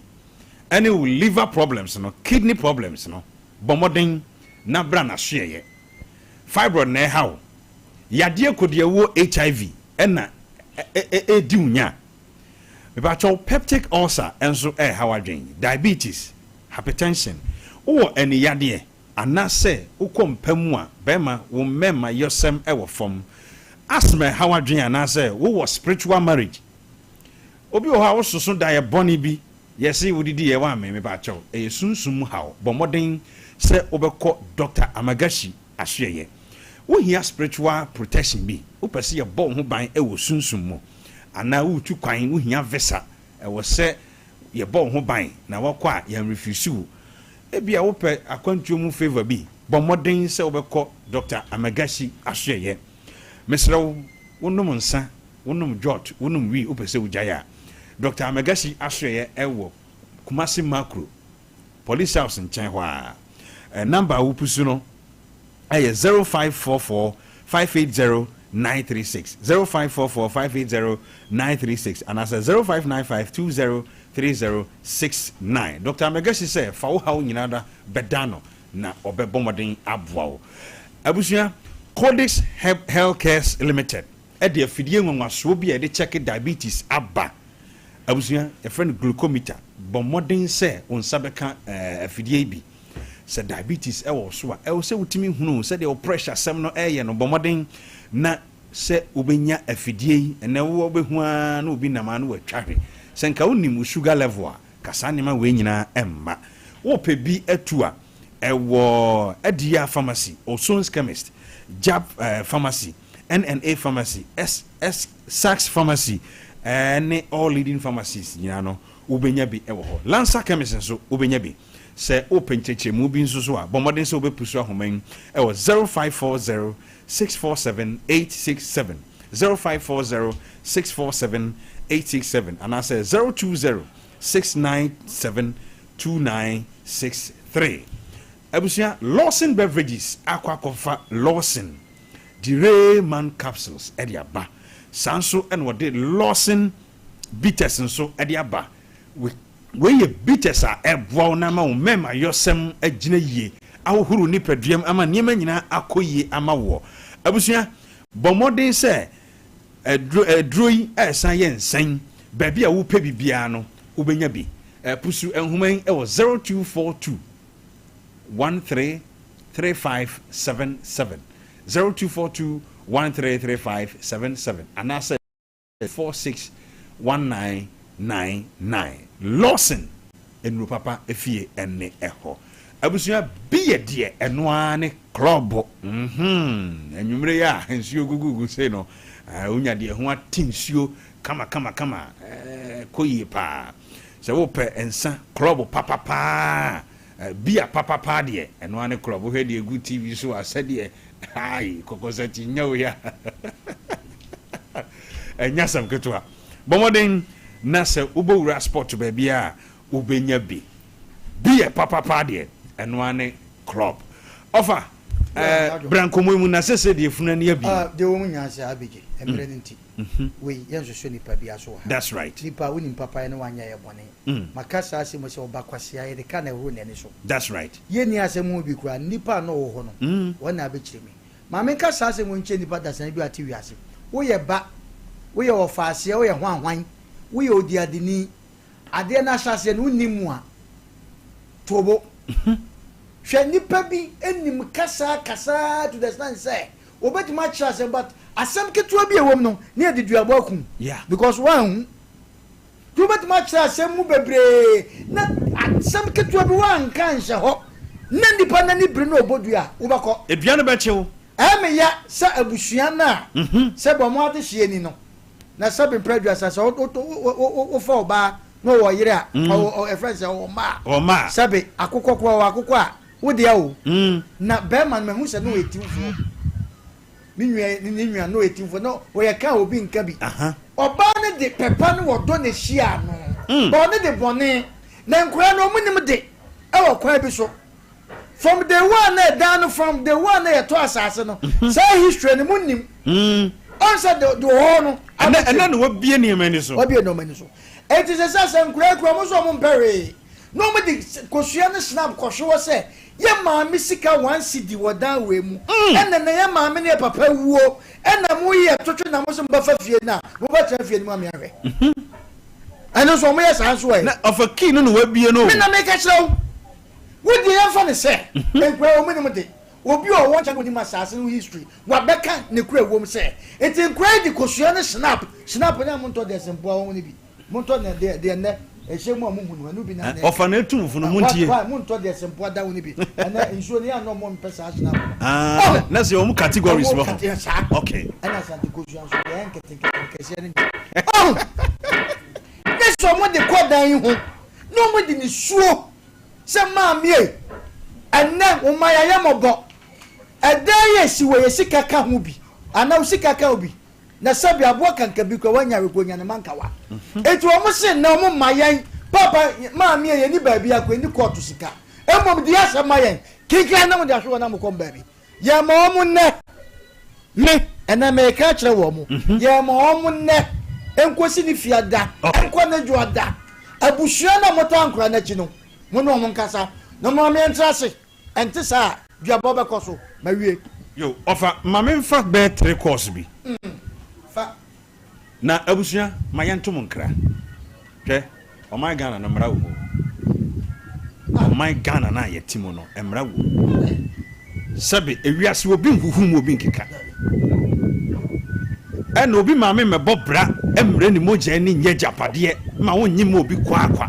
ɛne wo liver problems no, kidney problems no, bɔ mmɔden na bra n'asoɛeɛ. Fibroid na ɛha wo, yadeɛ kodiawuo HIV ɛna ɛredi wo nya. Mepakyɛw peptic ulcer nso ɛreha w'adwen, diabetes, hypertension, wowɔ ani yadeɛ anaasɛ wokɔ mpa mu a bɛrima wo mmɛmma yɔsɛm ɛwɔ fam, asthma ɛha w'adwen anaasɛ wowɔ spiritual marriage. Obi wɔ hɔ a wososo daeɛ bɔne bi, yɛse wodidi yɛ woammee, mepakyɛw, ɛyɛ sunsum mu haw, bɔ mmɔden sɛ wobɛkɔ Doctor Amagashi asoɛeɛ. Wohia spiritual protection bi, wopɛ sɛ yɛbɔ wo ho ban wɔ sunsum mu, anaa woretu kwan, wohia visa, ɛwɔ sɛ yɛbɔ wo ho ban na woakɔ a yɛnrefuse wo. Ebia wopɛ akwantuo mu favour bi, bɔ mmɔden sɛ wobɛkɔ Doctor Amagashi asoɛeɛ. Mesrɛ wo, wonom nsa, wonom jot, wonom wii, wopɛ sɛ wogyae a, Doctor Amagasi asoɛeɛ wɔ Kumasi Makro, Police House nkyɛn hɔ ara. Number a wopusu no yɛ 0544 580 936, 0544 580 936 anaasɛ 0595 20 3069. Doctor Amagasi sɛ fa wo haw nyinaa da bɛda no na ɔbɛbɔ mmɔden aboa wo. Abusua, Codix Healthcare Limited de afidie nwanwasoɔ bi a yɛde kyɛke diabetes aba. Abusua, yɛfrɛ no glucometer. Bɔ mmɔden sɛ wo nsa bɛka afidie yi bi. Sɛ diabetes wɔ wo so a, ɛwɔ sɛ wotumi hunu sɛdeɛ wo pressure sɛm no reyɛ no. Bɔ mmɔden na sɛ wobɛnya afidie yi. Ɛnnɛ wobɛhu ara na obi nam ara na watwa hwe. Sɛ nka wonim wo sugar level a, Ka saa nneɛma wei nyinaa mma. Wopɛ bi atu a, ɛwɔ Adiya Pharmacy, Oson's Chemist, Jab Pharmacy, NNA Pharmacy, SS Sachs Pharmacy ne all leading pharmacies nyinaa no, wobɛnya bi wɔ hɔ. Lancer Chemist nso, wobɛnya bi. Sɛ wopɛ nkyerɛkyerɛmu bi nso so a, bɔ mmɔden sɛ wobɛpusu ahoma yi wɔ 0540 647 867, 0540 647 867 anaasɛ 020 697 2963. 3. Abusua, Lawson Beverages akɔ akɔfa Lawson Derail Man Capsules de aba. Saa nso na wɔde Lawson Bitters nso de aba. Wei yɛ bitters a ɛboa wo na ama wo mmɛɛmayɔsɛm agyina yie, ahohoro wo nipaduam ama nneɛma nyinaa akɔ yie ama woɔ. Abusua, bɔ mmɔden sɛ aduro aduro yi a ɛsan yɛ nsɛn, baabi a wopɛ bi biara no, wobɛnya bi. Pusu nhoma yi wɔ 0242 133577, 0242 133577 anaasɛ 461999. Lawson nnuro papa efie ne ɛhɔ. Abusua bi yɛ deɛ ɛno ara ne klɔbo. Mhm. Anwummere yi a nsuo gugugu sei no, eh, wonya deɛ ho ate nsuo kama kama kama, eh, kɔ yie paa. Sɛ wopɛ nsa klɔbo papapaa, eh, bia papapaa deɛ, ɛno ara ne klɔbo. Wohwɛ deɛ ɛgu TV so a, sɛdeɛ Ai, kɔkɔsakyi nyɛ wo ya. Ɛnyɛ asɛm ketewa. Bɔ mmɔden na sɛ wobɛwura sport baabi a wobɛnya bi. Bi yɛ papapa deɛ, ɛno ara ne club. Ɔfa, eh, bra nkɔmmɔ yi mu na sese deɛ funu ani abi. Ah, deɛ wɔn nyinaa sɛ abegye, mmerɛ no nti. Wei, yɛnsosɔ nipa biara so wɔ ha. That's right. Nipa, wonim papayɛ na wanyɛ yɛ bɔne. Maka saa asɛm yi sɛ ɔba kwasea, yɛde ka na ɛhoro n'ani so. That's right. Yɛnni asɛm ho bi koraa. Nnipa a na ɔwɔ hɔ no, wɔn na abɛkyerɛ me. Ma menka saa asɛm wei nkyerɛ nnipa dasani bi a ɔte wiase. Woyɛ ba, woyɛ ɔfaaseɛ, woyɛ hwanhwan, woyɛ odiadeni. Adeɛ no ahyɛaseɛ no, wonnim mu a, to wo bo. Hwɛ, nnipa bi nim kasa kasa to the extent sɛ wɔbɛtumi akyerɛ asɛm but asɛm ketewa bi a ɛwɔ mu no, ne yɛde duabɔ akum because woanhu. Nti wobɛtumi akyerɛ asɛm mu bebree na asɛm ketewa bi woanka anhyɛ hɔ na nipa no ani bere na ɔbɔ dua a, wobɛkɔ. Dua no bɛkye wo. Ɛyɛ me ya sɛ abusua no a sɛbe wɔn adehyeɛ ni no, na sɛbe mprɛ aduasa sɛ wofa ɔbaa na ɔwɔ yere a, ɔwɔ ɛfrɛ no sɛ ɔwɔ mma a, sɛbe akokɔ koraa ɔwɔ akokɔ a, wo dea o. Na bɛrima no mahu sɛ na ɔyɛ timfoɔ. Me nua yi ne ne nua no yɛ timfo na ɔyɛ ka a obi nka bi. Ɔbaa no de pɛpa ne ɔdɔ na ehyiaa no. But ɔno de bɔne. Na nkwadaa no wɔn nim de wɔ kwan bi so. From day one na ɛdan no from day one na yɛtɔ asase no saa history no mo nim. Ɔn sɛ de de wɔ hɔ no. Ɛnɛ ɛnɛ na wabie nneɛma ani so. Wabie nneɛma ani so. Eti sɛ sɛ sɛ nkwadaa kura wɔn nso wɔn mpɛ hwee. Na wɔn de kosua ne snap kɔhwe hɔ sɛ Yɛ maame sika one cedi wɔ dan wei mu ɛna na yɛ maame ne yɛ papa wuo ɛna mo yɛ totwe na mo se mo bɛfa fie no a mo bɛ tena fie no mu ame ahwɛ ɛno nso ɔmo yɛ saa nso ɛ. Na ɔfa key no na wabie no o. Me na meka kyerɛ wo wo deɛ yɛmfa no sɛ nkura wɔn nim de obi a ɔwɔ nkyɛn onim asaase no history wabɛka ne kura wɔm sɛ nti nkura yi de kosua ne snap snap ne a mo ntɔ deɛ sempoa wɔn no bi. Montɔ nea deɛ deɛ nnɛ ɛhyɛ mu a mohu no, ɛno bi na nnɛ. Ɔfa na etumfo no, montie. Why montɔ deɛ sɛ mpoa da ho no bi? Ɛnɛ nsuo no yɛ a na ɔmo mpɛ saa hyena no. Ah, na sɛ ɔmo categories wɔ hɔ. Saa. Okay. Ɛna Asante Kosua nso deɛ ɛyɛ nketenkete no kɛseɛ no nyɛ. Ɔho! Ne sɛ ɔmo de kɔ dan yi ho na ɔmo de nisuo sɛ maame ei, ɛnɛ wo mma yɛayɛ mmɔbɔ. Ɛdan yi a esi wɔ yɛ sika ka ho bi anaa wo sika ka ho bi. Na sɛbi aboa kankabi koraa wanya rekɔ nya ne mankawa. Enti wɔn se nnɛ wɔn mma yɛn papa maame a yɛni baabi akɔ yɛni kɔɔto sika. Mmom di asɛm ma yɛn kinkran na mo de ahwe wɔn na mo kɔm baabi. Yɛn ma wɔn nnɛ me ɛnɛ meka akyerɛ wɔn mo yɛn ma wɔn nnɛ nkosi ne fiada nkɔ ne dwoada abusua na motaa nkora n'akyi no mo ne wɔn nkasa na mo ma yɛntra ase. Ɛnte saa a, duabɔ bɛkɔ so. Mawie. Yo, ɔfa, ma me nfa bɛyɛ tre course bi. Fa. Na abusua, ma yɛnto mo nkra. Hwɛ, ɔman Ghana no, mmara wɔ mu o. Ɔman Ghana no a yɛte mu no, mmara wɔ mu. Sɛbe, ewiase obi nhuhu mu, obi nkeka. Ɛna obi maame mmɛbɔ bra mmrɛ ne mogya ani nyɛ agyapadeɛ ma wonnye mma obi kwaakwa.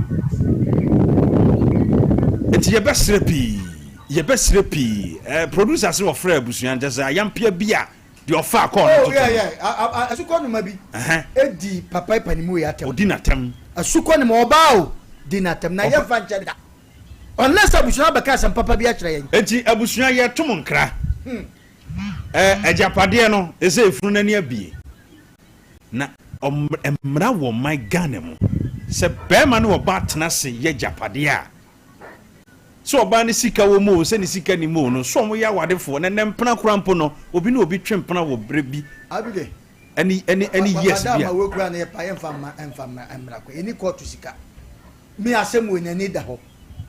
Nti yɛbɛsrɛ pii, yɛbɛsrɛ pii. Eh, producer se wɔfrɛ abusua nkyɛ sɛ ayampea bi a deɛ ɔfaa kɔɔ no Oh, toto yeah, no. yeah. A, a, asukɔ noma bi di papa yi panimu yi atɛm. Ɔdi n'atɛm. Asukɔ noma, ɔbaa o, di n'atɛm. Na yɛmfa nkyɛ da. Unless abusua abɛka asɛm papa bi akyerɛ yɛn. Enti abusua yɛto mo nkra. Ɛ, agyapadeɛ no, ɛsɛ efunu no ani abue. Na mmara wɔ ɔman Ghana mu sɛ barima ne ɔbaa tena ase yɛ agyapadeɛ a, Sɛ ɔbaa no sika wɔ mu o, sɛ ne sika nni mu o no, sɛ wɔyɛ awadefoɔ, na ɛnnɛ mpena koraa mpo no, obi ne obi twe mpena wɔ berɛ bi Abide, ɛne ɛne ɛne years bi Madam a. ma wei koraa no yɛpa yɛmfa mma ɛmfa mmra mmra kɔ yɛni kɔɔto sika me asɛm wei n'ani da hɔ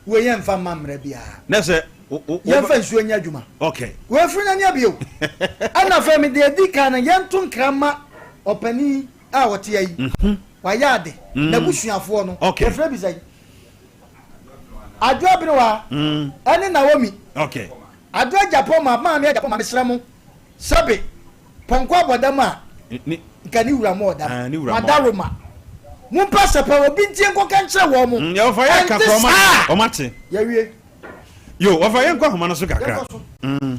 wei yɛmfa mma mmra biara Na sɛ wo wo yɛmfa nsuo nyɛ adwuma Okay. wei firi n'ani abie o ɛna afei me deɛ edi kan no yɛnto nkra mma ɔpanin a ɔte ha yi wayɛ ade n'abusuafoɔ no Okay. yɛfrɛ bi sɛn Adwoa Berewa ɛne Naomi. Okay. Adwoa Agyapong maame Agyapong ma mesrɛ mo sɛbe pɔnkɔ abɔdam a nka ne wura mo ɔdam ah, madaroma mompɛ sɛpɛ obi ntie nkɔka nkyerɛ wɔ mo mm, wɔfa yɛ ɛnte kakra saa ɔmate yɛwie yo wɔfa yɛ nkɔ ahoma no so kakra mm.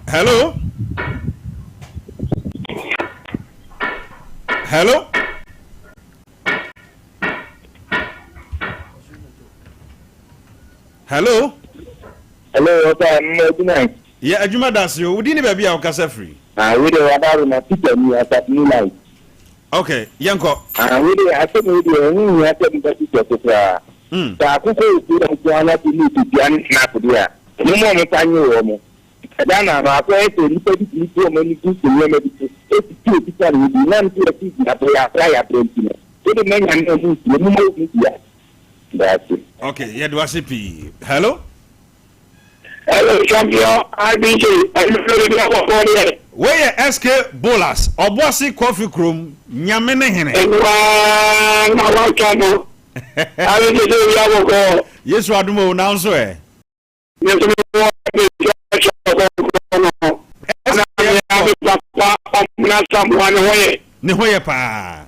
hello hello Hello. Hello, ɔsɛ mma adwuma yi. Yɛ adwuma da ase o. Wodi ne baabi a wokasa firi. Ah, wo de wada na Peter ni asaf ni light. Okay, yɛnkɔ. Ah, wo de asɛm wo de ɛho hia sɛ mba Peter so koraa. Mm. Sɛ akokɔ wɔ fie nko ara na sɛ ne dua ne snap de a, mo mo ɔmo fa nye wɔ mo. Ɛda na no akɔyɛ sɛ nnipa bi tumi bu wɔn ani gu nneɛma bi so sisi obi sɛ ne bi nam sɛ yɛte gyinapɔ yɛabrɛ a yɛabrɛ nti no wode ma Nyame a ɔmu ntie momma ɔmu dua. Daase. Ok yɛde wase pii hello. Hello champion IBJ ɛnumere bi abɔkɔ deɛ. Wei yɛ SK Bolas Ɔboase Kɔfe Kurom Nyame ne hene. Ɛno ara na waka no IBJ sɛ obi abɔkɔ. Yesu adom o na wo nso ɛ? Me nso mewɔ me kyerɛkyerɛ kronkron no. Ɛna me ara me papa Ɔmena Asamoah ne ho yɛ. Ne ho yɛ paa.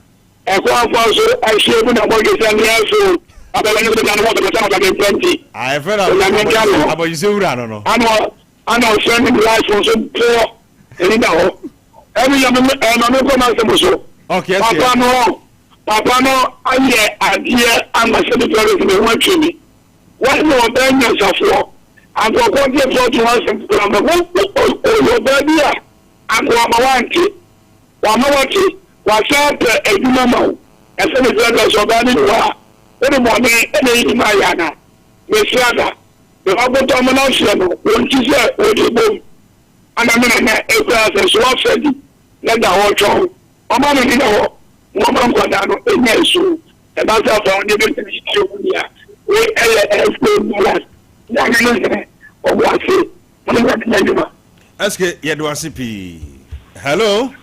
Ɛkwan fa so ahyia mu na bɔdwe sɛ neɛ so abɛbɛ ne sɛdeɛ ne ho ɔbɛbɛ sɛ ɔbɛbɛ mpɛ nti. Ah, ɛfɛ na Onyame nka ne ho. abɔdwesɛ wura no no. Ana ana ɔsɛ ne life nso boɔ ɛni da hɔ. Ɛne yɛ me ɛma me nkɔ m'asɛm so. Okay, ɛsɛ. Papa no papa no ayɛ adeɛ ama sɛ me fɛrɛ me ho atwi me. Wɔnyɛ ɔbaa nyansafoɔ. Anka ɔkɔmfefoɔ to ho asɛm koraa ma wo ɔyɛ ɔbaa bi a anka wama woante. Wama woate. Wasan apɛ adwuma ma wo. Ɛsɛ me brɛ brɛ sɛ ɔbaa no nni hɔ a wode bɔne na ɛyi ma ayɛ anaa? Mesrɛ ada. Me wakɔtɔ amena hyeɛ no wo nti sɛ wode bom ana me nana ɛkura sɛ so wafa bi na da hɔ twɔn ɔma no nna hɔ na ɔma nkwadaa no ɛnya nsuo. Ɛba sɛ fa wo nneɛma bi sie wo nua. Wei ɛyɛ ɛfo dollars. Nyame no hene ɔwɔ ase. Mo ne Nyame nyɛ adwuma. SK yɛde wo ase pii. Hello.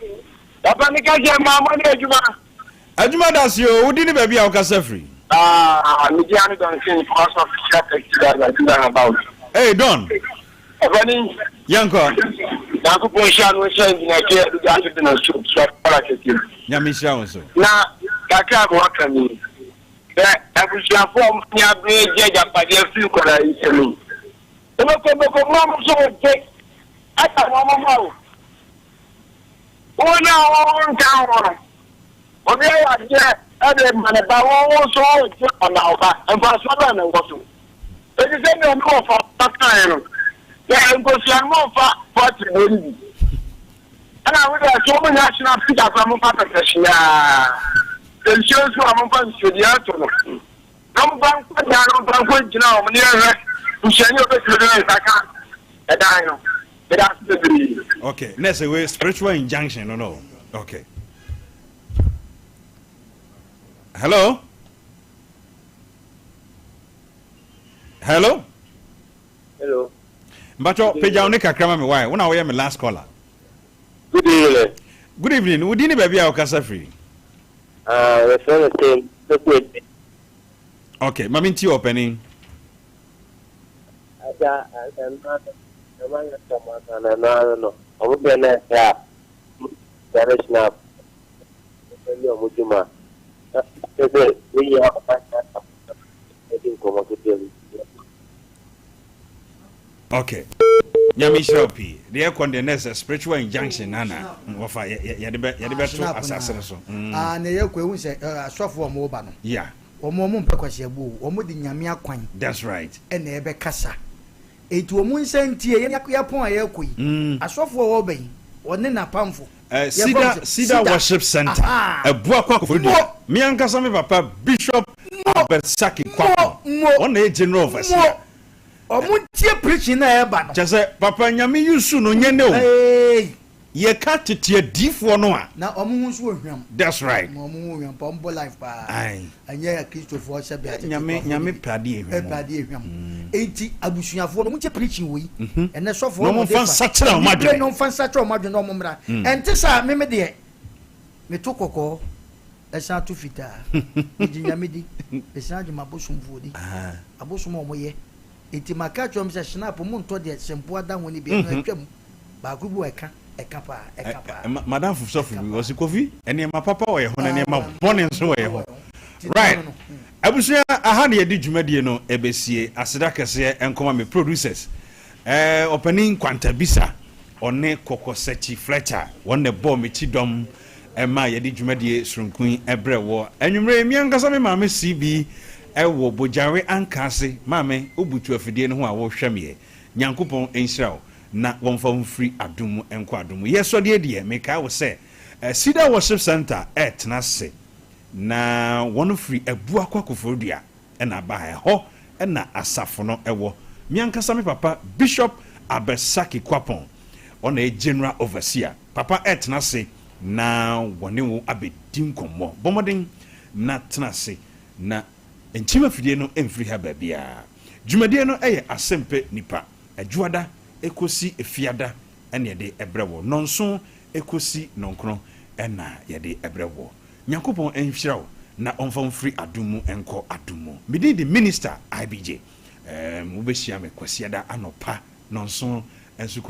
Papa me ka kyerɛ maa mo ne adwuma. Adwuma da ase o, wo din ne baabi a wo kasa firi. Ah, me din ane Don Singh, Kumasi official taxi driver, Judah about. Hey Don. Ɔpanin. Yɛnkɔ. Nyankopɔn nhyira no nhyira Engineer K. Adu Gyasi de no so so ara kɛseɛ. Nyame nhyira wo nso. Na kakra a mewɔ ka nie, sɛ abusuafoɔ a wɔn ani abere gye agyapadeɛ firi nkwadaa yi nsam yi, wobɛkɔ bɛkɔ mu na wɔn nso wɔgye aka wɔn mma o. Wo na wo nka ho no, obi ayɛ adeɛ de ma ne ba, wo nso wogye ɔna wo ba, mfasoɔ bɛn na ɛwɔ so? Enti sɛdeɛ me wɔfa ba kaeɛ no, sɛ nkosua no momfa pɔtre deɛ no bi, ɛna wo deɛ sɛ wɔn nya ahyena sika koraa momfa pɛpɛhye ara, sɛ nsuo nso a momfa nsuo deɛ ɛto no, na momfa nkɔ dan no momfa nkɔ gyina wɔn ne yɛhwɛ busuani a ɔbɛtumi de ne nsa ka ɛdan no. Meda ase bebree. Okay, na ɛsɛ wei spiritual injunction no no. Okay. Hello. Hello. Hello. Mpatsɔ pagya wo ne kakra ma me why? Wo na woyɛ me last caller. Good evening. Good evening. Wo din ne baabi a wokasa firi? Ah, yɛfrɛ me Tim. Okay, ma mentie ɔpanin. Agya, ɛno ano, ɛma yɛ sɛ mo aka no, ɛno ano no, ɔmo deɛ na ɛsɛ a, mo dware snap, mo yɛ ɔmo dwuma, na kyerɛ sɛ, woyɛ ɔma nyɛ ɛdi nkɔmɔ ketewa bi. Okay. Nyame nhyira wo pii. Deɛ ɛkɔ no deɛ na ɛsɛ spiritual injunction na na wɔfa yɛde bɛ yɛde bɛto asase no so. Mm. Ah, na yɛkɔ ehu sɛ asɔfo a wɔn ba no. Yeah. Wɔn wɔn mpɛ kwasiabuo o, wɔn de Nyame akwan. That's right. Ɛna ɛbɛkasa. Enti wɔn nsa ntie, yɛn yɛpɔn a yɛrekɔ yi, asɔfo a wɔreba yi, wɔne n'apamfo. Eh, Cedar, Cedar Worship Center, Abuakwa Koforidua. Me ankasa me papa Bishop Mo! Albert Saki Kwapong. Wɔn na yɛ general overseer. Ɔmo ntie preaching na ɛɛba no. Kyɛ sɛ papa Nyame use no nyɛ nɛ o. Yɛka tete adiifoɔ no a. Na ɔmo ho nso wɔ hwam. That's right. Ɔmo ho hwam pa, ɔmo bɔ life paa. Aye. Ɛnyɛ akristofoɔ sɛ bɛ atete Nyame Nyame pɛ adeɛ hwam. Pɛ adeɛ hwam. Enti abusuafoɔ no ɔmo ntie preaching wɔ yi. Ɛnɛ sɔfoɔ Na ɔmo nfa nsakyera ɔmo adwene. Na ɔmo nfa nsakyera ɔmo adwene na ɔmo mmra. Ɛnte saa me me deɛ me to kɔkɔɔ ɛsan to fitaa. Me gye Nyame di. Me san gye m'abosomfoɔ di. Abosom a ɔmo yɛ. Enti maka akyerɛ wɔn sɛ, Schnapp, montɔ deɛ sɛmpo ada ho no bi, ɛno atwam. Baako bi wɔ ɛka, ɛka paa, ɛka paa. Madamfo sɔfo bi, ɔse, Kofi, nneɛma papa wɔ yɛn ho na nneɛma bɔne nso wɔ yɛn ho. Right. Abusua, aha na yɛde dwumadie no ɛbɛsie. Aseda kɛseɛ nkɔma me producers, eh, Ɔpanin Kwantabisa, ɔne Kɔkɔsakyi Fletcher, wɔn na ɛbɔɔ me kyidɔm ɛma yɛde dwumadie soronko yi brɛ woɔ. Anwummerɛ yi, me ankasa me maame CB wɔ Bogyawe Ankaase. Maame, wobutu afidie no ho a wohwɛ meɛ. Nyankopɔn nhyira wo na wɔmfa wo mfiri adom mu nkɔ adom mu. Yɛsɔdeɛ deɛ, mekae wo sɛ Cedar Worship Centre ɛretena ase na wɔn firi Abuakwa Koforidua na aba ha. Ɛhɔ na asafo no wɔ. Me ankasa me papa Bishop Abesaki Kwapong, ɔna yɛ General Overseer. Papa retena ase na wɔne wo abɛdi nkɔmmɔ. Bɔ mmɔden na tena ase na nkyim afidie no mfiri ha baabiara. Dwumadie no yɛ Asɛmpɛ Nipa, Adwoada kɔsi Efiada na yɛde brɛ wo. Nnɔnson kɔsi nnɔnkron na yɛde brɛ wo. Nyankopɔn nhyira wo na ɔmfa wo mfiri adom mu nkɔ adom mu. Me din de Minister IBJ. Wobɛhyia me Kwasiada anɔpa nnɔnson nso kɔsi.